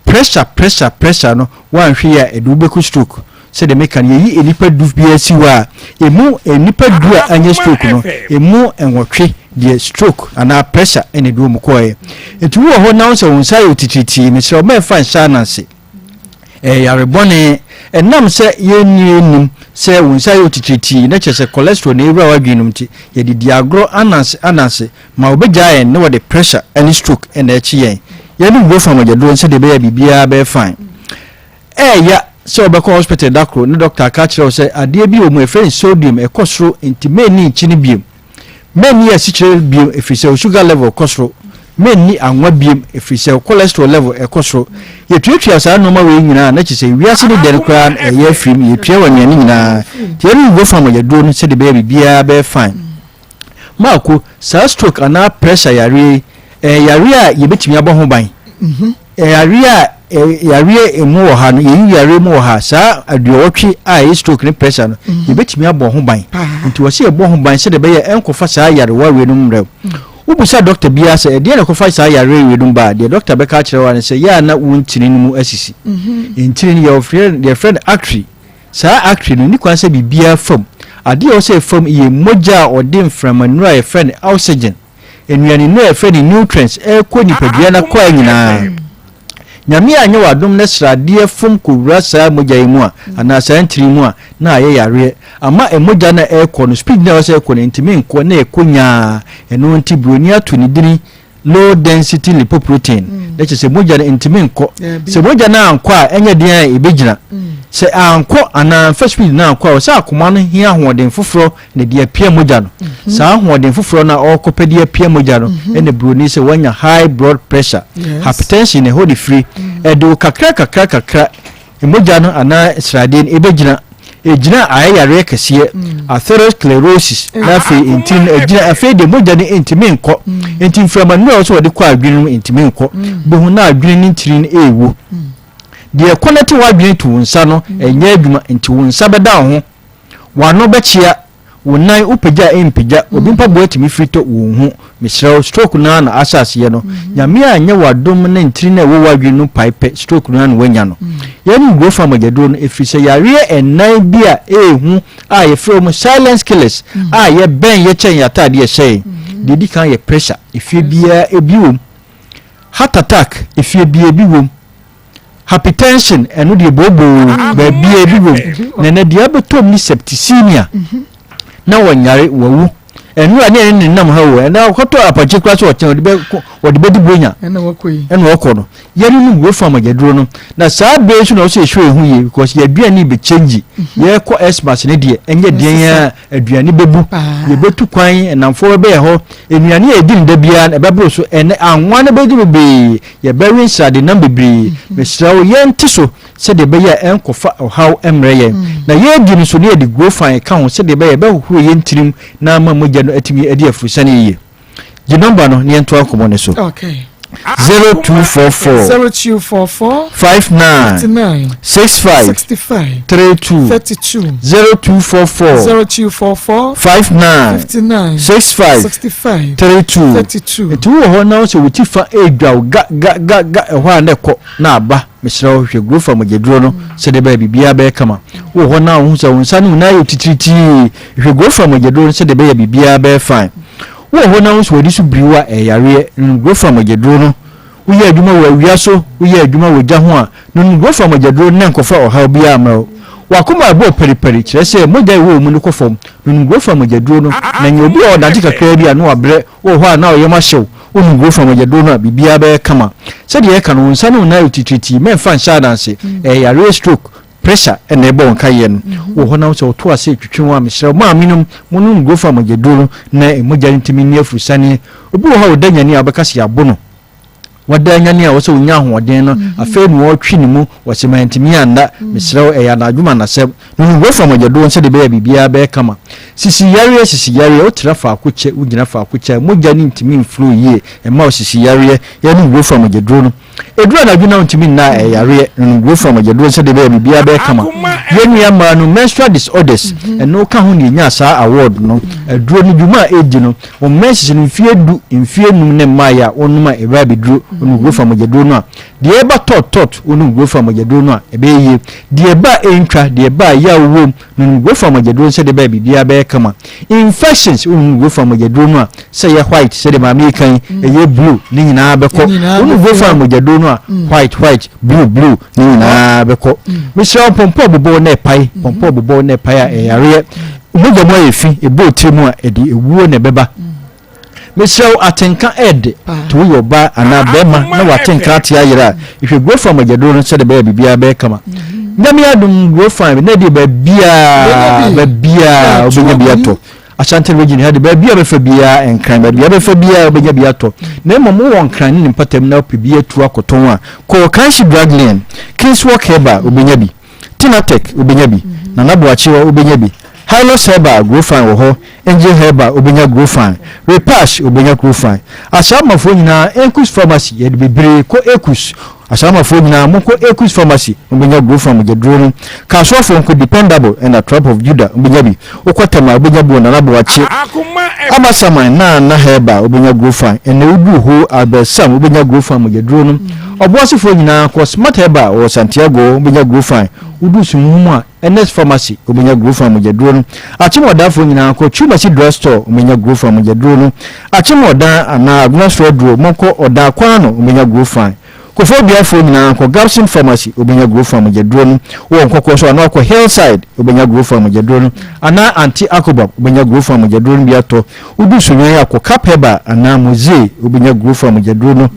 Pressure pressure pressure no woanhwɛ yie a ɛde wo bɛkɔ stroke. Sɛdeɛ meka no yɛyi nnipa du biara si hɔ a ɛmu nnipa du a anya stroke no ɛmu nwɔtwe deɛ stroke anaa pressure na ɛde wɔn kɔɛ. Nti wowɔ hɔ na wo sɛ wo nsa ayɛ otitiritii mesrɛ wo mɛmfa nhyɛ ananse. Ɛyɛ yare bɔne. Ɛnam sɛ yɛnni nnim sɛ wo nsa ayɛ otitiritii na kyerɛ sɛ cholesterol na ɛwura w'adwene no mu nti yɛde di agorɔ ananse ananse Ma wɔbɛgyaa yɛn na wɔde pressure ne stroke na ɛkye yɛn. Yɛnom Brofa mogyaduro no sɛdeɛ ɛbɛyɛ a biribiara bɛyɛ fine. Ɛɛya sɛ wobɛkɔ hospital da koro na doctor aka akyerɛ wo sɛ adeɛ bi wɔ mu yɛfrɛ no sodium ɛkɔ soro nti mɛnni nkyene biom. Mɛnni asikyire biom ɛfiri sɛ wo sugar level kɔ soro. Mɛnni anwa biom ɛfiri sɛ wo cholesterol level ɛkɔ soro. Yɛtuatua saa nnoɔma wei nyinaa na kyerɛ sɛ wiase no dɛ no koraa no ɛyɛ afiri mu. Yɛtua wɔ nnuane nyinaa. Nti yɛnom Brofa mogyaduro no sɛdeɛ ɛbɛyɛ a biribiara bɛyɛ fine. Marco, saa stroke anaa pressure yareɛ yi, ɛyɛ yareɛ a yɛbɛtumi abɔ ho ban. Mhm. Ɛyɛ yareɛ a yareɛ emu wɔ ha no, yɛyi yareɛ mu wɔ ha, saa aduɔwɔtwe a ɛyɛ stroke ne pressure no, mhm. yɛbɛtumi abɔ ho ban. Nti wɔ sɛ yɛbɔ ho ban sɛdeɛ ɛbɛyɛ ɛnkɔfa saa yarewa wei no mmerɛ. Mhm. Wobisa dɔkta biara sɛ ɛdeɛ na ɛkɔfa saa yareɛ wei no ba a, deɛ dɔkta bɛka akyerɛ wa ne sɛ yɛ a na wo ntini no mu asisi. Ntini no yɛfrɛ no artery. Saa artery no, nni kwan sɛ biribiara fa mu. Adeɛ a ɛwɔ sɛ ɛfa mu yɛ mogya a ɔde mframanuro a yɛfrɛ no oxygen, nnuanennuro a yɛfrɛ no nutrients rekɔ nipadua no akwaa nyinaa. Nyame anyɛ wo adom na sradeɛ fom kɔwura saa mogya yi mu a, anaa saa ntini mu a, na ayɛ yareɛ. Ama mogya no a ɛrekɔ no, speed no a ɛwɔ sɛ ɛkɔ no, ɛntumi nkɔ na ɛkɔ nyaa. Ɛno nti buroni ato ne dini low density lipoprotein mm. na kyerɛ sɛ mogya no ntumi nkɔ sɛ mogya no ankɔ a ɛnyɛ den a ɛbɛgyina mm. sɛ ankɔ anaa mfa speed no ankɔ a ɔsɛ akoma no hia ahoɔden foforɔ na de apia mogya no mm-hmm. saa ahoɔden foforɔ no a ɔrekɔpɛ de apia mogya no mm-hmm. ɛna buroni sɛ wanya high blood pressure hypertension na ɛhɔ de firi mm. ɛde wo kakra kakra kakra Mogya no anaa sradeɛ no ɛbɛgyina, ɛgyina a ayɛ yareɛ kɛseɛ, atherosclerosis, na afei ntini no agyina, afei deɛ mogya no ntumi nkɔ, nti mframa nnuro a ɛwɔ sɛ wɔde kɔ adwene no mu ntumi nkɔ, bɛhu na adwene no ntini no ɛrewu. Deɛ ɛkɔnɛte w'adwene to wo nsa no ɛnyɛ adwuma, nti wo nsa bɛda wo ho, w'ano bɛkyea, Wo nan wo pagya a ɛmpagya, obi mpaboa tumi firi tɔ wo nhu. Mesrɛ wo, stroke no ara na ahyɛ aseɛ no. Nyame anyɛ wo adom na ntini no a ɛwɔ w'adwene no pae pɛ, stroke no ara na woanya no. Yɛnom Grofa mogyaduro no ɛfiri sɛ yareɛ nnan bi a ɛyɛ hu a yɛfrɛ wɔn silence killers a yɛbɛn yɛ kyɛn yɛn ataadeɛ ɛhyɛ yɛn. Deɛ ɛdi kan yɛ pressure, efie biara ebi wom. Heart attack, efie biara ebi wom. Hypertension, ɛno deɛ booboo baabiara bi wom. Na ɛnɛ deɛ abɛtɔm ne septicemia. Na wɔnyare, wawu. Ɛno a ne ɛne ne nam ha o, ɛnɛ ɔkɔtɔ apɔnkye koraa sɛ ɔkyɛn ɔde bɛ ɔde bɛdi buronya. Ɛna ɔkɔ no. Yɛne no wuro fam agyaduro no. Na saa bere nso na ɔsɛ yɛhwɛ yɛn ho yie because yɛn aduane bɛ change. Yɛkɔ Xmas ne deɛ ɛnyɛ deɛn a aduane bɛbu. Yɛbɛtu kwan, nnamfoɔ bɛbɛyɛ hɔ. Nnuane a yɛdi no da biara no ɛbɛboro so. Ɛnɛ anwa no bɛdi bebree. Yɛbɛwe nsradenam bebree. Mesrɛ wo, yɛnte so sɛdeɛ ɛbɛyɛ a ɛrenkɔfa ɔhaw mmrɛ yɛn. Na yɛredi no nso, na yɛde gurofan ka ho sɛdeɛ ɛbɛyɛ a ɛbɛhohoro yɛn tirim na ama mogya no atumi adi aforosiane yiye. Gye nɔmba no na yɛntoa nkɔmmɔ no so. Okay. 0244 0244 59 59 65 65 32 32 0244 0244 59 59 65 65 32 32. Nti wowɔ hɔ na wo sɛ wo ti fa ɛredwa wo ga ga ga ga ɛhɔ a na ɛkɔ na aba mesrɛ wo hwehwɛ Grofa mogyaduro no sɛdeɛ ɛbɛyɛ biribiara bɛyɛ kama. Wowɔ hɔ na wohu sɛ wo nsa ne wo nan ayɛ titiritii hwehwɛ Grofa mogyaduro no sɛdeɛ ɛbɛyɛ biribiara bɛyɛ fine. Wowɔ hɔ na wohu sɛ w'ani so biri wo a ɛyɛ yareɛ nom Grofa mogyaduro no. Woyɛ adwuma wɔ awia so, woyɛ adwuma wɔ gya ho a, nom Grofa mogyaduro no na nkɔfa ɔhaw biara mmrɛ wo. W'akoma rebɔ paripari, kyerɛ sɛ mogya a ɛwɔ wo mu no kɔ fam. Nom Grofa mogyaduro no, na nyɛ obi a ɔnante kakraa bi a na wabrɛ, wowɔ hɔ a na wo yam ahye wo. Wonom Grofa mogyaduro no a, biribiara bɛyɛ kama. Sɛdeɛ yɛka no, wo nsa ne wo nan ayɛ titiritii, mɛmfa nhyɛ adanse. Ɛyɛ yareɛ stroke, pressure na ɛbɔ wo nkaeɛ no. Wowɔ hɔ na wo sɛ woto ase retwetwe wo a, mesrɛ wo, maamenom, monom Grofa mogyaduro no na mogya no ntumi nni afurusaneɛ. Obi wɔ hɔ a ɔda nyane a wobɛka sɛ yɛabo no. Wada anyane a ɔsɛ ɔnya ahoɔden no, afei na ɔretwe ne mu, ɔse mantumi anna, mesrɛ wo ɛyɛ anadwo ma nasɛm. Nunu wura fam agyadoɔ sɛdeɛ ɛbɛyɛ a biribiara bɛyɛ kama. Sisi yareɛ, sisi yareɛ, wotena faako kyɛ, wogyina faako kyɛ a, mogya no ntumi mflow yie, ɛma wo sisi yareɛ. Yɛnom Grofan mogyaduro no. Ɛduru anadwo na wontumi nna a, ɛyɛ yareɛ. Nom Grofan mogyaduro no sɛdeɛ ɛbɛyɛ a biribiara bɛyɛ kama. Yɛn nua mmaa no, menstrual disorders, ɛno ka ho na yɛnyaa saa award no. Aduro no, dwuma a ɛdi no, wo menses no mfeɛ du, mfeɛ num ne mmaeɛ a, wonom a ɛbɛba abɛduro, wonom Grofan mogyaduro no a, Deɛ ɛba tɔt tɔt, wonom Gurofa mogyaduro no a, ɛbɛyɛ yie. Deɛ ɛba a ɛntwa, deɛ ɛba a yaw wom, nonom Gurofa mogyaduro no sɛdeɛ ɛbɛyɛ a biribiara bɛyɛ kama. Infections, wonom Gurofa mogyaduro no a, sɛ ɛyɛ white sɛdeɛ maame yi ka yi, ɛyɛ blue, ne nyinaa bɛkɔ. Wonom Gurofa mogyaduro no a, white white, blue blue, ne nyinaa bɛkɔ. Mesrɛ wo, pɔmpɔ a ɛbobɔ wo na ɛpae, pɔmpɔ a ɛbobɔ wo na ɛpae a, ɛyɛ yareɛ. Mogya mu ayɛ fi, ɛbɔ wo tiri mu a, ɛde ewuo na ɛbɛba. Mesrɛ wo atenka ɛɛde to woyɛ ɔbaa anaa bɛɛma na w'atenka ate ayera a, hwehwɛ Grofan mogyaduro no sɛdeɛ ɛbɛyɛ a biribiara bɛyɛ kama. Nyame adom Grofan na ɛdeɛ baabiara baabiara wobɛnya bi atɔ. Ashanti region ha de baabi a bɛfa biara Nkran baabi a bɛfa biara wobɛnya bi atɔ. Na mmom wowɔ Nkran ne ne mpɔtam na wopɛ bi atu akɔtɔn a, kɔ Kanshi Drug Lane, Kingswalk Herbal wobɛnya bi. Tinatech wobɛnya bi, Nana Boakye hɔ wobɛnya bi, Hylos Herbal Grofine wɔ hɔ, Angel Herbal wobɛnya Grofine, Repash wobɛnya Grofine. Asaamafoɔ nyinaa Enkus Pharmacy yɛde bebree kɔ Ekus. Asaamafoɔ nyinaa monkɔ Ekus Pharmacy mobɛnya Grofine mogyaduro no. Kasoafoɔ nkɔ Dependable ɛna Tribe of Judah wobɛnya bi. Wokɔ Tema wobɛnya bi wɔ Nana Boakye. Amasaman Nana Herbal wobɛnya Grofine. Ɛnɛ woduru Ho Albert Sam wobɛnya Grofine mogyaduro no. Ɔboasefoɔ nyinaa kɔ Smart Herbal wɔ Santiago wobɛnya Grofine, wodu Suhum a Ernest Pharmacy wobɛnya Grofine mogyaduro no. Akyem Ɔdanfoɔ nyinaa kɔ Twumasi Drug Store wobɛnya Grofine mogyaduro no. Akyem Ɔdan anaa Agona Soa Aduro monkɔ Ɔdan kwan ano wobɛnya Grofine. Kofoɔ Duafoɔ nyinaa kɔ Gabson Pharmacy wobɛnya Grofine mogyaduro no. Wowɔ Nkɔkɔɔ so anaa kɔ Hillside wobɛnya Grofine mogyaduro no anaa Auntie Akobab wobɛnya Grofine mogyaduro no bi atɔ. Wodu Sunyani a kɔ Cap Herbal anaa Mozee wobɛnya Grofine mogyaduro no.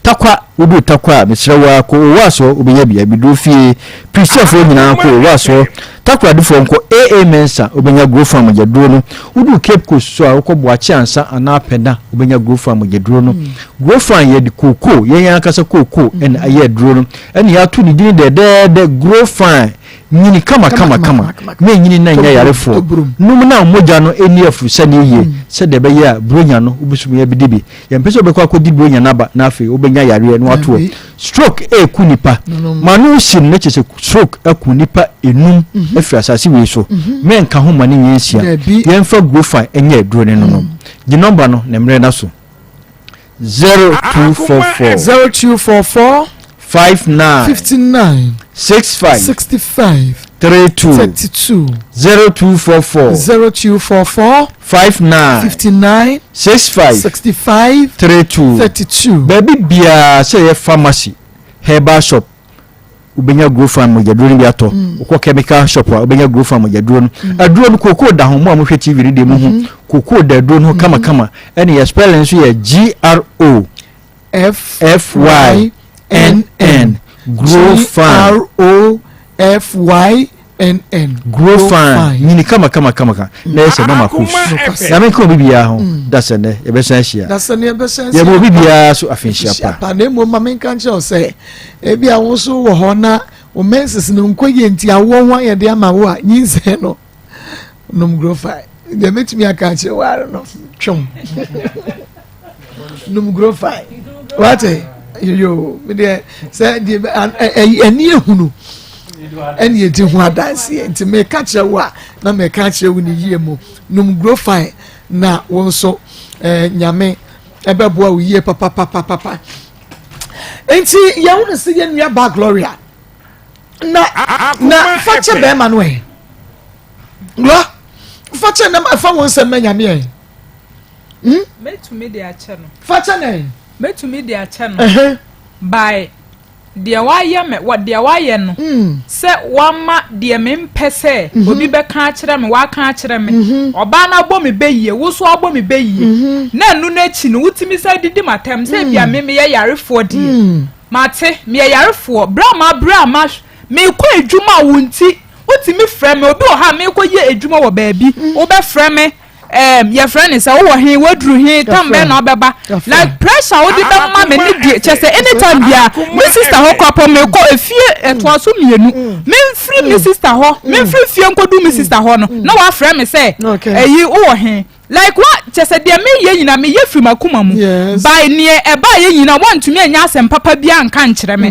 Takwa, woduru Takwa a, mesrɛ wo ara kɔ Owas hɔ, wobɛnya bi. Abiduro fie, Pristiafoɔ nyinaa kɔ Owas hɔ. Takoradifoɔ nkɔ AA Mensah, wobɛnya Grofan mogyaduro no. Woduru Cape Coast so a, wokɔ Boakye Ansa anaa Pɛna, wobɛnya Grofan mogyaduro no. Grofan, yɛde kookoo, yɛn ankasa kookoo na ayɛ aduro no. Ɛna yɛato ne dini dɛdɛɛdɛ, Grofan. Nyini kama kama kama, na nyini na nyɛ yarefoɔ. Nom na wo mogya no nni afurusane yie, sɛdeɛ ɛbɛyɛ a Buronya no wobɛsumi abɛdi bi. Yɛmpɛ sɛ wobɛkɔ akɔdi buronya no aba na afei wobɛnya yareɛ na wato hɔ. Stroke ɛreku nipa. Ma no si no na kyerɛ sɛ stroke aku nipa enum mhm. afiri asase wei so. Mhm. Mɛnka ho ma no nyɛ nsia. Yɛmfa Grofan nyɛ aduro no no. Gye nɔmba no na mmerɛ no so. 0244 0244 59 59 65 65 32 32 0244 0244 59 59 65 65 32 32. Baabi biara sɛ ɛyɛ pharmacy, herbal shop, wobɛnya Grofan mogyaduro no bi atɔ. Mm. Wokɔ chemical shop a wobɛnya Grofan mogyaduro no. Mm. Aduro no kookoo da ho, mo a mohwɛ TV no deɛ mo hu. Mm-hmm. Kookoo da aduro no ho kamakama. Mm-hmm. Ɛne yɛ spelling nso yɛ G R O F F Y N N. Grofan. G R O F Y N N. Grofan. Nyini kama kama kama kama. Na yɛ sɛ mama kus. Nyame nka obi biara ho. Mm. Da sɛ nɛ yɛbɛsan ahyia. Da sɛ nɛ yɛbɛsan ahyia. Yɛbɔ obi biara so afinhyia pa. Pa na mmom ma menka nkyerɛ wo sɛ ebi a wo nso wɔ hɔ na wo menses no nkɔ yie nti awoɔ ho ayɛ de ama wo a nyinsɛn no. Nom Grofan. Deɛ mɛtumi aka akyerɛ wo ara no twom. Nom Grofan. Wate? Yo, me deɛ sɛ deɛ ɛni ehunu ɛni edi ho adanseɛ nti meka kyerɛ wo a na meka kyerɛ wo ne yie mu nom Grofan na wo nso ɛɛ nyame ɛbɛboa wo yie papapapapa nti yɛn ho no sɛ yɛn nua ba Gloria. na na fa kyɛ bɛrima no ɛ wura fa kyɛ na fa wɔn nsɛm ma nyame ɛ. Hmm? mɛtumi de akyɛ no. fa kyɛ no ɛ. mɛtumi de akyɛ no. by deɛ wayɛ me wɔ deɛ wayɛ no hmm. sɛ wama deɛ mempɛ sɛ mhm. obi bɛka akyerɛ me waka akyerɛ me mhm. ɔbaa no abɔ me bɛyie wo so abɔ me bɛyie mhm. na ɛno no akyi no wotumi sɛ didi m'atɛm sɛ ebia me meyɛ yarefoɔ deɛ Mate, meyɛ yarefoɔ, berɛ a mabrɛ a ma, merekɔ adwuma a wo nti, wotumi frɛ me, obi wɔ hɔ a merekɔyɛ adwuma wɔ baabi, wobɛfrɛ me, Ɛɛm yɛfrɛ no sɛ wowɔ he, woaduru he, tam bɛn na wobɛba. Like pressure a wode bɛma me ne deɛ kyerɛ sɛ anytime biara me sister hɔ koraa po mekɔ efie ɛtoa so mmienu. Memfiri me sister hɔ, memfiri fie nkɔdu me sister hɔ no na wafrɛ me sɛ ɛyi wowɔ he. Like wa kyerɛ sɛ deɛ meyɛ nyinaa meyɛ firi m'akoma mu. By neɛ ɛbaeɛ nyinaa woantumi annya asɛm papa biara anka ankyerɛ me.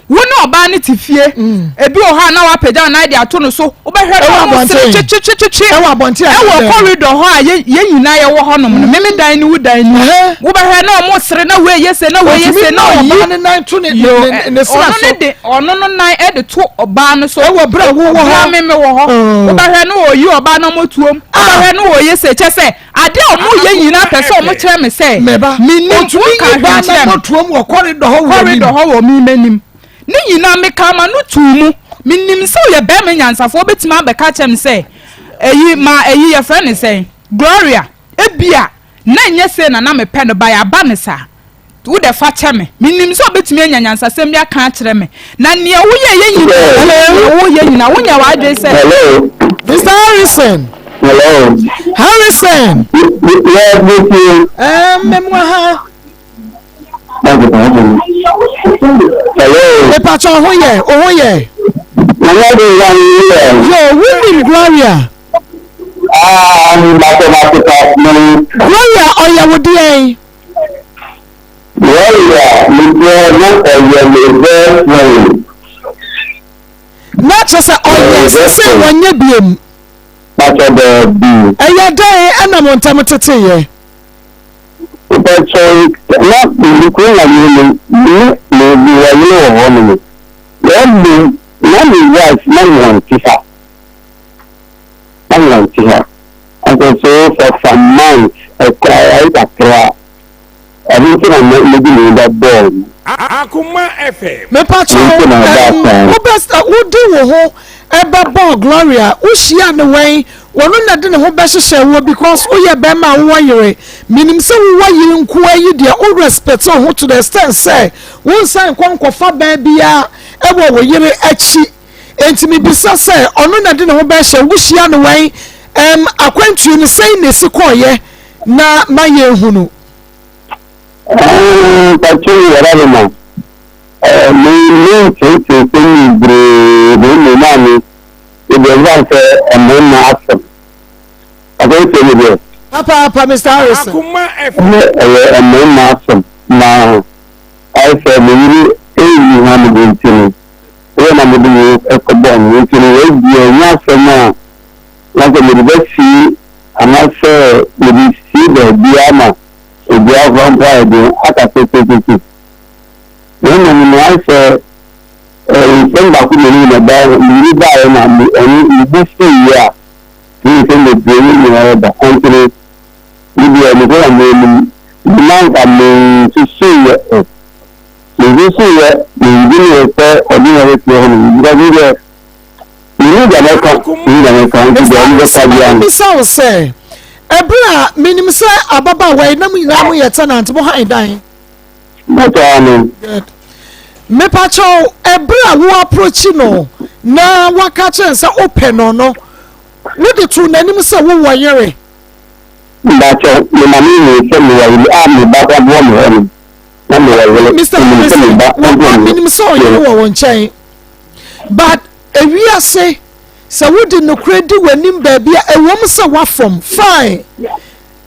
Wo ne ɔbaa no te fie, ebi wɔ hɔ a na wapagya wo nan de ato no so, wobɛhwɛ na Ɛwɔ wɔn sere abɔnten. twetwetwetwe. Ɛwɔ abɔnten a Ɛwɔ ɛdɛm. corridor hɔ a yɛ yɛn nyinaa yɛwɔ hɔnom no, meme dan ne wo dan ni. Ɛhɛ. Wobɛhwɛ na wɔn sere na wei yɛ se na wei yɛ Ɔtumi se na ma ɔyi. ɔbaa ne nan to ne Yo, ne ɛ, ne ne sra ɔno so. ne de ɔno no nan de to ɔbaa no so. Ɛwɔ berɛ a wowɔ Berɛ a hɔ. meme wɔ hɔ. Oh. Wobɛhwɛ na ɔyi ɔbaa no amotuom. Wobɛhwɛ na ɔyɛ se kyɛ sɛ Adeɛ a wɔn yɛ nyinaa pɛ sɛ wɔn kyerɛ me sɛ mennim, Ɔtumi wɔn ka yi hwee baa nkyerɛ me. n'amɔtoam wɔ kɔridɔ hɔ wɔ anim. Kɔridɔ hɔ wɔ me m'anim. Ne nyinaa mekaa m'ano too mu. Menim sɛ ɔyɛ barima nyansafoɔ ɔbɛtumi abɛka akyerɛ me sɛ ɛyi ma ɛyi yɛfrɛ no sɛn Gloria ebia na ɛnyɛ sei na na mepɛ no but aba no saa. Wo de fa kyɛ me. Menim sɛ ɔbɛtumi anya nyansasɛm bi aka akyerɛ me. Na nea woyɛeɛ nyinaa, nea woyɛ nyinaa, wonya w'adwene sɛ. Hello. Mr. Harrison. Hello. Harrison. Yes, with you. Mmemmua ha. Hello. Mepakyɛ ɔho yɛ, ɔho yɛ. Nana de wa yɛ. Yo, wonim Gloria. Ah, mate mate pa. Gloria ɔyɛ wo deɛn? Gloria medeɛ na ɔyɛ me girlfriend. Na kyerɛ sɛ ɔyɛ sesei wɔnyɛ biom. Pakyɛ daabi. Ɛyɛ dɛn ɛna mo ntam teteeɛ? Pakyɛ na me kuro na me me ne me me wɔ yere wɔ hɔ nom. Na mmom na me wife na me wante ha. Na me wante ha. Afei so for some months ɛkura ayɛ kakra ɛno nti na mede me ba bɔɔ no. Akoma FM. Mepakyɛw, Nti na ɔbaa ɛm, saa. wobɛ, wode wo ho ɛbɛbɔɔ Gloria, wohyiaa no wɛn? Wɔno na ɛde ne ho bɛhyehyɛɛ woɔ because woyɛ bɛrima a wowɔ yere. Menim sɛ wowɔ yere nkoa yi deɛ wo respect wo ho to the extent sɛ wonsan nkɔ nkɔfa baa biara ɛwɔ wo yere akyi. Enti mebisa sɛ, ɔno na ɛde ne ho bɛhyɛ? Wohyia no wɛn? Ɛm, akwantuo no, sɛn na ɛsi kɔeɛ na ma yɛnhunu? Ɛɛ, mpakyɛ yi yɛrɛ no ma. Ɛɛ, me me nkyerɛkyerɛ sɛm bebree na mmom maa me ebi ɛsan sɛ mmarima asɛm. Akwantuo no deɛ. Papaapa, Mister Harrison. Akoma FM. Ne ɛyɛ mmarima asɛm na ayɛ sɛ me yere ɛnni ha no nti no. Wei na mede wei kɔbɔɔ no, enti no wei deɛ ɛnyɛ asɛm a na sɛ mede bɛsie anaasɛ mede sie baabiara ma obiara koraa mpo ayɛ den aka sɛ seesese. Na mmom no ayɛ sɛ nsɛm baako mmienu na ɛba mmienu baeɛ na ɛno me bo fuiɛ a ne nsɛm bebree ne nyinaa reba. Ɛnti no me deɛ mekɔ na menim na anka mensusuiɛ ɛ. Mesusuiɛ, mendweneeɛ sɛ ɔde me bɛfie hɔ nom, because me deɛ, menni deɛ mɛka, menni deɛ mɛka, nti deɛ ɔno bɛka biara no. Mebisa wo sɛ, ɛberɛ a menim sɛ ababaawa yi na mo nyinaa moyɛ tenant, mo han dan? Mɛtɔ ano. Good. Mepakyɛw, ɛberɛ a wo approach no na waka kyerɛ no sɛ wopɛ no no, wode too n'anim sɛ wowɔ yere? Mepakyɛw, me ma mehu sɛ mewɔ yere a me ba koraa wɔ me hɔ nom. na mewɔ yere Mr. menim sɛ me ba Harrison, ɔbɔ menim sɛ ɔyere wɔ wo nkyɛn but ewiase sɛ wode nokorɛ di w'anim baabi a ɛwom sɛ woafom fine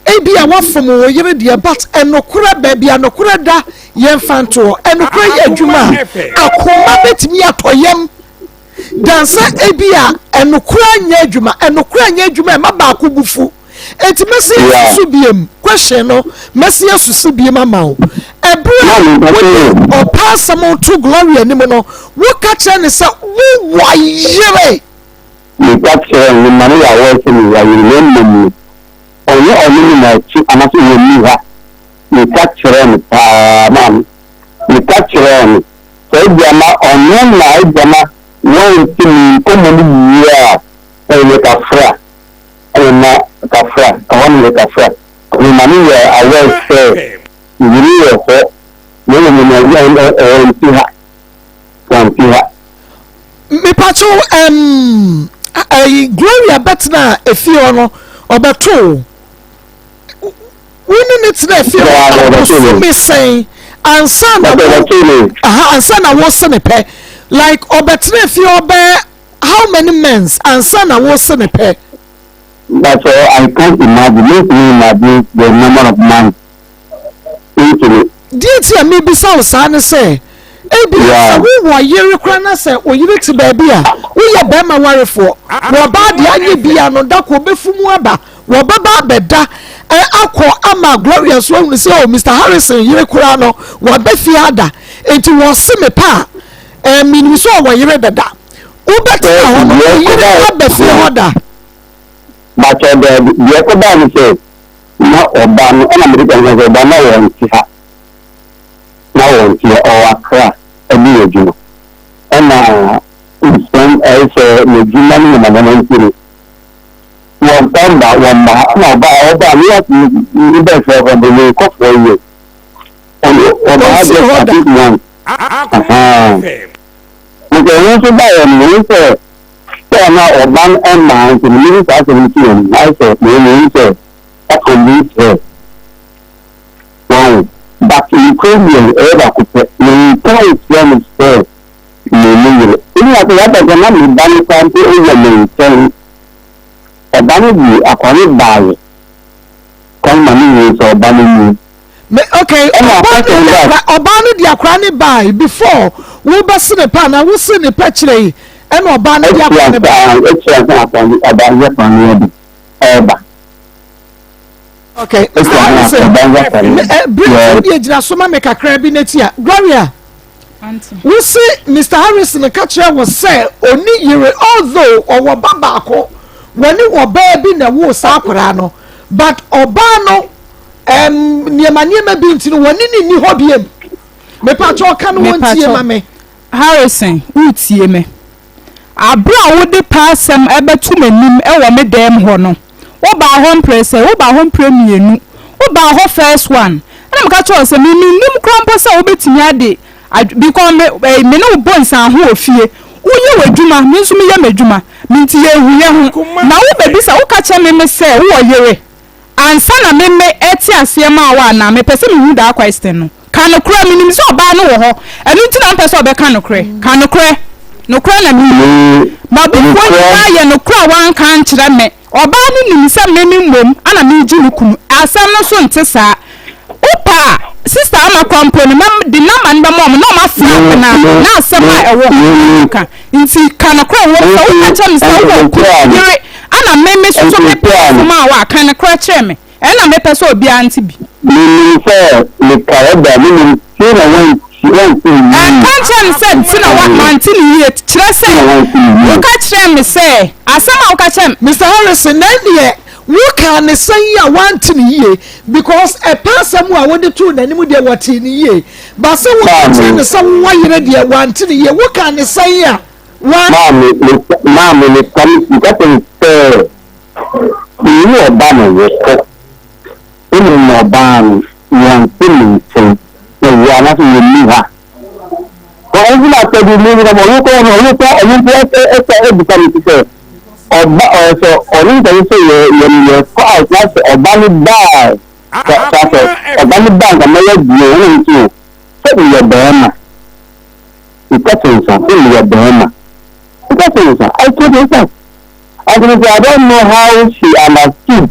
ebi a woafom wo yere deɛ but ɛnokorɛ baabi a nokorɛ da yɛmfa ntoɔ ɛnokorɛ yɛ adwuma a akoma bɛtumi atɔ yam dan sɛ ebi a ɛnokorɛ nyɛ adwuma ɛnokorɛ nyɛ adwuma ɛma baako bu fu Enti mɛsi asusu biem question no mɛsi asusu biem ama wo. Ɛberɛ a wode ɔpɛ asɛm to Gloria anim no, woka kyerɛ ne sɛ wowɔ yere. Meka kyerɛɛ no, mema no yɛ aware sɛ mewɔ yere na mmom no, ɔnyɛ ɔno ne m'akyi anaasɛ ɔnni ha. Meka kyerɛɛ no paa maame. Meka kyerɛɛ no sɛ ebia na ɔno na ebia na wante me nkɔmmɔ no yie a, ɛyɛ kafra. Ɛna na Kafra, ɛhɔ no yɛ Kafra. Me maame yɛ aware sɛ wiri wɔ hɔ, na mmom no ɔnte ha, ɔnte ha. Mepatwo ɛm ɛyi Gloria bɛtena efie hɔ no ɔbɛto wo. Wo ne ne tena fie hɔ bosome sɛn ansa na wo aha ansa na wo se ne pɛ like ɔbɛtena fie ɔbɛɛ how many months ansa na wo se ne pɛ. But I can't imagine, mentumi imagine the number of months. Mentumi. Deɛ nti a mebisa wo saa ne sɛ, ebia sɛ wowɔ yere koraa na sɛ wo yere te baabi a, woyɛ barima warefoɔ, na ɔbaa deɛ anyɛ biara no, da koro ɔbɛfu mu aba, wɔbɛba abɛda akɔ ama Gloria nso ahunu sɛ oh, Mister Harrison yere koraa no, waba fie ada, enti wɔse me pɛ a, eh, menim sɛ ɔwɔ yere dada. Wobɛtena hɔ no, wo yere aba fie hɔ da? Bakyɛ daabi, deɛ ɛkɔbaa ne sɛ, na ɔba no, ɛna mede kan kan sɛ ɔba na wɔnte ha, na wɔnte ha, ɔwɔ Accra ɛde yɛ adwuma, ɛna nsɛm ɛyɛ sɛ n'adwuma no nyama nyama nti no, wɔntaa mba, wɔmma ha, ɛna ɔba ɔba a, me ne bɛɛ fɛ ɔba me kɔ 4 years, ɔno ɔba ha just I think once, ahaa, nti ɔno nso baeɛ no, mehu sɛ sɛ na ɔba no mmaa nti no, mede saa asɛm no to wɔn, ayɛ sɛ mehu sɛ convince her. Wahu? But nokorɛ deɛ ɛyɛ baako pɛ, menka nkyerɛ no sɛ me ne yere. Even at that time na me ba no koraa mpo wɔ me nkyɛn. Ɔba no de akwadaa no baeɛ kwan ma me huu sɛ ɔba no nie. Me okay, Ɛna ɔbaa ɔka no kyerɛ de me akora ɔbaa no de akora ne bae before wo bɛ se ne pɛ anaa wo se ne pɛ kyerɛ yi ɛna ɔbaa no de Akyiri akora ne ansa bae. akyiri ansa na akwadaa no ɔbaa no de akora no adi ɛreba. Okay, Mr. Harrison, eh, bere wo deɛ gyina so ma me kakra bi n'akyi a, Gloria, wo se Mr. Harrison ka kyerɛ wo sɛ ɔni yere although ɔwɔ ba baako, wɔne ɔbaa bi na ɛwoo saa akwaraa no, but ɔbaa no um, nneɛma nneɛma bi nti no wɔne ne nni hɔ biem. Mepakyɛ ɔka no wɔntie ma me. Harrison, woretie me? Bere a wode pɛ asɛm rebɛto m'anim wɔ me dan mu hɔ no, wobaa hɔ mprɛ sɛn? Wobaa hɔ mprɛ mmienu. Wobaa hɔ first one, ɛna meka kyerɛɛ wo sɛ me mennim koraa mpo sɛ wobɛtumi ade adw because me eh, me ne wo bɔ nsanho wɔ fie. Woyɛ w'adwuma, me nso meyɛ m'adwuma. Me nti yɛnhu yɛn ho. Na wobɛbisa, woka kyerɛ me me sɛ wowɔ yere. Ansa na me me te aseɛ maa wo anaa? Mepɛ sɛ mehu daa question no. Ka nokorɛ, menim sɛ ɔbaa no wɔ hɔ, ɛno nti na wompɛ sɛ ɔbɛka nokorɛ. Ka nokorɛ. Nokorɛ na menim. M'abufuo nyinaa yɛ nokorɛ a woanka ankyerɛ me. Ɔbaa no nim sɛ me me mmom na meregye me kunu. Asɛm no nso nte saa. Wopɛ a, sister Ama koraa mpo no, mɛ de number no bɛma wɔn na wɔafrɛ abena na asɛm a ɛwɔ hɔ no wɔaka. Nti ka nokorɛ wɔ mu sɛ woka kyerɛ me sɛ wowɔ kunu, yere, Ana me me soso me pɛ som a wa ka nokorɛ kyerɛ me ɛna me pɛ sɛ obiara nte bi. Me nim sɛ me ka ɛda me nim ti na wanti wante ne yie. Ɛnka nkyerɛ me sɛ nti na wa mante ne yie kyerɛ sɛ wo ka kyerɛ me sɛ asɛm a wo ka kyerɛ me. Mister Harrison na ɛneɛ wo kaa ne sɛn yi a wante ne yie because ɛpɛ asɛm a wode too n'anim deɛ wɔtee ne yie but sɛ wo ka kyerɛ ne sɛ wo wɔ yere deɛ wante ne yie wo kaa ne sɛn yi a Wa. Maame me maame me ka me ka kyerɛ no sɛ me ne ɔba no wɔ hɔ mmom na ɔbaa no wɔnte me nkyɛn na wɔ anaasɛ wɔnni ha. Wɔn nso na asɛ bi mu na ɔno kɔ ɔno kɔ ɔno mpo ɛsɛ ɛsɛ ɛbisa me sɛ ɔba ɔyɛ sɛ ɔno nka sɛ yɛ yɛ yɛ kɔ out na sɛ ɔba no baa sɛ sɛ ɔba no baa nka mɛyɛ deɛ ɛna nso sɛ meyɛ bɛrima. Meka kyerɛ no sɛ, sɛ meyɛ barima. Meka kyerɛ no sɛ, I told her that. And she said, I don't know how she understood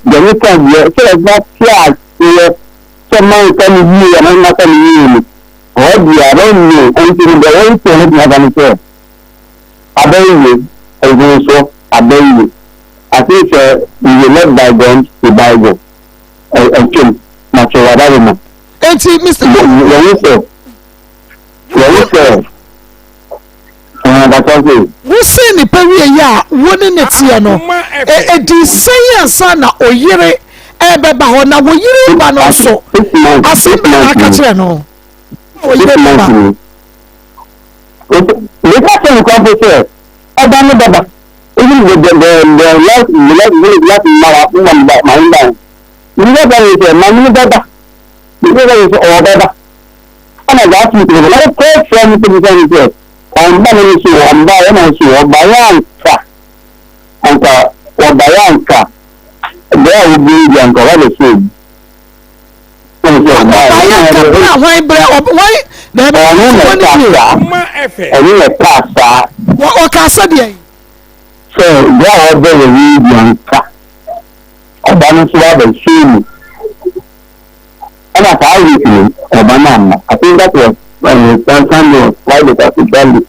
deɛ meka deɛ, sɛ ɛba te aseɛ sɛ manka no yie anaa maka no yie no. Hɔ deɛ, I don't know. Nti no deɛ wɔnte ho tena ka no sɛ, abɛyie, mfomsoɔ, abɛyie. I think sɛ we will let bygones be bygones. Ɛtwam, makyerɛ w'adaroma. Enti Mr. Wɔn sɛ. Wɔn sɛ, Ankasa se. Wosee ne pɛ wieeɛ a wo ne no teɛ no, ɛdii sɛn ansa na oyere rebɛba hɔ? Na wo yere reba no nso, asɛm bɛn na aka kyerɛ no? Wo yere bɛba. Meka kyerɛ no koraa mpo sɛ, ɔba no bɛba. Even the the the last the last the last ma ma ma ma ma ma ma ba ne sɛ maame no bɛba. Meka kyerɛ no sɛ ɔbɛba. Ɛna last week no na ɔkɔ frɛ no sɛ bisa no sɛ ɔmba no so ɔmba ɛna nso ɔbaeɛ anka anka ɔbaeɛ anka bɛɛ a wobɛyi bi anka ɔba bɛsɛ obi. Ka berɛ a hwan berɛ hwan daabi Ɔno na wɔne ɛkaa yie. saa. Ɔno na ɛkaa saa. Wɔ ɔkaa sɛ deɛn? Sɛ berɛ a ɔbɛ wɔ yi bianka ɔba no nso abɛhyɛ mu. Ɛna saa week no ɔba no amma. I think that was Sunday or Friday or Sunday.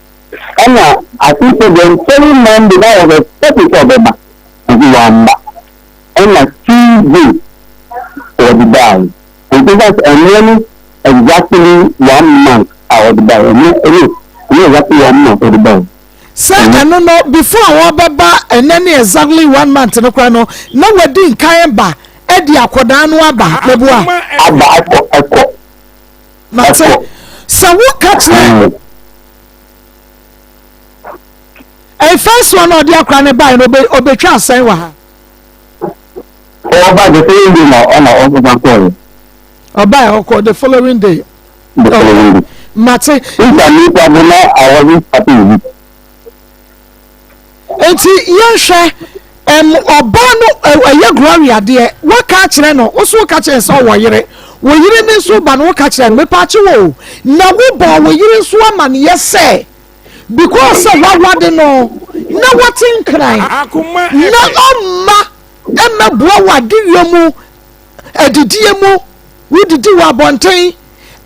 Ɛna I think sɛ the following Monday na I was expecting sɛ ɔbɛba nso wamba. Ɛna Tuesday wɔde baeɛ. Nti that's ɛnɛ no exactly one month a wɔde baeɛ. Ɛnɛ ɛnɛ ɛnɛ exactly one month wɔde baeɛ. Sɛ ɛno no before a wɔbɛba ɛnɛ ne exactly one month no koraa no na wadi nkan ba ɛde akɔdaa no aba meboa. Aba ɛkɔ ɛkɔ. Mate sɛ woka kyerɛ. Ɛyɛ first one a ɔde akora no baeɛ no ɔbɛtwa asɛn wɔ ha. Ɔba the following day na ɔna ɔsan kɔɛ. Ɔbaeɛ ɔkɔ the following day. The following day. Mate. Nta nipa bi na I wasn't happy with it. Nti yɛnhwɛ ɛm ɔbaa no ɛyɛ glory adeɛ waka akyerɛ no woso woka kyerɛ sɛ ɔwɔ yere wo yere ne nso ba no woka kyerɛ no mepakye wo na wobɔ wo yere nso amaneyɛ sɛ because sɛ wawade no na wɔte nkran na ɔmma mmɛboa wɔ adewia mu adidie mu wodidi wɔ abɔnten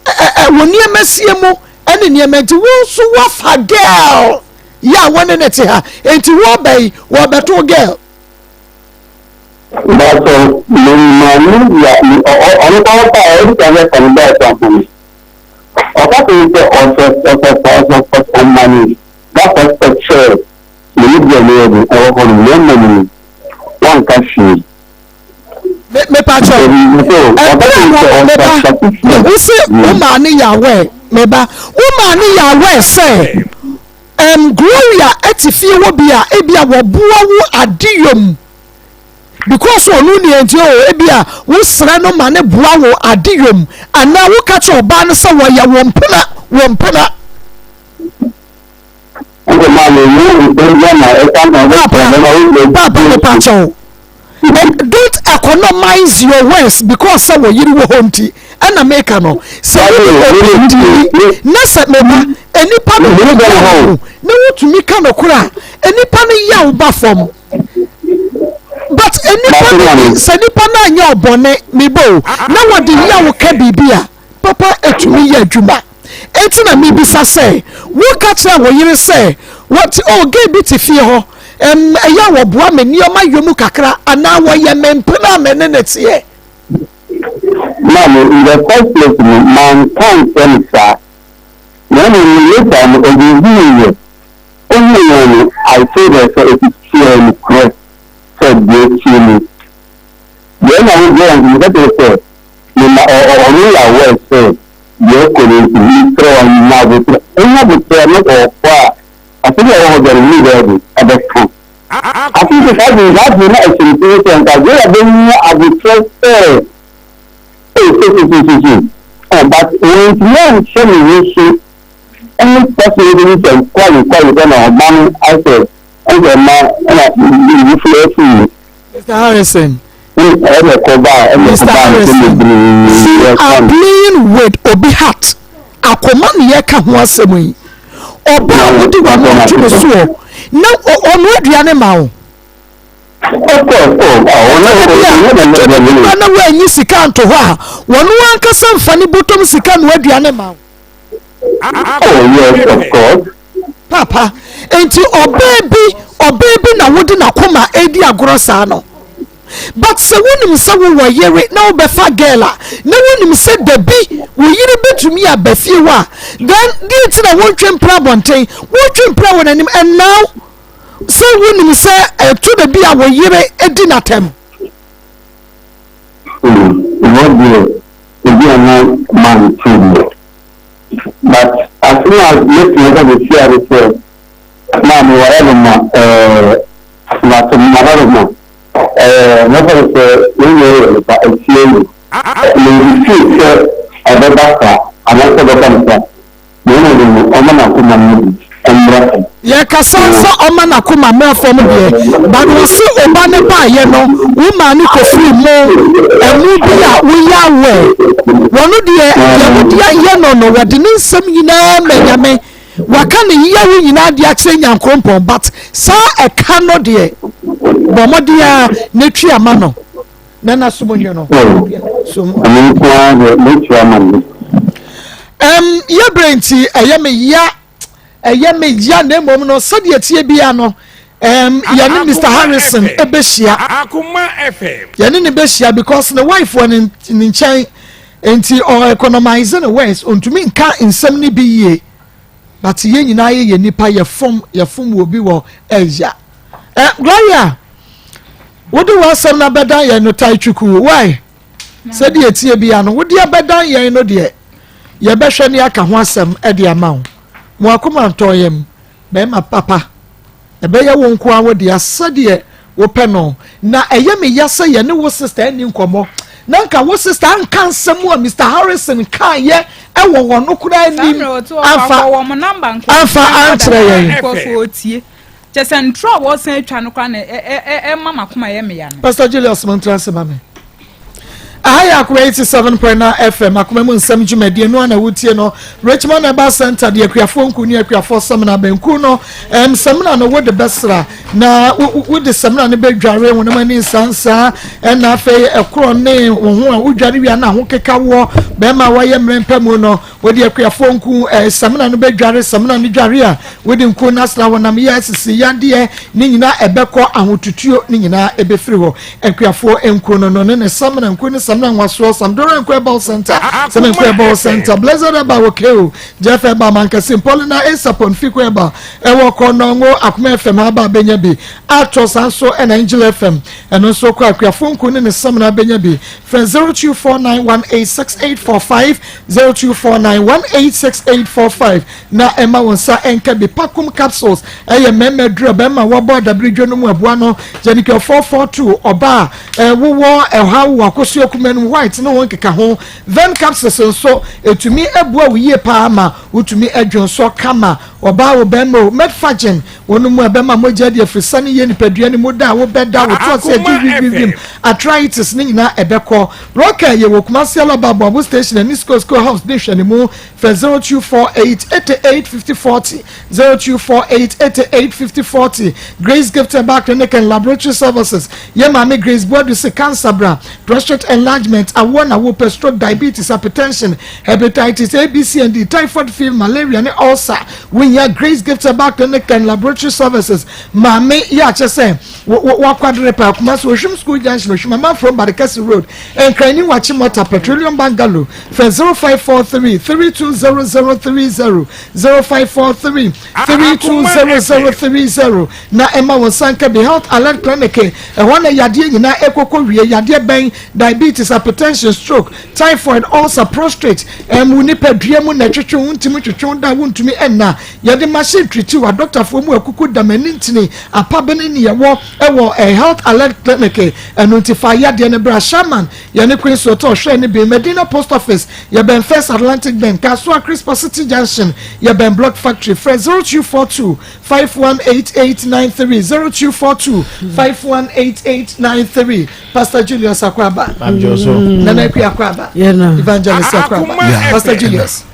wɔ nneɛma sie mu ɛne nneɛma nti wo nso woafa girl yɛ a wɔne ne te ha nti wɔba yi wɔbɛto girl. Bàtò mi maame ya ɔno kọ́ ọ́ pa ọ́ ọ́ di kan yẹ kàn bẹ́ẹ̀ tó àpò Ɔka kyerɛ no sɛ ɔsɛ ɔsɛ ɔsɛ ɔsɛ ɔma no that first step sɛ me ne deɛ meyɛ de ɛwɔ hɔ no na mmom no wanka hwee. Mepakyɛ ɛberɛ a wɔ meba wose wo maa ne yɛ aware meba wo maa ne yɛ aware sɛ um, Gloria ɛte fie hɔ bi a ebi a wɔboa wo adeyɔ mu Because ɔno nni nti oh ebia wo srɛ no ma no boa wo adeyɔ mu anaa wo ka kyerɛ ɔbaa no sɛ wɔyɛ wo mpena wo mpena. Papa papa mepa kyɛw don't economize your words because sɛ wɔ yere wɔ hɔ nti ɛna meka no sɛ wode obi di na sɛ meba nipa no yaw na wotumi ka nokorɛ a nipa no yaw ba fam. But nnipa no bi, sɛ nnipa no anyɛ ɔbɔne, mebɔ o, na wɔde yaw ka biribi a, papa ɛtumi yɛ adwuma. Enti na mebisa sɛ, woka kyerɛ wo yere sɛ, wɔte, oh, gay bi te fie hɔ, ɛm, ɛyɛ a wɔboa me nneɛma yɔ mu kakra, anaa wɔyɛ me mpena a me ne no teɛ? Maame, in the first place no, manka ankyerɛ no saa. Na mmom later no, ɔbɛhuiɛ. Ohuu yɛn no, I told her sɛ ɛfitiaa nokorɛ sɛ deɛ atie ni. Deɛ na wo brɛ nso meka kyerɛ sɛ mema ɔ ɔ ɔno yɛ aware sɛ deɛ ɛkɔ no nti mesrɛ wo nya aboterɛ. Ɔnya aboterɛ no ɔɔkɔ a asɛm bi a ɛwɔ hɔ biara no ne bɛyɛ den ɛbɛka. Afei nso saa adwene saa adwene na ɛhyɛ me tirim sɛ nka Gloria bɛnya aboterɛ sɛ ei so so so so so oh but wantumi anhyɛ ne ho so Ɛne sɔfo no bi sɛ kwale kwale sɛ na ɔba no asɛ ɛsɛ ɔma ɛna wufo afi mu. Mr. Harrison. Ɛna ɛkɔ ba ɛna Mr. ɛkɔ ba nsɛm Harrison, bebree you ɛka are no. playing with obi heart. Akoma ne yɛka ho asɛm yi. Ɔba a wode w'ano ato no soɔ na ɔno aduane ma wo. Of course, oh, ah, ɔno Ɛtɔ da bi a, ɔno ɛtɔ da bi koraa na woanyi sika anto hɔ a, wɔno ankasa mfa ne bɔtɔm sika noa aduane ma wo. Oh yes of course. Papa, nti ɔbaa bi ɔbaa bi na wode n'akoma edi agorɔ saa no. But sɛ wonim sɛ wowɔ yere na wobɛfa girl a, na wonim sɛ dabi wo yere bɛtumi aba fie hɔ a, then deɛ nti na wontwe mpra abɔnten, wotwe mpra wɔ n'anim and now sɛ wonim sɛ ɛto da bi a wo yere di n'atɛm. Ɛhɔ deɛ ebi a na mante deɛ but asɛm a mɛtumi aka sɛsi ara ne sɛ maame wayɛ ma ɛɛ mato mama ma ɛɛ mɛfa no sɛ yɛn nyinaa yɛ nipa ɛtie yi mefii sɛ ɛbɛba saa anaasɛ ɛbɛba no saa na mmom no ɔma n'akoma no bi mmra fam. Yɛkasa sɛ ɔma n'akoma mmra fam deɛ, but wɔse oba no baeɛ no wo maame kɔfiri mo ɛmo bi a woyɛ aware. Wɔno deɛ deɛ wode ayɛ no no wɔde ne nsɛm nyinaa ma Nyame. Waka ne yaw nyinaa de akyerɛ Nyankoropɔn but saa ɛka no deɛ bɔ mmɔden ara na tua ma no na n'asom nwo no. So ɛno nko ara deɛ mɛtua ma no. Ɛm yɛ berɛ nti ɛyɛ me ya ɛyɛ me ya na mmom no sɛdeɛ ɛteɛ biara no um, yɛne Mr Harrison ɛbɛhyia yɛne ne bɛhyia because ne wife wɔ ne ne nkyɛn nti ɔ economize ne words ɔntumi nka nsɛm no bi yie but yɛn nyinaa yɛ yɛ nipa yɛfom yɛfom wɔ bi wɔ ɛya eh, Gloria wode w'asɛm no abɛdan yɛn no tae twuku why Sɛdeɛ ɛteɛ biara no, wo deɛ bɛdan yɛn no deɛ, yɛbɛhwɛ ne aka ho asɛm de ama wo. Mo akoma ntɔ yam, bɛrima papa. Ɛbɛyɛ wo nko ara wo dea sɛdeɛ wopɛ no. Na ɛyɛ me ya sɛ yɛne wo sista anni nkɔmmɔ. Na nka wo sista anka nsɛm a Mister Harrison kaeɛ wɔ wɔn no koraa anim amfa amfa ankyerɛ yɛn. Kyɛ sɛ ntorɔ a wɔresan atwa no koraa na ɛma m'akoma yɛ me ya no. Pastor Julius mo ntra ase ma me. Aha yɛ Akoma 87.9 FM Akoma mu nsɛm dwumadie no ana wotie no Richmond Herbal Center de akuafoɔ nku ne akuafoɔ samina banku no ɛm samina no wode bɛsra na wode samina no bɛdware honam ani nsansaa ɛna afei ɛkorɔ ne wo ho a wodware wie na ho keka woɔ bɛrima a wɔyɛ mmerɛ mpɛ mu no Wode akuafoɔ nku eh, samina no bɛdware, samina no dware a, wode nku no asra honam yɛ asisi yadeɛ ne nyinaa ɛbɛkɔ, ahotutuo ne nyinaa ɛbɛfiri hɔ. Akuafoɔ nku no no ne ne samina nku ne samina nwasoɔ, Samdora Nku Herbal Center, Sɛmɛ Nku Herbal Center, Blessed Herbal wɔ KO, Jeff Herbal Mankasim, Paulina Esapon, Fiku Herbal, ɛwɔ Kɔnɔngo, Akoma FM aba abɛnya bi, atɔ saa nso ɛna Angel FM, ɛno nso kɔ akuafoɔ nku ne ne samina bɛnya bi. Frɛ 0249186845 0249186845 na ɛma wo nsa nka bi. Pakum capsules ɛyɛ mmarima aduru a bɛrima wɔbɔ adabiridwo no mu aboa no. Gyenicure 442 ɔbaa wowɔ ɛhaw wɔ akosua kuma no mu white ne ho nkeka ho. Ven capsules nso ɛtumi ɛboa wo yie paa ma wotumi ɛdwonsɔ kama ɔbaa wo bɛrima o. Medfagen Wɔn mu a ɛbɛma mogya adi afiri ne yɛ nipadua no mu da a wobɛda wo to ase agye wimwimwim, arthritis ne nyinaa ɛbɛkɔ. Rocker yɛ wɔ Kumasi Alaba Aboabo Station ɛne Sko Sko House di nhwɛnimu. Frɛ 0248 88 50 40, 0248 88 50 40. Grace Gift Herbal Clinic and Laboratory Services Yɛ maame Grace Boadu se cancer bra, prostate enlargement, awoɔ na wopɛ, stroke, diabetes, hypertension, hepatitis A, B, C and D, typhoid fever, malaria ne ulcer. Wohia Grace Gift Herbal Clinic and Laboratory Services. Maame yɛ akyɛ sɛ wakwadere paa Kumasi Ohwim School Junction, Ohwim Amanfrom Badekɛse Road, Nkran New Achimota, Petroleum Bungalow. Frɛ 0543 320030, 0543 320030 na ɛma wo nsa nka bi. Health Alert Clinic, ɛhɔ na yadeɛ nyinaa ɛkɔkɔ wie. Yadeɛ bɛn? Diabetes, hypertension, stroke, Typhoid, ulcer, prostrate, ɛm, wo nipadua mu na ɛtwetwe wo, wontumi ntwetwe wo da a wontumi nna. Yɛde machine treat wo, adɔktafoɔ mu akuku dam, ani ntini, apabene ne yɛwɔ wɔ eh, Health Alert Clinic. Ɛno nti fa yadeɛ no bra Sherman, yɛne Queens Hotel hwɛ ne bin, Medina Post Office, yɛbɛn First Atlantic Bank, Kasoa Crispa City Junction, yɛbɛn Block Factory. Frɛ 0242 518893, 0242 518893. Pastor Julius Akwaba. Nana Akua Akwaba. Evangelist Akwaba. Pastor Julius.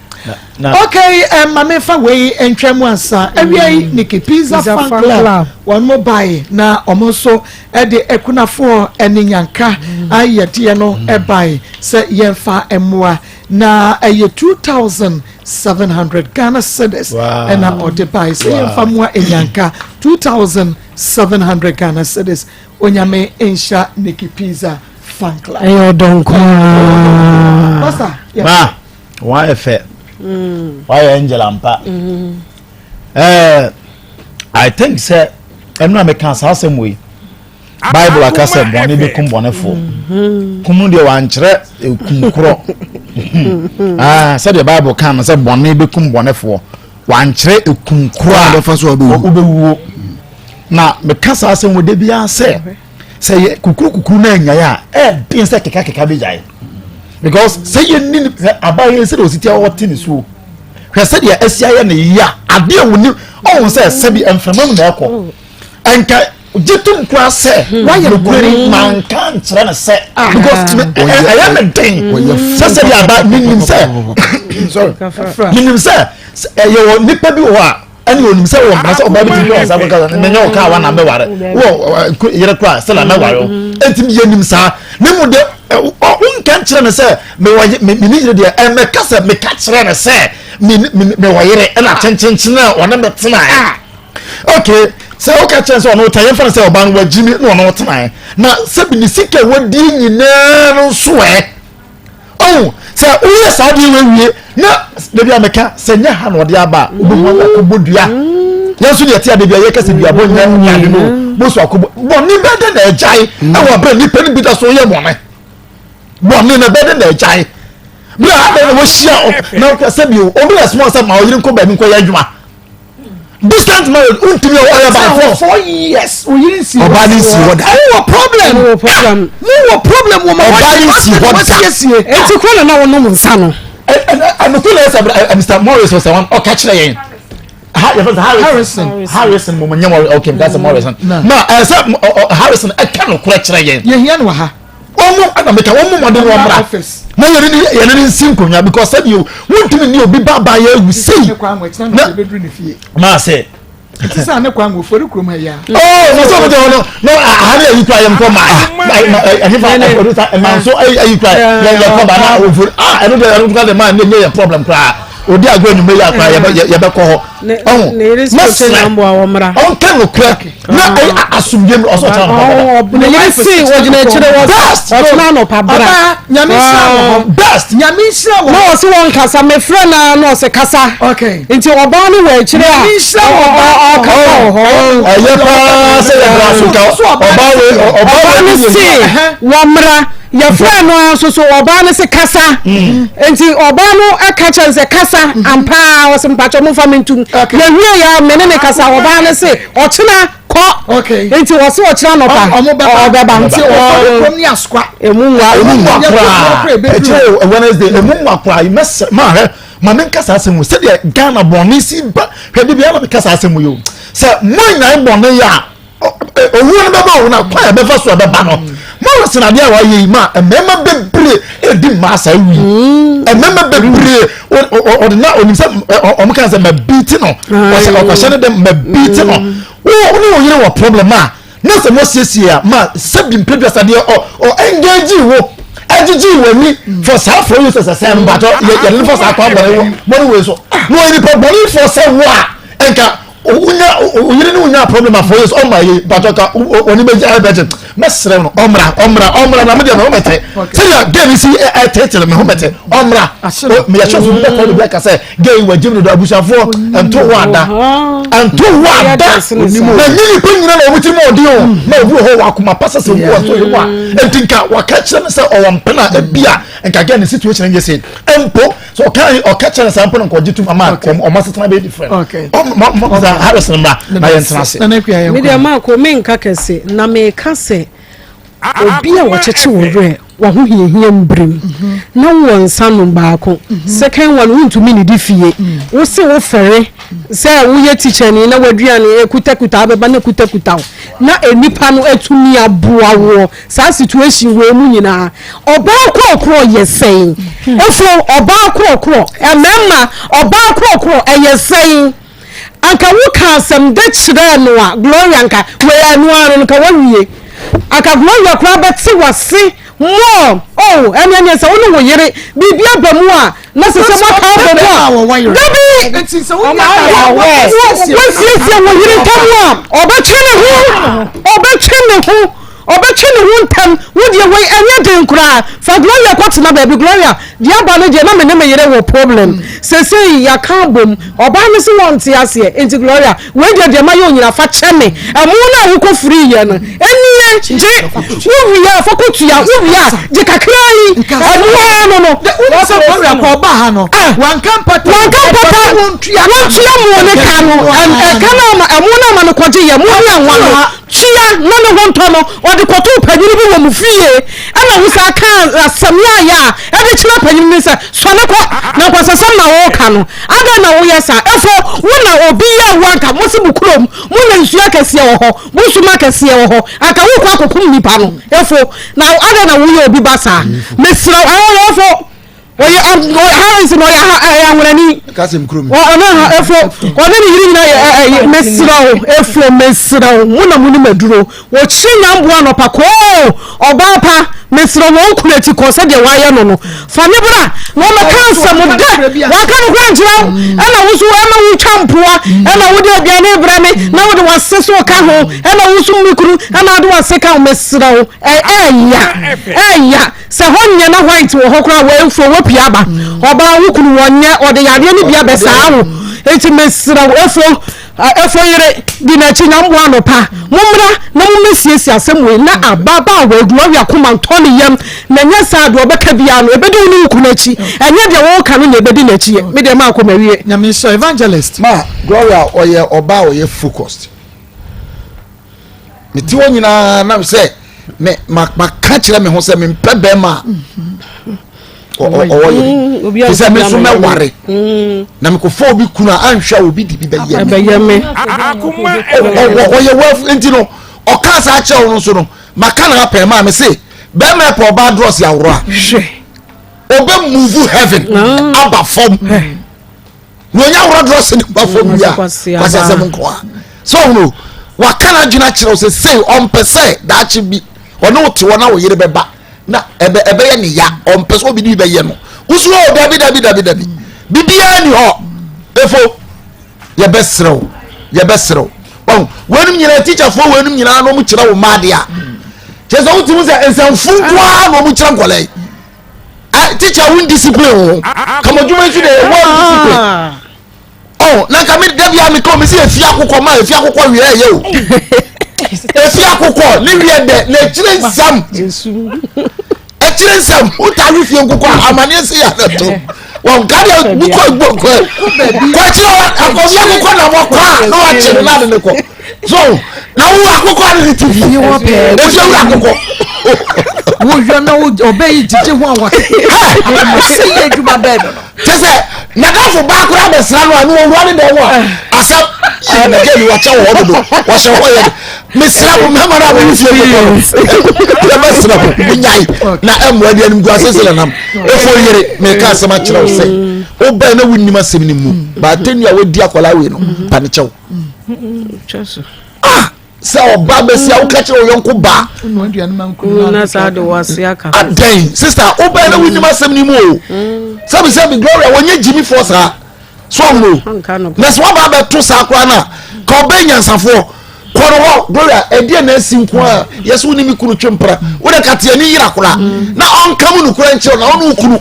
Okay, um, maame fa wei ntwa mu ansa. Awia yi Nikki Pizza Fan Club wɔn mo bae na wɔn nso de akunafoɔ ne nyanka ayɛdeɛ no bae sɛ yɛmfa mmoa na ɛyɛ 2700 Ghana cedis ɛna ɔde bae sɛ yɛmfa mmoa nyanka 2700 Ghana cedis. Onyame nhyira Nikki Pizza fan club. Ɛyɛ ɔdɔ nko ara. Pastor, yeah. Ma, wɔn ayɛ fɛ. Mm. Wɔayɛ angel ampa. Mm. Eh, I think sɛ ɛno a meka saa asɛm wei. Bible aka sɛ bɔne bɛkum bɔnefoɔ. Mm-hmm. Kum no deɛ wankyerɛ kum korɔ. Ah, sɛdeɛ Bible ka no sɛ bɔne bɛkum bɔnefoɔ. Wankyerɛ ekum korɔ a wobɛwuo. Na meka saa asɛm wɔ da biara sɛ sɛ yɛ kukuru kukuru na anyae a ɛɛden sɛ keka keka bɛgyae because sɛ yɛnni sɛ abayɛ sɛ deɛ ɔsi tia ɔte ne suo. Hwɛ sɛdeɛ asi ayɛ ne ya adeɛ a wɔnim ɔhu sɛ sɛbi mframa mu na ɛkɔ ɛnka gye tom koraa sɛ Wayɛ nokorɛ ni bɔne. manka nkyerɛ no sɛ Ah. because ɛyɛ me den sɛ sɛdeɛ aba menim sɛ sorry menim sɛ ɛyɛ wɔ nipa bi wɔ hɔ a ɛne onim sɛ wɔ mpena sɛ ɔbaa bi tumi ɔsa kɔka sɛ menyɛ wo kaa wa na mɛware wɔ yere koraa sɛ na mɛware wo ɛnti yɛnim saa ne mu de wonka nkyerɛ no sɛ mewɔ mene yere deɛ ɛmɛka sɛ meka kyerɛ no sɛ mewɔ yere ɛna kyenkyenkyen a ɔne me tenaeɛ okay sɛ woka kyerɛ sɛ ɔno wota yɛmfa no sɛ ɔbaa no wagyimi na ɔno wotenaeɛ na sɛbi ne sika wadie nyinaa no nso ɛ ɔhu sɛ woyɛ saa deɛ wawie na dabi a meka sɛ nyɛ ha na ɔde aba a wobɛhu mm. akɔbɔ dua mm. yɛn nso deɛ ɛte ade bi a yɛka sɛ duabɔ nyɛ ade no bosu akɔbɔ bɔne bɛɛ de na agyae mm. ɛwɔ berɛ nnipa no bi da so yɛ bɔne bɔne na bɛɛ de na agyae berɛ a adɛn na wɔhyia na sɛ bio obi na ɛsoma sɛ ma ɔyere nkɔ baabi nkɔyɛ adwuma distant marriage ntumi ɔyɛ by force. 4 years oyiri nsi hɔ. Ɔbaa ni nsi hɔ da. Ɔwɔ wɔ problem. Mo wɔ problem. Mo wɔ problem wɔ ma. Ɔbaa ni nsi hɔ da. Wasiesie. Eti kuro na na wɔnom nsa no. Ɛnukuri na ɛsɛ Mr Morris ɔsɛ wɔn ɔka kyerɛ yɛn. Ha yɛ fɛ sɛ Harrison Harrison mo nyɛ Morris okay nka sɛ Morrison na ɛsɛ Harrison ɛka no korɛ kyerɛ yɛn. Yɛ hia no wɔ ha. Wɔn mu ɛna meka wɔn mu mɔden wɔn mra na yɛn ni yɛn ni nsi nkonnwa because sɛbi o wuntumi ni obi ba ba yɛ ewu sei na maa sɛ. Nti sɛ ne kwan wɔ fori kurom ha yi a. Oh, na sɛ ɔmo jɛ hɔ no na aha ne ayi kura yɛn kɔ maa ma ɛhefa ɛfɔri sa ɛma nso ayi kura yɛn yɛ kɔ ba na ofori ah ɛno deɛ ɛno kura de maa ne nye yɛ problem koraa odi agorɔ enyimɛ yi akora yɛ bɛ yɛ bɛ kɔ hɔ ɔho mɛsrɛ ɔnka nokorɛ na ɛyɛ asomdwe mu ɔsɔ ɔkyerɛ anɔpa bra. Ne yere se ɔgyina akyire wɔ ɔkyerɛ anɔpa bra. Ɔbaa nyame nhyira wɔ hɔ. Best. Nyame nhyira wɔ hɔ. Na ɔse wɔn kasa mefrɛ na na ɔse kasa. Okay. Nti ɔbaa no wɔ akyire a Nyame nhyira wɔ ɔkasa wɔ hɔ. Ɛyɛ paa sɛ yɛ bra so ka ɔbaa wei ɔbaa no se wɔmmra. Yɛfrɛɛ no ara nso so ɔbaa no se kasa. Nti ɔbaa no ka kyerɛ no sɛ kasa ampa ara ɔse mpakyɛ momfa me ntom. Yɛwie yɛ a me ne ne kasa ɔbaa no se ɔkyena kɔ. Nti ɔse ɔkyena anɔpa ɔbɛba. Nti ɔkɔ kurom ne asoa. Emu nwa. Emu nwa koraa. Ɛkyerɛ Wednesday emu nwa koraa mɛsɛ maa hwɛ ma me nka saa asɛm wo sɛdeɛ Ghana bɔne si ba hwɛ de biara na meka saa asɛm yi o sɛ mo nyan bɔne yɛ a owuo no bɛba o na kwan a ɛbɛfa so ɛbɛba no Morrison adeɛ a wayɛ yi ma mmarima bebree edi mmaa saa wi mmarima bebree ɔde na onim sɛ ɔmo kan sɛ ma biiti no ɔsɛ ɔkɔhyɛ ne dɛm ma biiti no wo ne wo yere wɔ problem a na sɛ mo siesie a ma sɛbi mpɛdua deɛ ɔ ɔ engage wo ɛgyegye w'ani for saa fo yi sɛ sɛ sɛ mbatɔ yɛ yɛde ne fɔ saa kwan bɔne bɔne wei so na ɔyɛ nipa bɔne fɔ sɛ wo a nka wonya oyere ne wonya problem a 4 years ɔma ye batɔ ka wɔne bɛgye ayɛ bɛgye mɛsrɛ no ɔmmra ɔmmra ɔmmra na medeɛ me ho mɛtɛ sɛdeɛ gay no si ɛtetele me ho mɛtɛ ɔmmra meyɛ sure so bɛkɔ no bi aka sɛ gay wagyim dodo abusuafoɔ ɛnto wo ada ɛnto wo ada na nye nipa nyina na wɔn tirim ɔden o na obi wɔ hɔ wɔ akoma pa sɛ sɛ obi wɔ so yɛ mu a nti nka waka kyerɛ no sɛ ɔwɔ mpena ebi a nka gay ne situation nyɛ sɛ mpo so ɔka ɔka kyerɛ saa mpo na nkɔgye tum ama ɔmo ɔmo asetena bɛyɛ different ɔmo ɔmo ɔmo Harrison mmra na yɛn tena ase. Mi deɛ maa ko mi nka kɛse na mi ka sɛ obi a wɔkyekye wo werɛ wahohiahia mbirim mhm. na wowɔ nsa nom baako mhm. second one wontumi ne di fie mm. wo se wo fɛre sɛ woyɛ tikyani na waduane ekutakuta abɛba na kutakuta wo na nnipa no atumi aboa woɔ Saa situation wei mu nyinaa ɔbaa korɔkorɔ yɛ sɛn? Efo ɔbaa korɔkorɔ mmarima ɔbaa korɔkorɔ ɛyɛ sɛn? Anka wo ka asɛm de kyerɛɛ no a Gloria nka wei ɛno ara no nka wawie. Anka Gloria koraa bɛte wase more oh ɛne ɛneɛ sɛ wo ne wo yere biribi aba mu a na sɛ sɛ moaka abɔ mu a dabi wasiesie wo yere ntam a ɔbɛtwe ne ho ɔbɛtwe ne ho Ɔbɛtwe ne ho ntɛm. Wo deɛ wei ɛnyɛ den koraa. Fa Gloria kɔtena baabi. Gloria, deɛ aba no deɛ na me ne me yere wɔ problem. Seesei yɛaka abom. Ɔbaa no se wɔnte aseɛ. Enti Gloria, wei deɛ deɛ mayɛ wo nyinaa fa kyɛ me. Ɛmo no a wokɔ firiiɛ no, ɛnie, gye. Wowie a fa kɔtua. Wowie a, gye kakraa yi. Ɛno ara no no. Wonim sɛ Gloria kɔ ɔbaa ha no, wanka mpata. Wanka mpata. Wɔntua mo ne ka no. Ɛka no ama, ɛmo no ama no kɔgye yɛ. Mo ne anwa no. Ɔtua na ne ho ntɔ no, ɔde kɔtoo panyini bi wɔ mo fie. Ɛna wo saa kaa asɛm yaaya a ɛde kyerɛ panyini no sɛ, sɔre kɔ, na nkwasasɛm na woreka no. Adɛn na woyɛ saa? Efo, wo na obi yɛɛ wo anka mo se mo kurom, mo na nsuo akɛseɛ wɔ hɔ, bosom akɛseɛ wɔ hɔ, anka wokɔ akɔkum nnipa no. Efo, na adɛn na woyɛ obi ba saa? Mesrɛ wo, ɛɛ, efo. Ɔyɛ Harris na ɔyɛ ɛyɛ ahorani. Ɔno ha efo ɔne ne yere nyinaa yɛ ɛyɛ mesrɛ wo efo mesrɛ wo mo na mo nim aduro wɔkyerɛ nyamboa anɔpa koo ɔbaa pa mesrɛ wo wɔn kunu akyi kɔ sɛdeɛ wayɛ no no fa ne bra na ɔmɛka nsɛm dɛ waka no kora nkyerɛ wo ɛna wo so ɛma wo twa mpoa ɛna wode aduane brɛ me na wode wase so ka ho ɛna wo so me kunu ɛna wode wase ka ho mesrɛ wo ɛɛya ɛɛya Sɛ hɔ nyɛ na white wɔ hɔ koraa wɔ afuo wɔ pie aba ɔbaa wo kunu wɔ nyɛ ɔde yadeɛ no bi abɛsaa wo eti mesrɛ wo afuo afuo yere di n'akyi nyamboa anɔpa mommra na mommɛsiesie asɛm wei na ababaawa Gloria koma ntɔ ne yam na nyɛ saa deɛ ɔbɛka biara no ɛbɛdi wo ne wo kunu akyi ɛnyɛ deɛ wɔka no na ɛbɛdi n'akyi me deɛ maakɔ mawie. Nyame nhyira evangelist. Ma Gloria ɔyɛ ɔbaa ɔyɛ focused. mete hɔ nyinaa nam sɛ me ma maka kyerɛ me ho sɛ mempɛ bɛrima a ɔwɔ yere mm, te sɛ me nso mɛware mm. na mekɔfa obi kunu a anhwɛ a obi de bi bɛyɛ me ɔyɛ wɔ nti no ɔka saa kyerɛ wo no nso no maka na apɛn maa me se bɛrima ɛpɛ ɔbaa drɔs aworɔ a ɔbɛ move heaven ah. aba fam na ɔnya worɔ drɔs ne ba fam wie a kwasi asɛm nko a sɛ ɔhunu waka no adwene akyerɛ wo sɛ sei ɔmpɛ sɛ daakye bi ɔne wo te hɔ na wo yere bɛba na ɛbɛ ɛbɛyɛ ne ya ɔmpɛ sɛ obi de bi bɛyɛ no wosu o dabi dabi dabi dabi biribiara ni hɔ efo yɛbɛserɛ wo yɛbɛserɛ wo ɔn wɔnum nyinaa tikyafoɔ wɔnum nyinaa na wɔn kyerɛ wo mmaa deɛ a kyerɛ sɛ wotumi sɛ nsɛmfo nko ara na wɔn kyerɛ nkɔla yi Ah, teacher won discipline wo kama adwuma nso de well discipline ah. oh na nka me da bia me ka me si efi akokɔ ma efi akokɔ wie ɛyɛ o efi akokɔ ne wie dɛ na ekyire nsɛm ekyire nsɛm wota we fie nkokɔ amaneɛ se yɛ to wɔn nka deɛ wokɔ egbo kɔ kɔ akyire wa akɔfi akokɔ na wɔkɔ a na wakye no na ade ne kɔ so na wo akokɔ ade ne ti fi efi ewura akokɔ. wohwɛ na ɔbɛ yi gyegye ho a wɔte sɛ yɛ adwuma bɛɛ no no. kyɛ sɛ nadafo baa koraa bɛsra no a ne wɔwura ne dɛm a asɛm yɛ ne wɔkyɛ wɔ hɔ dodo wɔhyɛ hɔ yɛ de mesrɛ mo mmarima no a wɔwɔ fie kɔkɔ no yɛbɛsrɛ mo monyae na ɛmmoa de anim guase sɛ nanam ɛfo yere meka asɛm akyerɛ wo sɛ wobɛn na wonnim asɛm no mu baatɛnu a wadi akwadaa wei no pa ne kyɛw ah sɛ ɔba bɛsi a woka kyerɛ wo yɔnko baa adɛn sista wobɛn na wonnim asɛm no mu o sɛbi sɛbi Gloria wɔnyɛ gyimifoɔ saa so ɔhunu na sɛ waba abɛto saa koraa no a ka ɔbɛn nyansafoɔ kɔ no hɔ gloria ɛdeɛ na asi nko a yɛsɛ wo ne me kunu twe mpra wode ka teɛ ne yera koraa mm. na ɔnka mu nokora nkyerɛ na ɔne wo kunu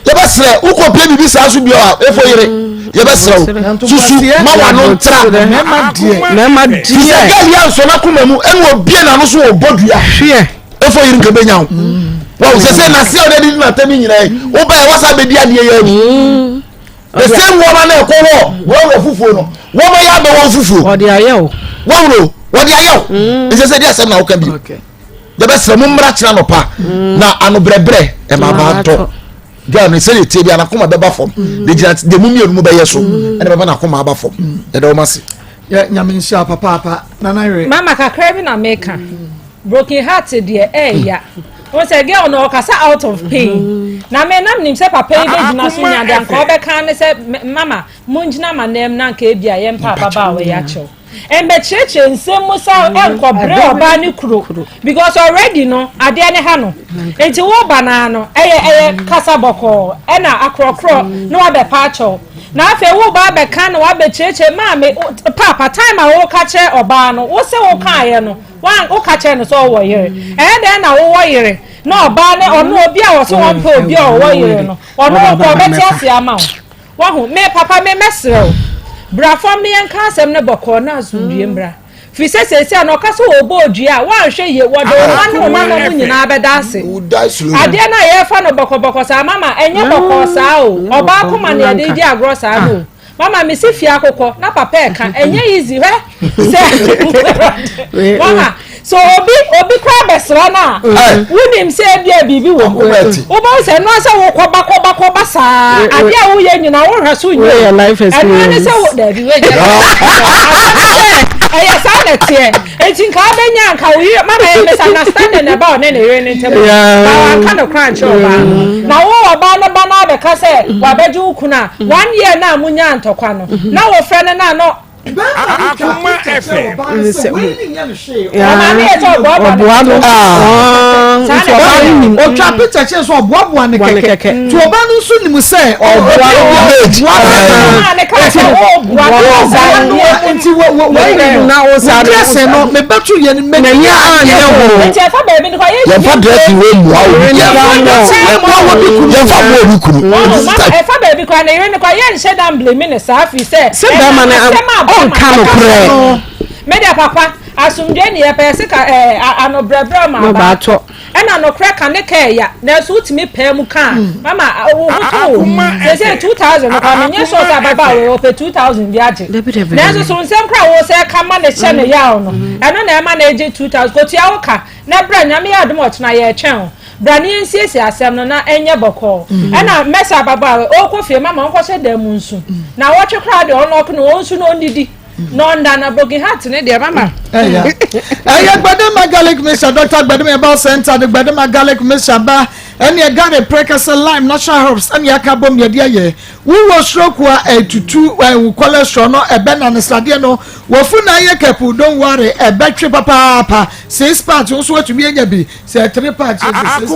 yɛbɛserɛ wokɔpɛ biribi saa so bio a ɛfo yere mm. yɛbɛserɛ wo susu ma wano ntra fisɛ gɛl yɛ nsɔ no akoma mu ɛne obie nano so wɔbɔ dua efo yiri nka benya wo wɔn sɛ sɛ nase a ɔde didi n'atɛm nyinaa yi wobɛyɛ wasa bɛdi adeɛ yɛ adi mm. the same wɔn na ɛkɔ wɔ wɔn wɔ fufuo no wɔn yɛ abɛ wɔn fufuo wɔde ayɛ o wɔn o wɔde ayɛ o mm. nsɛ sɛ di asɛm na ɔka bi yɛbɛsrɛ mo mmra kyerɛ anɔpa mm. na ano brɛbrɛ ɛma aba ntɔ girl no sɛdeɛ tie bi anakoma bɛba fam de gyina de mu mmienu mu bɛyɛ so ɛna bɛba n'akoma aba fam ɛdɛ wɔn ase. yɛ nyame nhyira papaapa nana yere. Mama kakra bi na meka. Broken heart deɛ ɛɛya. Wɔn sɛ girl no ɔkasa out of pain. Na me nam nim sɛ papa yi bɛgyina so nya deɛ anka ɔbɛka ne sɛ mama mongyina ma nam na anka ebi a yɛmpa ababaawa yi akyɛw. Ɛmbɛkyerɛkyerɛ nsɛm mu sa ɛnkɔbrɛ ɔbaa ne kuro because already no adeɛ ne ha no. Nti wo ba naa no ɛyɛ ɛyɛ kasa bɔkɔɔ ɛna akorɔkorɔ na wabɛpa akyɛw. Na afei wo ba abɛka na wabɛkyerɛkyerɛ maame paapa time a woka kyerɛ ɔbaa no wo se wo kaeɛ no Wan woka kyerɛ no sɛ ɔwɔ yere ɛyɛ dɛn na wowɔ yere na ɔbaa ne ɔno obi a wɔso wɔmpɛ obi a ɔwɔ yere no ɔno nko ɔbɛte ase ama wo wahu me papa me mɛsrɛ wo bra fam ne yɛnka asɛm no bɔkɔɔ na asomdwie mmra firi sɛ seesei a na ɔka sɛ wɔbɔ odua a woanhwɛ yie wɔde wo mma ne wo mma nom nyinaa bɛda ase adeɛ no a yɛrefa no bɔkɔbɔkɔ saa mama ɛnyɛ bɔkɔɔ saa o ɔbaa koma na yɛde di agorɔ saa no o. Mama me si fie akokɔ na papa ɛka ɛnyɛ easy hwɛ sɛ mama so obi obi kora bɛsra no a wonim sɛ ebia biribi wɔ mu wobɛhu sɛ ɛno sɛ wokɔba kɔba kɔba saa adeɛ a woyɛ nyina wohwɛ so nyɛ ɛno ne sɛ wo daabi woyɛ ɛyɛ saa na ɛteɛ enti nka wobɛnya nka wo yere mama yɛ misunderstanding na ɛba ɔne ne yere no ntam ba wanka no kora nkyerɛ ɔbaa no na wo ɔbaa no ba no abɛka sɛ wabɛgye wo kunu a one year na munya ntɔkwa no na wofrɛ no na no Akoma FM. Ɔboa no. Ɔtwa picture kyerɛ sɛ ɔboaboa ne kɛkɛ. Nti ɔbaa no nso nim sɛ ɔboa no. Nti wɔyi dressing no mebɛto yɛ no mɛ. N'ani anyɛ ho. Yɛnfa dressing wo mua obi kunu. Yɛnfa mua obi kunu. Yɛnfa mua obi kunu. Ɛfa baabi kora ne yere no kora yɛnhyɛ da mblame ne saa firi sɛ. Sɛ bɛrima no ɔnka nokorɛ. Me deɛ papa, asomdwoe ne yɛpɛ, yɛse ka ɛɛ ano brɛbrɛ ma aba atɔ. Ɛna nokorɛ ka ne ka ɛya, nanso wotumi paa mu ka a, mama wo ho tɔ wo. Seesei 2000 no koraa menyɛ sure sɛ ababaawa yi ɔpɛ 2000 bi agye. Nanso so nsɛm koraa wo sɛ ɛka ma ne hyɛ ne yaw no, ɛno na ɛma no egye 2000. Kɔtua wo ka na bra, Nyame yɛ adom a ɔkyena yɛretwɛn wo. Bra na yɛnsiesie asɛm no na ɛnyɛ bɔkɔɔ. Ɛna mɛsɛ ababaawa yi, ɔrekɔ fie, mama ɔnkɔhyɛ dan mu nsu. Naawɔtwe koraa deɛ ɔnɔɔke no, ɔnsu na ɔnnidi. Na ɔnda na broken heart ne deɛ mama. Ɛyɛ ɛyɛ Gbadema garlic mixture Dr. Gbadema Herbal Center de Gbadema garlic mixture ba ɛne garlic prekese lime natural herbs ɛne aka bom yɛde ayɛ wowɔ stroke a ɛtutu ɛwo cholesterol no ɛbɛ na ne sradeɛ no wɔfu na ayɛ kɛpu don't worry ɛbɛtwe papaapa six parts nso atumi anya bi sɛ three parts six parts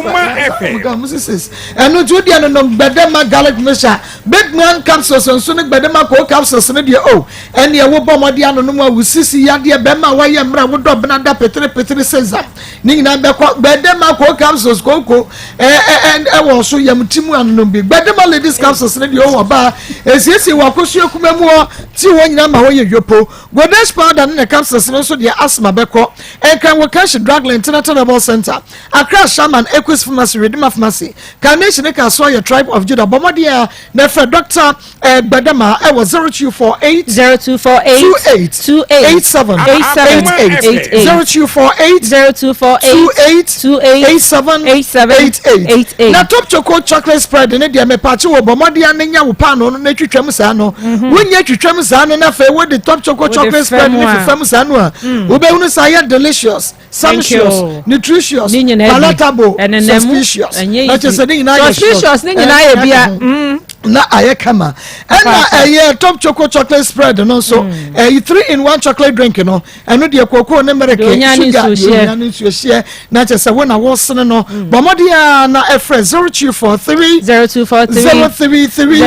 six ɛno nti wodeɛ no nom Gbadema garlic mixture Big man capsules nso ne gbɛdema koo capsules no deɛ oh ɛneɛ wo bɔ mmɔden anonom a wo sisi yadeɛ bɛma a wayɛ mmerɛ a wodɔ bena da petere petere sesam ne nyinaa bɛkɔ gbɛdema koo capsules kooko ɛɛ ɛwɔ so yam ti mu anonom bi gbɛdema ladies capsules no deɛ oh ɔbaa esiesie wɔ akosua kuma mu hɔ ti hɔ nyinaa ma hɔ yɛ yopo godex powder ne ne capsules no nso deɛ asthma bɛkɔ nkran wɔ kashi drugland international herbal center Accra Shaman Equus Pharmacy Redima Pharmacy Carnation ne Kasoa yɛ Tribe of Judah. Bɔ mmɔden a na frɛ Dɔkta eh, Gbadama ɛwɔ 0248 0248 28 28 87 87 88 88 0248 0248 28 28 87 87 88 88. Na Top Choco Chocolate Spread ne deɛ mepakye wɔ bɔ mmɔden a na nya wo paanoo no na twitwam saa no. Wonyɛ twitwam saa no na afei wode Top Choco Wode Chocolate Spread fam ne a. fefam saa no a wobɛhunu sɛ ayɛ delicious. Sumptuous, nutritious, palatable, suspicious. Na kyerɛ sɛ ne nyinaa yɛ suspicious ne nyinaa yɛ bia. Mm. Na ayɛ kama. Ɛna ɛyɛ top choco chocolate spread no nso. Mm. Ɛyɛ 3 in 1 chocolate drink no. Ɛno deɛ kookoo ne mɛrɛkɛ sugar deɛ ohia ne nsuo hyeɛ. Na kyerɛ sɛ wo na wɔsene no. Mm. Bɔ mmɔden a na ɛfrɛ 0243 0243 033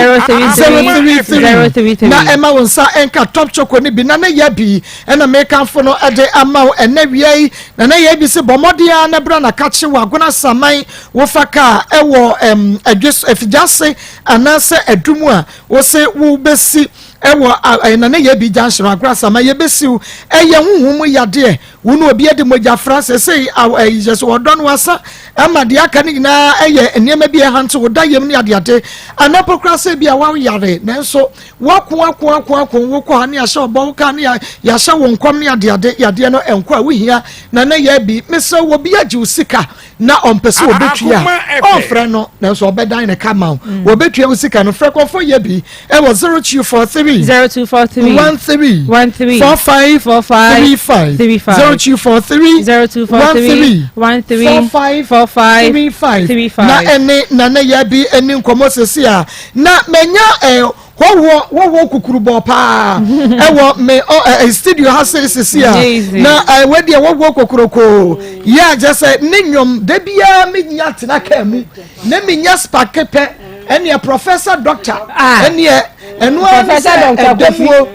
033 na ɛma wo nsa ɛnka top choco ne bi na ne yɛ bi. Ɛna mekamfo no de ama wo ɛnɛ wia yi, na na yɛ bi se bɔ mmɔden ara na bra na kakye wɔ Agona Saman, wofa kaa ɛwɔ ɛm ɛdwe so Afigyase anaasɛ Adum a wose wobɛsi ɛwɔ ɛɛ na na yɛ bi junction Agona Saman yɛbɛsiw ɛyɛ honhom mu yadeɛ wo ne obi adi mogya fra sesei aw ɛyi kyɛ sɛ ɔdɔ no asa ɛma deɛ aka no nyinaa ɛyɛ nneɛma bi ɛhante wo da yam ne adeade anaa mpo koraa sɛ bi a woayare nanso Woako ako ako ako wokɔ ha ne yɛahyɛ ɔbɔ wo ka ne yɛahyɛ wo nkɔm ne adeade yadeɛ no ɛnkɔ a wohia na na yɛ bi mesrɛ wo obi agye wo sika na ɔmpɛ sɛ ɔbɛtua ɔmfrɛ no nanso ɔbɛdan ne ka ma wo mm. wɔbɛtua wo sika no frɛ kɔfɔ yɛ bi ɛwɔ 0243 0243 13 13 45 45 35 35 0243 0243 13 45 45 35 35 na ɛne na na yɛ bi ɛne nkɔmmɔ sɛsi a Na manya eh, hɔhoɔ hɔhoɔ kukurubɔɔ paa ɛwɔ me ɔ ɛ studio ha sɛ sisi a na ɛ wɛdeɛ hɔhoɔ kokoroko yɛ agyɛ sɛ ne nnwom da biara menya tena kaa mu na menya spake pɛ ɛneɛ professor doctor ah. ɛneɛ ɛno ara ne sɛ ɛdamuo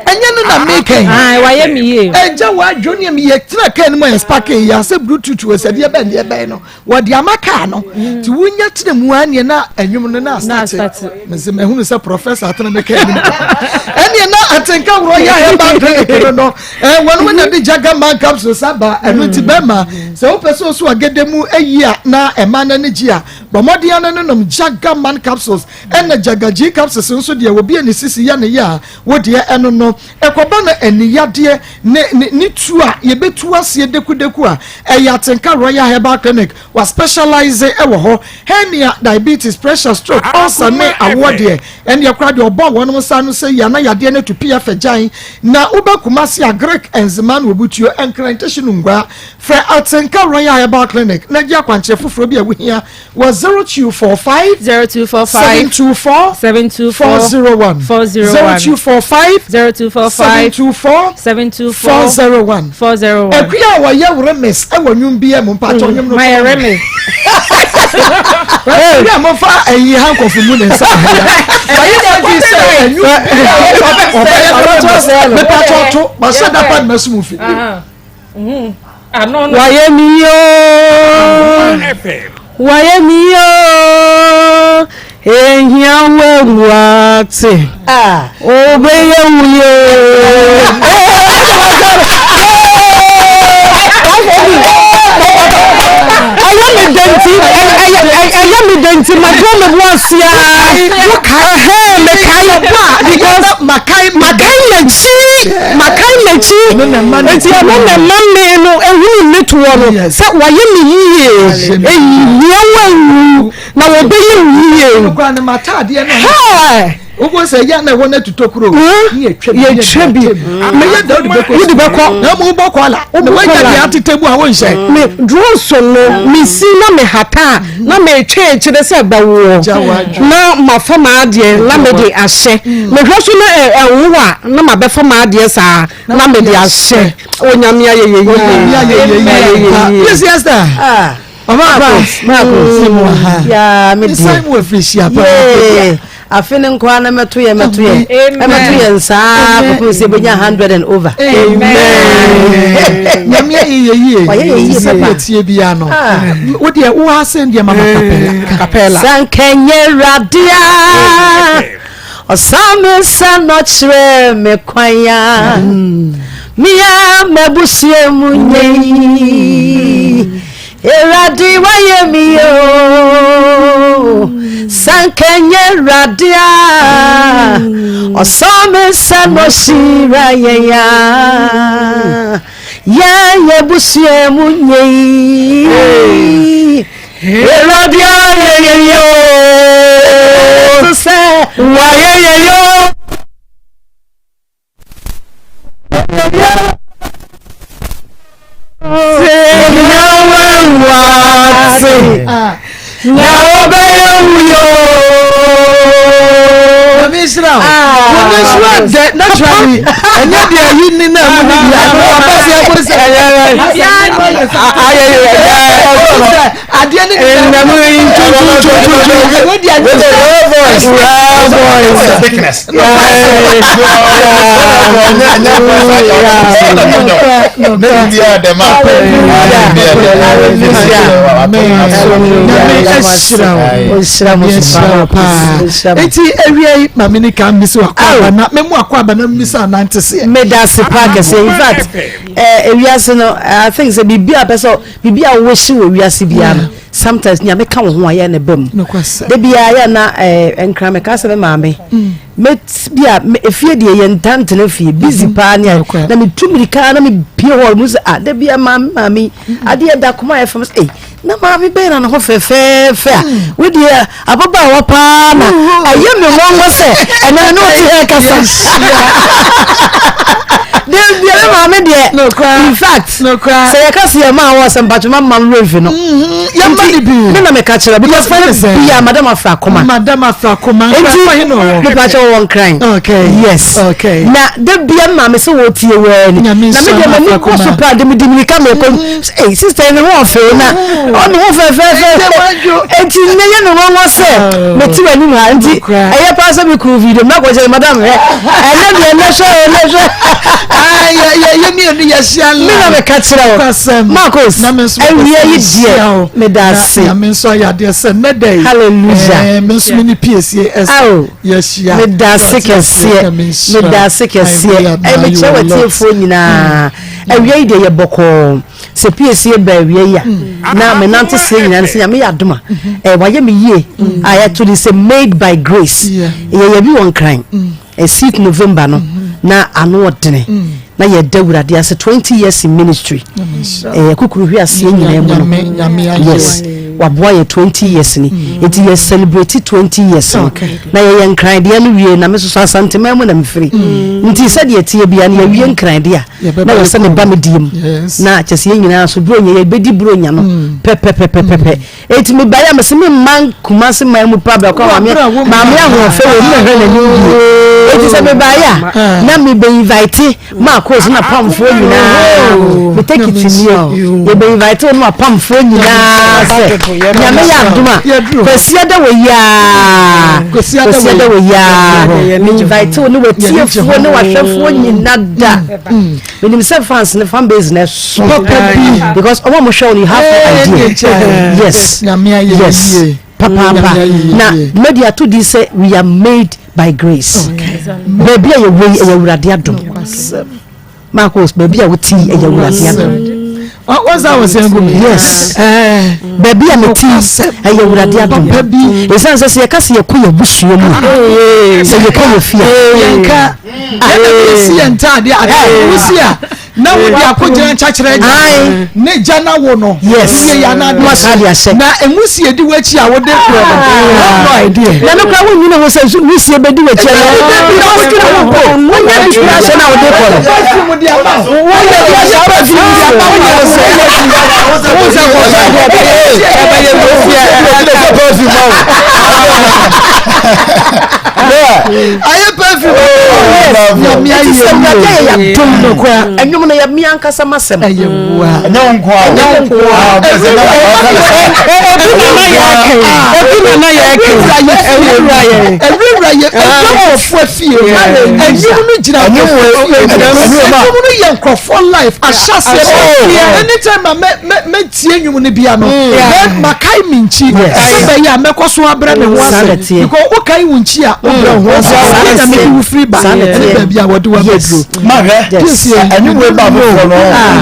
ɛnyɛ no na meka yi ɛgya w'adwo neɛ meyɛ tena kaa no mu a spake yɛ sɛ bluetooth wɔ sɛ deɛ bɛn deɛ bɛn no Wɔde ama kaa no nti wonya tena mu a neɛ na ɛnwom no na asate mese mahunu sɛ professor atena me kaa nim ɛneɛ na atenka worɔ yɛ herbal clinic no no wɔn mu na de jaga man capsules aba ɛno nti bɛma sɛ wopɛ sɛ ɔso agede mu ayi a na ɛma no ani gye a Bɔ mmɔden ara na nom Jaga Man Capsules ɛna Jaga G Capsules nso deɛ obi a ne sisi yɛ ne ya a, wo deɛ ɛno no. Ɛkɔba no ani yadeɛ ne ne ne tu a yɛbɛtu aseɛ dekudeku a, ɛyɛ Atenka Royal Herbal Clinic. Wa specialise wɔ hɔ. Hernia, diabetes, pressure, stroke, ulcer ne awoɔ deɛ, ɛnneɛ koraa deɛ ɔbɔ wɔnom nsa ano sɛ yi ana yadeɛ no atu pii afɛ gyan. Na woba Kumasi a, Greek, Nzema na Obutuo, Nkran, Teshie Nungua. Frɛ Atenka Royal Herbal Clinic na gye akwankyerɛ foforɔ bi a wohia wɔ 0245 0245 724 724 401 401 0245 0245 724 724 401 401. Akua a wɔyɛ remes wɔ nnwom bi mu mpakyɛ nnwom no Mayɛ remes. Akua a mofa ayi ha nkɔfo mu ne nsa wɔyɛ dɛ bi sɛ nnwom ɔbɛyɛ remes mepakyɛ to mahyɛ dapa no masom fi Wayɛ mi yoo, wayɛ mi yoo, ehia wawu ate, obɛyɛ wo yoo. Ɛyɛ me dɛ nti, ɛyɛ me dɛ nti, mato me bo ase aa, ɛhɛn mekae, because makae m'akyi. Makae m'akyi, enti ɛno na ɛma me no ehunu me toɔ no sɛ wayɛ me yie. Ehia wo awu na wɔbɛyɛ wo yie. Hɛɛ! Wobɔ sɛ yɛ na ɛwɔ no atutɔ kuro. Yɛtwa bi. Meyɛ da wode bɛkɔ. Wode bɛkɔ. Na mu wobɔ kɔla. Na woanya deɛ atetɛ mu a wonhyɛ. Me drɔso no mesi na mehata a na metwa akyire sɛ bɛwoɔ na mafa m'adeɛ na mede ahyɛ mehwɛ so na ɛnwo a na mabɛfa m'adeɛ saa na mede ahyɛ onyame ayɛ yɛ yie. Yes, yes, sir. Mama Marcus, yaa me deɛ mu afiri hyia pa. Afe no nkoa na mɛto yɛ mɛto yɛ mɛto yɛ nsaa kɔpem sɛ yɛbɛnya hundred and over. Amen. Nyame ayɛ yɛ yie. Wayɛ yɛ yie Sɛ papa. yɛtie bia no. Wo deɛ wo ha sɛn deɛ mama kapela. Kapela. Sanka nyɛ Awurade a ɔsa me nsa na ɔkyerɛ me kwan a mea m'abusua mu nyɛ yi. Awurade wayɛ me yie oo sanka nyɛ Awurade a ɔsɔ me nsa na ɔhyira yɛn a yɛn yɛbusua mu nyɛ yi Awurade ayɛ yɛn yie oo sɛ wayɛ yɛn yie oo. Na ɔbɛyɛ wuyo. Nyame nhyira wo. Wo ne so ɛdɛ naturally. Ɛnyɛ deɛ ayi ni na ɛmu ni bia. Ɔbɛ sɛ ɛbɔ sɛ. Adeɛ ne Ɛnam yi ntuntuntuntuntu. Ɛwɔ deɛ adeɛ sɛ. Voice. Voice. Thickness. Eti awia yi maame ni kan mbisi wakɔ aba na memu akɔ aba na mbisa anante seɛ. Medase paa kɛse in fact ewiase no I think sɛ biribi a pɛ sɛ biribi a wɔhyɛ wɔ wiase biara no sometimes nyame ka wo ho a yɛ ne ba mu da biara yɛ na eh, nkra meka sɛ me maame mm. bi a efie deɛ yɛ ntantena fie busy mm-hmm. paa ne na metu mirika na mepie hɔ mu sɛ ah da biara maame maame mm-hmm. adeɛ da koma yɛ fam sɛ ei na maame bɛn na ne ho fɛfɛɛfɛ a mm. wodeɛ ababaawa paa na ɛyɛ me nwanwa sɛ ɛnɛ ne ɔte hɛ kasa debia me maame deɛ in fact sɛ yɛka sɛ yɛma wɔ sɛ mpatwo ma mam werɛ mfi no mm-hmm. me na meka kyerɛ because bia madam afra koma madam afra koma nti mepakyɛ wɔ nkran yes na da bia me maame sɛ wɔtie wɔ ni na me deɛ m'ani kɔ so paa de mede mirika mekɔ mm-hmm. ei sister ne ho ɔfɛ na ɔne ho fɛfɛɛfɛ enti nnɛ yɛ me nwanwa sɛ mete w'anim ha nti ɛyɛ paa sɛ mekuru video mɛkɔ kyerɛ madam hwɛ ɛnɛ deɛ ɛnɛ hwɛ ɛnɛ hwɛ yɛ mmienu yɛhyia me na meka kyerɛ wo Marcos awia yi deɛ meda ase nyame nso ayɛ adeɛ sɛ nnɛ da yi hallelujah me nso me ne piesie ɛsɛ yɛhyia meda ase kɛseɛ meda ase kɛseɛ ɛmekyerɛ w'atiefoɔ nyinaa mm. Awia yi deɛ yɛ bɔkɔɔ. Sɛ piesie ba awia yi a, na menante seɛ nyinaa no sɛ Nyame yɛ adom a, eh, wayɛ me yie. A yɛto din sɛ Made by Grace. Yɛyɛ bi wɔ Nkran. 6th November no, na ano ɔdene. Na yɛda Awurade ase 20 years in ministry. Ɛyɛ kukuru hwe aseɛ nyinaa mu no. Yes. Waboa yɛ 20 years ni. Nti yɛ celebrate 20 years no. Na yɛyɛ Nkran deɛ no wie na me soso Asanteman mu na mefiri. Nti sɛdeɛ ɛteɛ bia no yɛwie Nkran deɛ a na wɔ sɛ meba me deɛ mu. Na kyɛ sɛ yɛn nyinaa so buronya yɛbɛdi buronya no pɛpɛpɛpɛpɛ. Enti mebaeɛ a mese memma Kumase man mu pa bɛkɔ maame maame ahoɔfɛ wɔ mu mɛhwɛ n'anim yie. Enti sɛ mebaeɛ a na mebɛ invite maakos na pamfoɔ nyinaa me tekiti nie yɛbɛ invite wo no apamfoɔ nyinaa sɛ nyame yɛ adom a kwasiada wɔ yiaa kwasiada wɔ yiaa me invite wo ne watiefoɔ ne wahwɛfoɔ nyina da. Menim sɛ fans ne fan base na ɛso because ɔmo a mo hwɛ wo no you have no idea. Yes. Yes. Papaapa. Na mɛdi ato di sɛ we are made by grace. Baabi a yɛwɔ yi ɛyɛ Awurade adom. Marcos baabi a wote yi ɛyɛ Awurade adom. Yes. Baabi a mete ɛyɛ Awurade adom. Ɛsiane sɛ sɛ yɛka sɛ yɛkɔ yɛ abusua mu a sɛ yɛkɔ yɛ fie a Yɛn na yɛsi yɛn ntaade a wosi a na wode akɔgyina nkyɛkyerɛ gya ne gya na wo no yes yɛ yɛ na wasa de ahyɛ na emu si edi w'akyi a wode korɔ no no idea na no kora wonyina ho sɛ wusie bɛdi w'akyi a na wodwene ho po wonya bi kora ahyɛ na wode kɔ no perfume de ama wo wonya bi ahyɛ perfume de ama wo nyɛ sɛ wo sɛ kɔsɔ deɛ ɛbɛyɛ wusie ɛbɛyɛ perfume ma wo ayɛ perfume nyame ayɛ sɛ awurade ayɛ yɛadom no koraa ɛnwom no yɛ me ankasa masɛm ɛyɛ woa ɛnyɛ wo nko a ɛnyɛ wo nko a ebi nana yɛ ɛkɛn ebi nana yɛ ɛkɛn ɛwura yɛ ɛwura yɛ ɛwura nkurɔfoɔ fie ɛnwom no gyina ɛnwom no yɛ nkurɔfoɔ life ahyɛseɛ anytime a mɛ mɛ mɛ tie nnwom no bia no then makae me nkyi sɛ bɛyɛ a mɛkɔ so abrɛ me ho ase because wokae wo nkyi a wobrɛ wo ho ase ɛne na mede wo firi ba ɛne baabi a wɔde wo abɛduro mahwɛ ɛne wo ba foforɔ no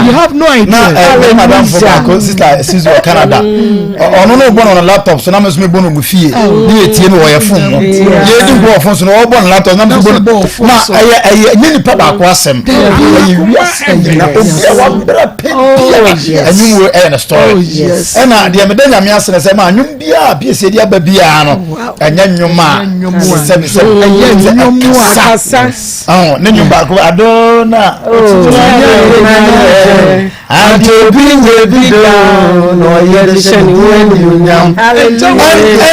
you have no idea na ɛne madamfo baako sister Suzy wɔ Canada ɔno no bɔ no laptop so na me nso mebɔ no mu fie ne yɛtie no wɔyɛ fon mu yɛdi nkɔ wɔ fon so na ɔbɔ no laptop na me nso bɔ no na ɛyɛ ɛyɛ nye nipa baako asɛm ɛyɛ wiase nyina obi a wabrɛ pɛ biara ɛnwom wo ɛyɛ no story ɛna deɛ meda nyame ase no sɛ ma nwom biara piesie de aba biara no ɛnyɛ nwom a sɛbi sɛ ɛyɛ nwom a ne nwom baako ado na ade obi nyɛ bi da na ɔyɛ de hyɛ ne ho animuonyam ɛnɛ deɛ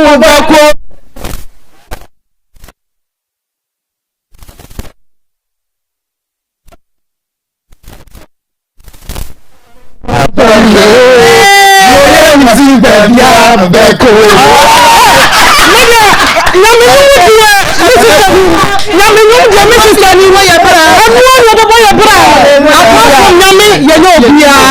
wobɛkɔ Nyame nyom deɛ me sista ni wɔ yɛ bra ɛmu a wɔbɛbɔ yɛ bra apart from nyame yɛnyɛ obiara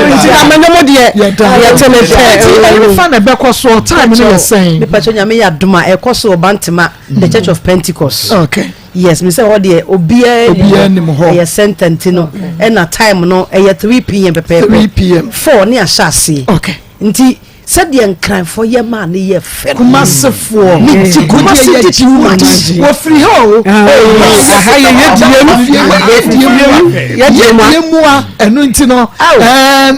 nti nyame nyom deɛ yɛte ne pɛ ɛne fa na ɛbɛkɔ soɔ time no yɛ sɛn mepɛkyɛ nyame yɛ adom a ɛkɔ so wɔ Bantama the Church of Pentecost okay yes me sɛ hɔ deɛ obiara obiara nim hɔ ɛyɛ center nti no ɛna time no ɛyɛ 3 pm pɛpɛɛpɛ 3 pm 4 ne ahyɛ aseɛ okay nti sɛdeɛ nkranfoɔ yɛ maa ne yɛ fɛ no kumasefoɔ ne ti kumase di too much wɔfiri ha o aha yɛ yɛ die mu yɛ die mu a ɛno nti no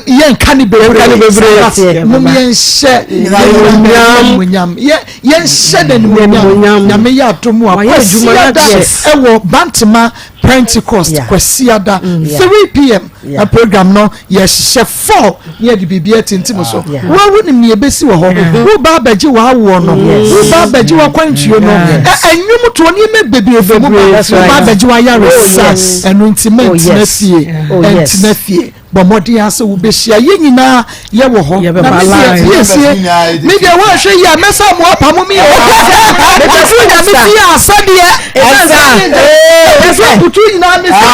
yɛnka ne bebree mom yɛnhyɛ animuonyam yɛnhyɛ no animuonyam nyame yɛ adom a kwasiada ɛwɔ Bantama Pentecost kwasiada 3 pm na program no yɛhyehyɛ 4 ne yɛde biribi atintim so woa wonim nea ɛbɛsi wɔ hɔ woba abɛgye w'awoɔ no woba abɛgye w'akwantuo no ɛnwom toɔ nneɛma bebree firi mu ba woba abɛgye w'ayaresa ɛno nti mɛntena fie ɛntena fie Bɔ mmɔden ara sɛ wobɛhyia. Yɛn nyinaa yɛwɔ hɔ. Na me deɛ, piesie, me deɛ woanhwɛ yie a mɛsa mo apamo me o. Mepɛ sɛ Nyame fie a sɛdeɛ ɛsɛ kutu nyinaa me sɛ.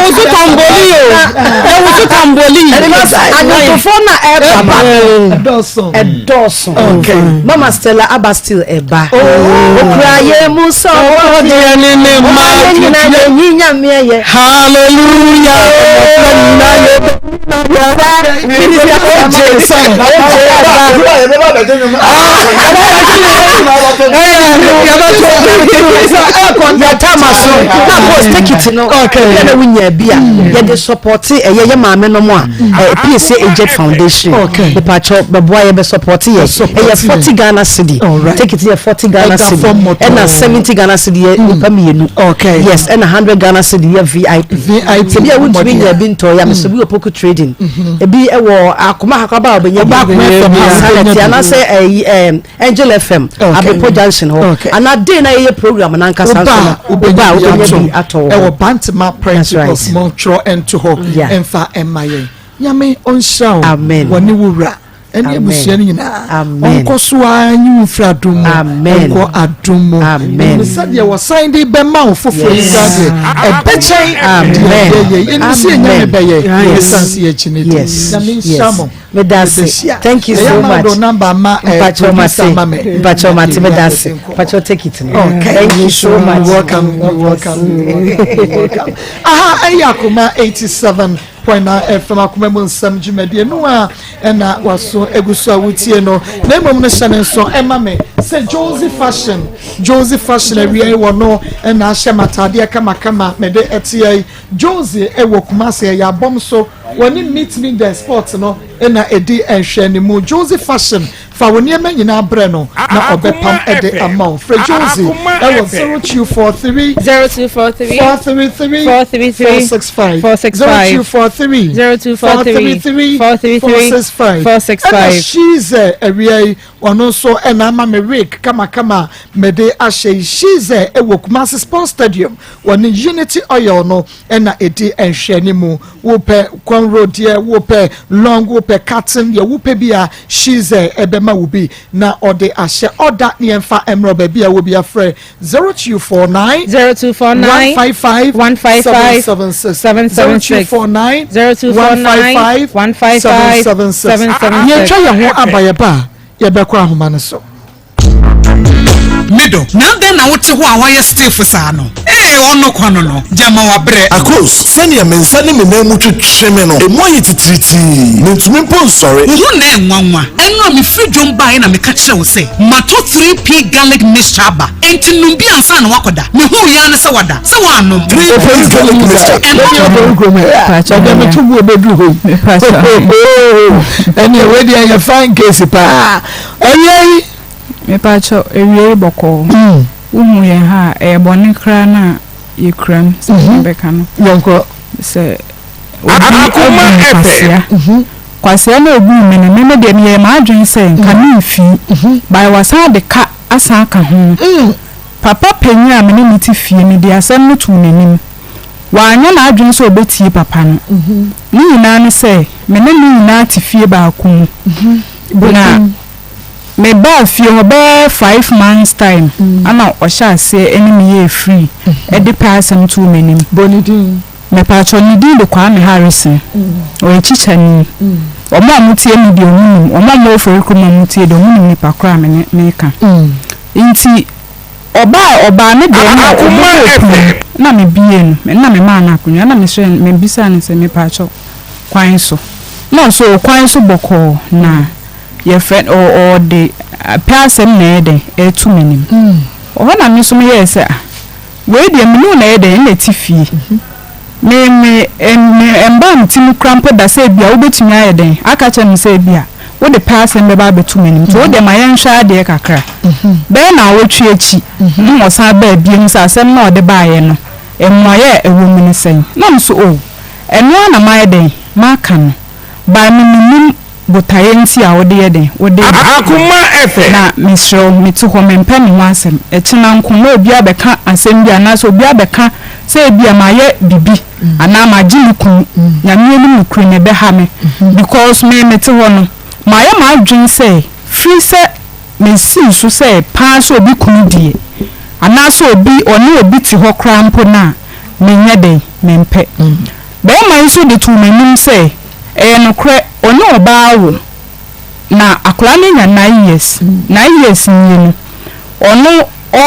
Yɛwoso tamboli o. Yɛwoso tamboli. Adwontofoɔ na ɛba ba. Ɛdɔɔso. Ɛdɔɔso. Okay. Mama Stella Abba still ɛba. Oh. Okura yɛn mu sɛ ɔbɔdeɛ ne ne mma. Ɔma yɛn nyinaa yɛn nyi nyame yɛ. Hallelujah. Mmɔfra nyinaa yɛ Ticket no ɛna wonya bi a yɛde support ɛyɛ yɛ maame no mu a PSA Aged Foundation mepakyɛw bɛboa yɛ bɛ support yɛ ɛyɛ 40 Ghana cedi ticket yɛ 40 Ghana cedi ɛna 70 Ghana cedi yɛ nipa mmienu yes ɛna 100 Ghana cedi yɛ VIP sɛ bi a wontumi nya bi ntɔ yɛ amesɛ bi wɔ poku trading ebi ɛwɔ akoma hakwaba a ɔbɛnya bi sanɛte anaasɛ ɛyi ɛɛ Angel FM Abepo junction hɔ anaa day na yɛyɛ program nankasa nso no woba a wobɛnya bi atɔ wɔ hɔ ɛwɔ Bantama Pentecost mo ntwerɛ nto hɔ ɛmfa ɛma yɛn Nyame ɔnhyira wo wɔne wo wura ɛne abusua no nyinaa ɔnkɔ so ara nyi wo mfiri adom mu nkɔ adom mu ɛne sɛdeɛ wɔsan de bɛma wo foforɔ yi koraa deɛ ɛbɛkyɛn deɛ yɛyɛ yɛnim sɛ yɛnyame bɛyɛ ɛsiane sɛ yɛgye ne di. Nyame nhyira mo. Medase. Thank you so much. Mpacho mate. Mpacho mate medase. Mpacho take it. Okay. Thank you so much. You're welcome. You're welcome. You're welcome. Aha, ɛyɛ akoma 87.9 FM akoma mu nsɛm dwumadie no a ɛna waso egu so a wotie no. Na mmom no hyɛ ne nso ɛma me sɛ Josie Fashion, Josie Fashion awia yi wɔ no ɛna ahyɛ m'ataadeɛ kamakama mede ɛteɛ yi. Josie ɛwɔ Kumasi ɛyɛ abɔm so. Wɔne Meet Me The Spot no na ɛdi nhwɛanimu. Josie Fashion, fa wo nneɛma nyinaa brɛ no na ɔbɛpam de ama wo. Frɛ Josie wɔ 0243 0243 433 433 465 465 0243 0243 433 433 465 465. Ɛna Shize awia yi, ɔno nso na ama me wig kamakama a mede ahyɛ yi. Shize wɔ Kumasi Sports Stadium, wɔne Unity Oil no na ɛdi nhwɛanimu. Wopɛ cornrow deɛ, wopɛ long, wopɛ cutting deɛ, wopɛ bi a, Shize bɛma wo bi na ɔde ahyɛ. Order ne yɛmfa mmrɛ wo baabi a wɔ biara. Frɛ 0249 0249 155 155 776 776 0249 0249 155 155 776. 776. Yɛtwa yɛn ho aba yɛba a, yɛbɛkɔ ahoma no so. Me dɔ, na adɛn na wote hɔ a woayɛ stiff saa no? Ee, ɔno kwa no no, gyama wabrɛ. Akos, sɛnea me nsa ne me nan mu twetwe me no, emu ayɛ titiritii. Mintumi mpo nsɔre. Wo ho nnɛ nwanwa. Ɛno a mefiri dwom baeɛ na meka kyerɛɛ wo sɛ matɔ 3P Garlic Mixture aba, enti nom bi ansa na woakɔda. Mehuu yi ara ne sɛ woada, sɛ woannom. 3P Garlic Mixture. Ɛdeɛ meto bu obɛduru hɔ yi. Ɛneɛ wei deɛ yɛ fine case paa. Awia yi. Mepakyɛw, awiei bɔkɔɔ. Wohu yɛn ha a, ɛyɛ bɔne koraa no a yɛkura mu, sɛ yɛbɛka no. Yɛnkɔ. Sɛ obi abu me kwasea. Kwasea no a obuu me no, me me deɛ meyɛɛ m'adwene sɛ nka memfii. By wasan de ka asan aka ho. Papa panyin a me ne no te fie, mede asɛm no too n'anim. Wanyɛ n'adwene sɛ ɔbɛtie papa no. Ne nyinaa ne sɛ, me ne no nyinaa te fie baako mu. Na mebaa fie hɔ bɛyɛ five months time ɛna ɔhyɛ aseɛ ɛne me yɛɛ free ɛde pɛ asɛm too m'anim. Bɔ ne din. Mepatwɔ ne din de Kwame Harrison. Ɔyɛ kyikyani. Wɔn a wɔtie me deɛ wɔn nim, wɔn a wɔwɔ Forikrom a wɔtie deɛ wɔn nim nipa korɔ a me ne meka. Nti ɔbaa ɔbaa me dɛm na ɔbobɔɔ pono mu na me bie no na me maa no akonnwa na me srɛ no me bisaa no sɛ mepatwɔ kwan so na ɔse o kwan so bɔkɔɔ na yɛfrɛ no ɔde pɛ asɛm na ɛyɛ dɛn ɛreto m'anim ɔhɔ na me nso meyɛɛ sɛ ah wei deɛ me ne wo na ɛyɛ dɛn na ɛte fie me me me ɛmbaa me ti mu kora mpo da sɛ ebia wobɛtumi ayɛ dɛn aka kyerɛ me sɛ ebia wode pɛ asɛm bɛba abɛto m'anim nti wo deɛ ma yɛnhwɛ adeɛ kakra bɛyɛ naawɔtwe akyi na ɔsan baa biom sɛ asɛm no a ɔde baeɛ no mmuaeɛ a ɛwɔ mu ne sɛn na me nso oh Ɛno ara na mayɛ dɛn? Maka no. By me mennim botaeɛ nti a wode yɛ dɛn? Wode ba. Akoma FM. Na mesrɛ wo, mete hɔ, mempɛ me ho asɛm. Ɛkyena nko na obi abɛka asɛm bi anaasɛ obi abɛka sɛ ebia mayɛ bibi anaa magye me kunu. Nyame anim nokorɛ ni, ɛbɛha me. Because me mete hɔ no, mayɛ m'adwene sɛ firi sɛ mesii so sɛ paa sɛ obi kunu deɛ anaasɛ obi, ɔne obi te hɔ koraa mpo no a, menyɛ dɛn? Mempɛ. Barima yi nso de too n'anim sɛ ɛyɛ nokorɛ ɔne ɔbaa awo na akwadaa no anya nine years, nine years nie no ɔno ɔ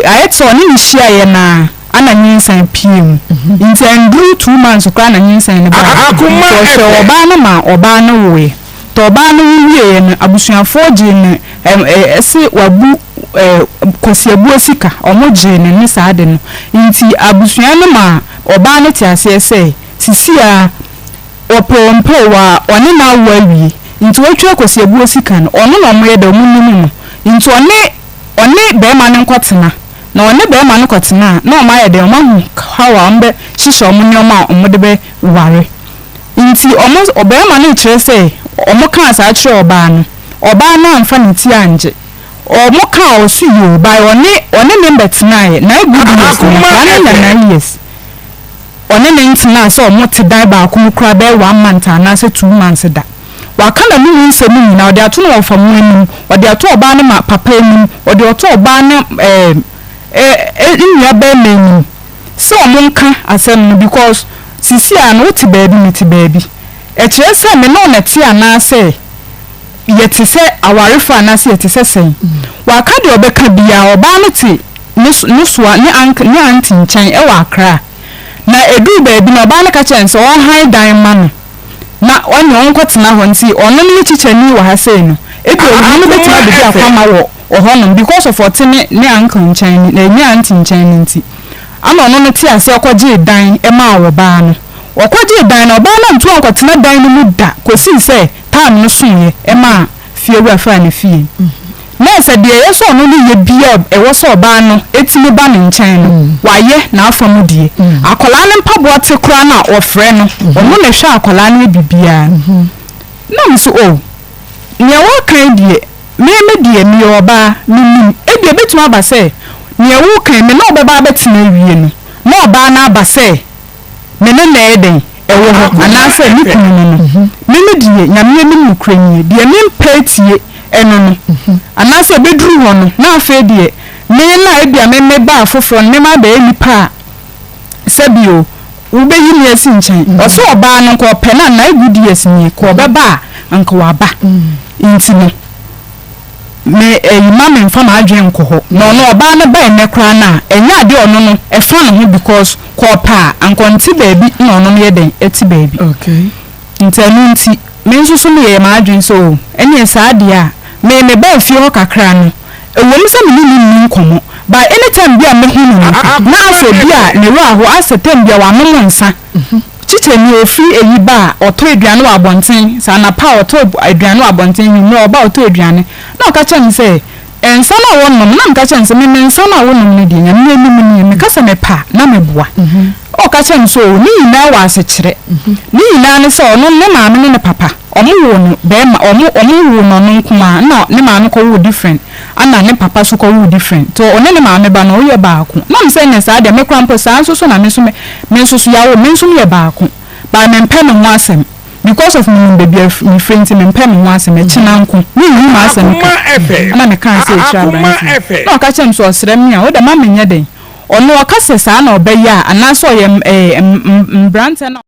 ayɛ te sɛ ɔne no hyiaeɛ no ara ana nyinsɛn pue mu nti ɛnduru two months koraa na nyinsɛn no baeɛ nti ɔhwɛɛ ɔbaa no maa ɔbaa no woeɛ. Tɔ ɔbaa no wo wieɛ no abusuafoɔ gyee no ɛ se wabu ɛ kwasiabuo sika ɔmo gyee no ne saa ade no nti abusua no maa ɔbaa no te aseɛ sɛ sisi a ɔpɛ o ɔmpɛ o wa ɔne no awo awie nti watwa kwasiabuo sika no ɔno na ɔmo yɛ dɛ ɔmo nim no nti ɔne ɔne bɛɛma no nkɔ tena na ɔne bɛɛma no kɔ tena a na ɔmo ayɛ dɛ ɔmo ahu how a ɔmo bɛ hyehyɛ ɔmo nnoɔma a ɔmo de bɛ ware. Nti ɔmo, ɔbarima no rekyerɛ sɛ ɔmo kaa saa kyerɛɛ ɔbaa no, ɔbaa no amfa ne ti angye. Ɔmo kaa ɔse yoo by ɔne ɔne ne mbɛtenaeɛ nine good years no akwadaa no anya nine years ɔne ne ntenaa sɛ ɔmo te dan baako mu koraa bɛyɛ one month anaasɛ two months da. Waka n'anomu nsɛm nyinaa ɔde ato no wɔfa mo anim, ɔde ato ɔbaa no ma papa anim, ɔde ɔto ɔbaa no ɛɛ ɛ nua bɛɛma anim. sɛ ɔmo nka asɛm no because sisi a no wote baabi mete baabi ɛkyerɛ sɛ me ne wo na ɛte anaasɛ yɛte sɛ awarefo anaasɛ yɛte sɛ sɛn waka deɛ ɔbɛka biaa ɔbaa no te ne ne soa ne uncle ne aunty nkyɛn ɛwɔ Accra na ɛduru baabi no ɔbaa no ka kyerɛ no sɛ ɔnhan dan ma no na ɔne ɔnkɔtena hɔ nti ɔno ne kyikyɛni wɔ ha sei no ebia ɔno no bɛtumi abɛdi akwama wɔ wɔ hɔnom because of ɔte ne ne uncle nkyɛn ne ne aunty nkyɛn no nti ana ɔno no te aseɛ kɔgyee dan maa ɔbaa no ɔkɔgyee dan no ɔbaa no antu ankɔtena dan no mu da kɔsii sɛ time no soeɛ ɛmaa fiewura faa ne fie na ɛsɛ deɛ ɛyɛ sɛ ɔno no yɛ bia ɛwɔ sɛ ɔbaa no ɛtumi ba ne nkyɛn no wayɛ n'afa mu deɛ akwadaa no mpaboa te koraa no a ɔfrɛ no ɔno na ɛhwɛ akwadaa no yɛ biribiara na me so oh nea wɔka yi deɛ Me, me deɛ, meyɛ ɔbaa, mennim. Ebia ɛbɛtumi aba sɛ nea woreka yi, me ne wo bɛba abɛtena awie no, na ɔbaa no aba sɛ me ne no ɛyɛ dɛn? Ɛwɔ hɔ, anaasɛ me kunu ne no. Me, me deɛ, Nyame anim nokorɛ nie, deɛ mempɛ atie ɛno no, anaasɛ ɛbɛduru hɔ no, na afei deɛ, me no a ebia me mebaa foforɔ no, me mabɛyɛ nipa a, Sɛbi o, wobɛyi me asi nkyɛn. Ɔse ɔbaa no nka ɔpɛ no a nine good years nie, ka ɔbɛba a anka waba. Nti no, me ɛyi ma me nfa m'adwene nkɔ hɔ. Na ɔno ɔbaa no ba ɛnnɛ koraa no a, ɛnyɛ adeɛ a ɔno no ɛfa ne ho because ka ɔpɛ a anka ɔnte baabi na ɔno no yɛ dɛn ɛte baabi. Nti ɛno nti, me nso so meyɛɛ m'adwene sɛ oh, ɛneɛ saa deɛ a, me mebaa fie hɔ kakra no, ɛwom sɛ me ne no nni nkɔmmɔ, but anytime bi a mɛhu no no, na asɛ bi a ne werɛ aho, asɛ time bi a wanom nsa. Kyikyeni, ɔfiri ayi ba a, ɔtɔ aduane wɔ abɔnten, sɛ anapa a ɔtɔ aduane wɔ abɔnten, anwummerɛ ɔba a ɔtɔ aduane. Na ɔka kyerɛ me sɛ, nsa no a wɔnom, na meka kyerɛ no sɛ, me me nsa no a wonom no deɛ, Nyame anim nie, meka sɛ mepɛ a, na meboa. Ɔka kyerɛɛ me sɛ, Oo, ne nyinaa wɔ asekyerɛ. Ne nyinaa ne sɛ ɔno, ne maame ne ne papa, wɔn woo no barima, wɔn, wɔn woo no ɔno nko ara, ɛna ne maame kɔwoo different, ɛna ne papa nso kɔwoo different. Nti ɔne ne maame ba no, wɔyɛ baako. Na me sɛ, ɛnneɛ saa deɛ, me koraa mpo, saa nso so na me nso me, me nso so, yɛawo me nso meyɛ baako. But mempɛ me ho asɛm. Because of menim baabi a mefiri nti, mempɛ me ho asɛm. Ɛkyena nko, menhu m'asɛm ka. Ɛna mekaa sɛ ɛkyerɛ aberanteɛ no. Na ɔka kyerɛɛ me sɛ ɔsrɛ me a, wo deɛ ma menyɛ dɛn? Ɔno ɔka sɛ saa na ɔbɛyɛ a anaasɛ ɔyɛ mmeranteɛ no a.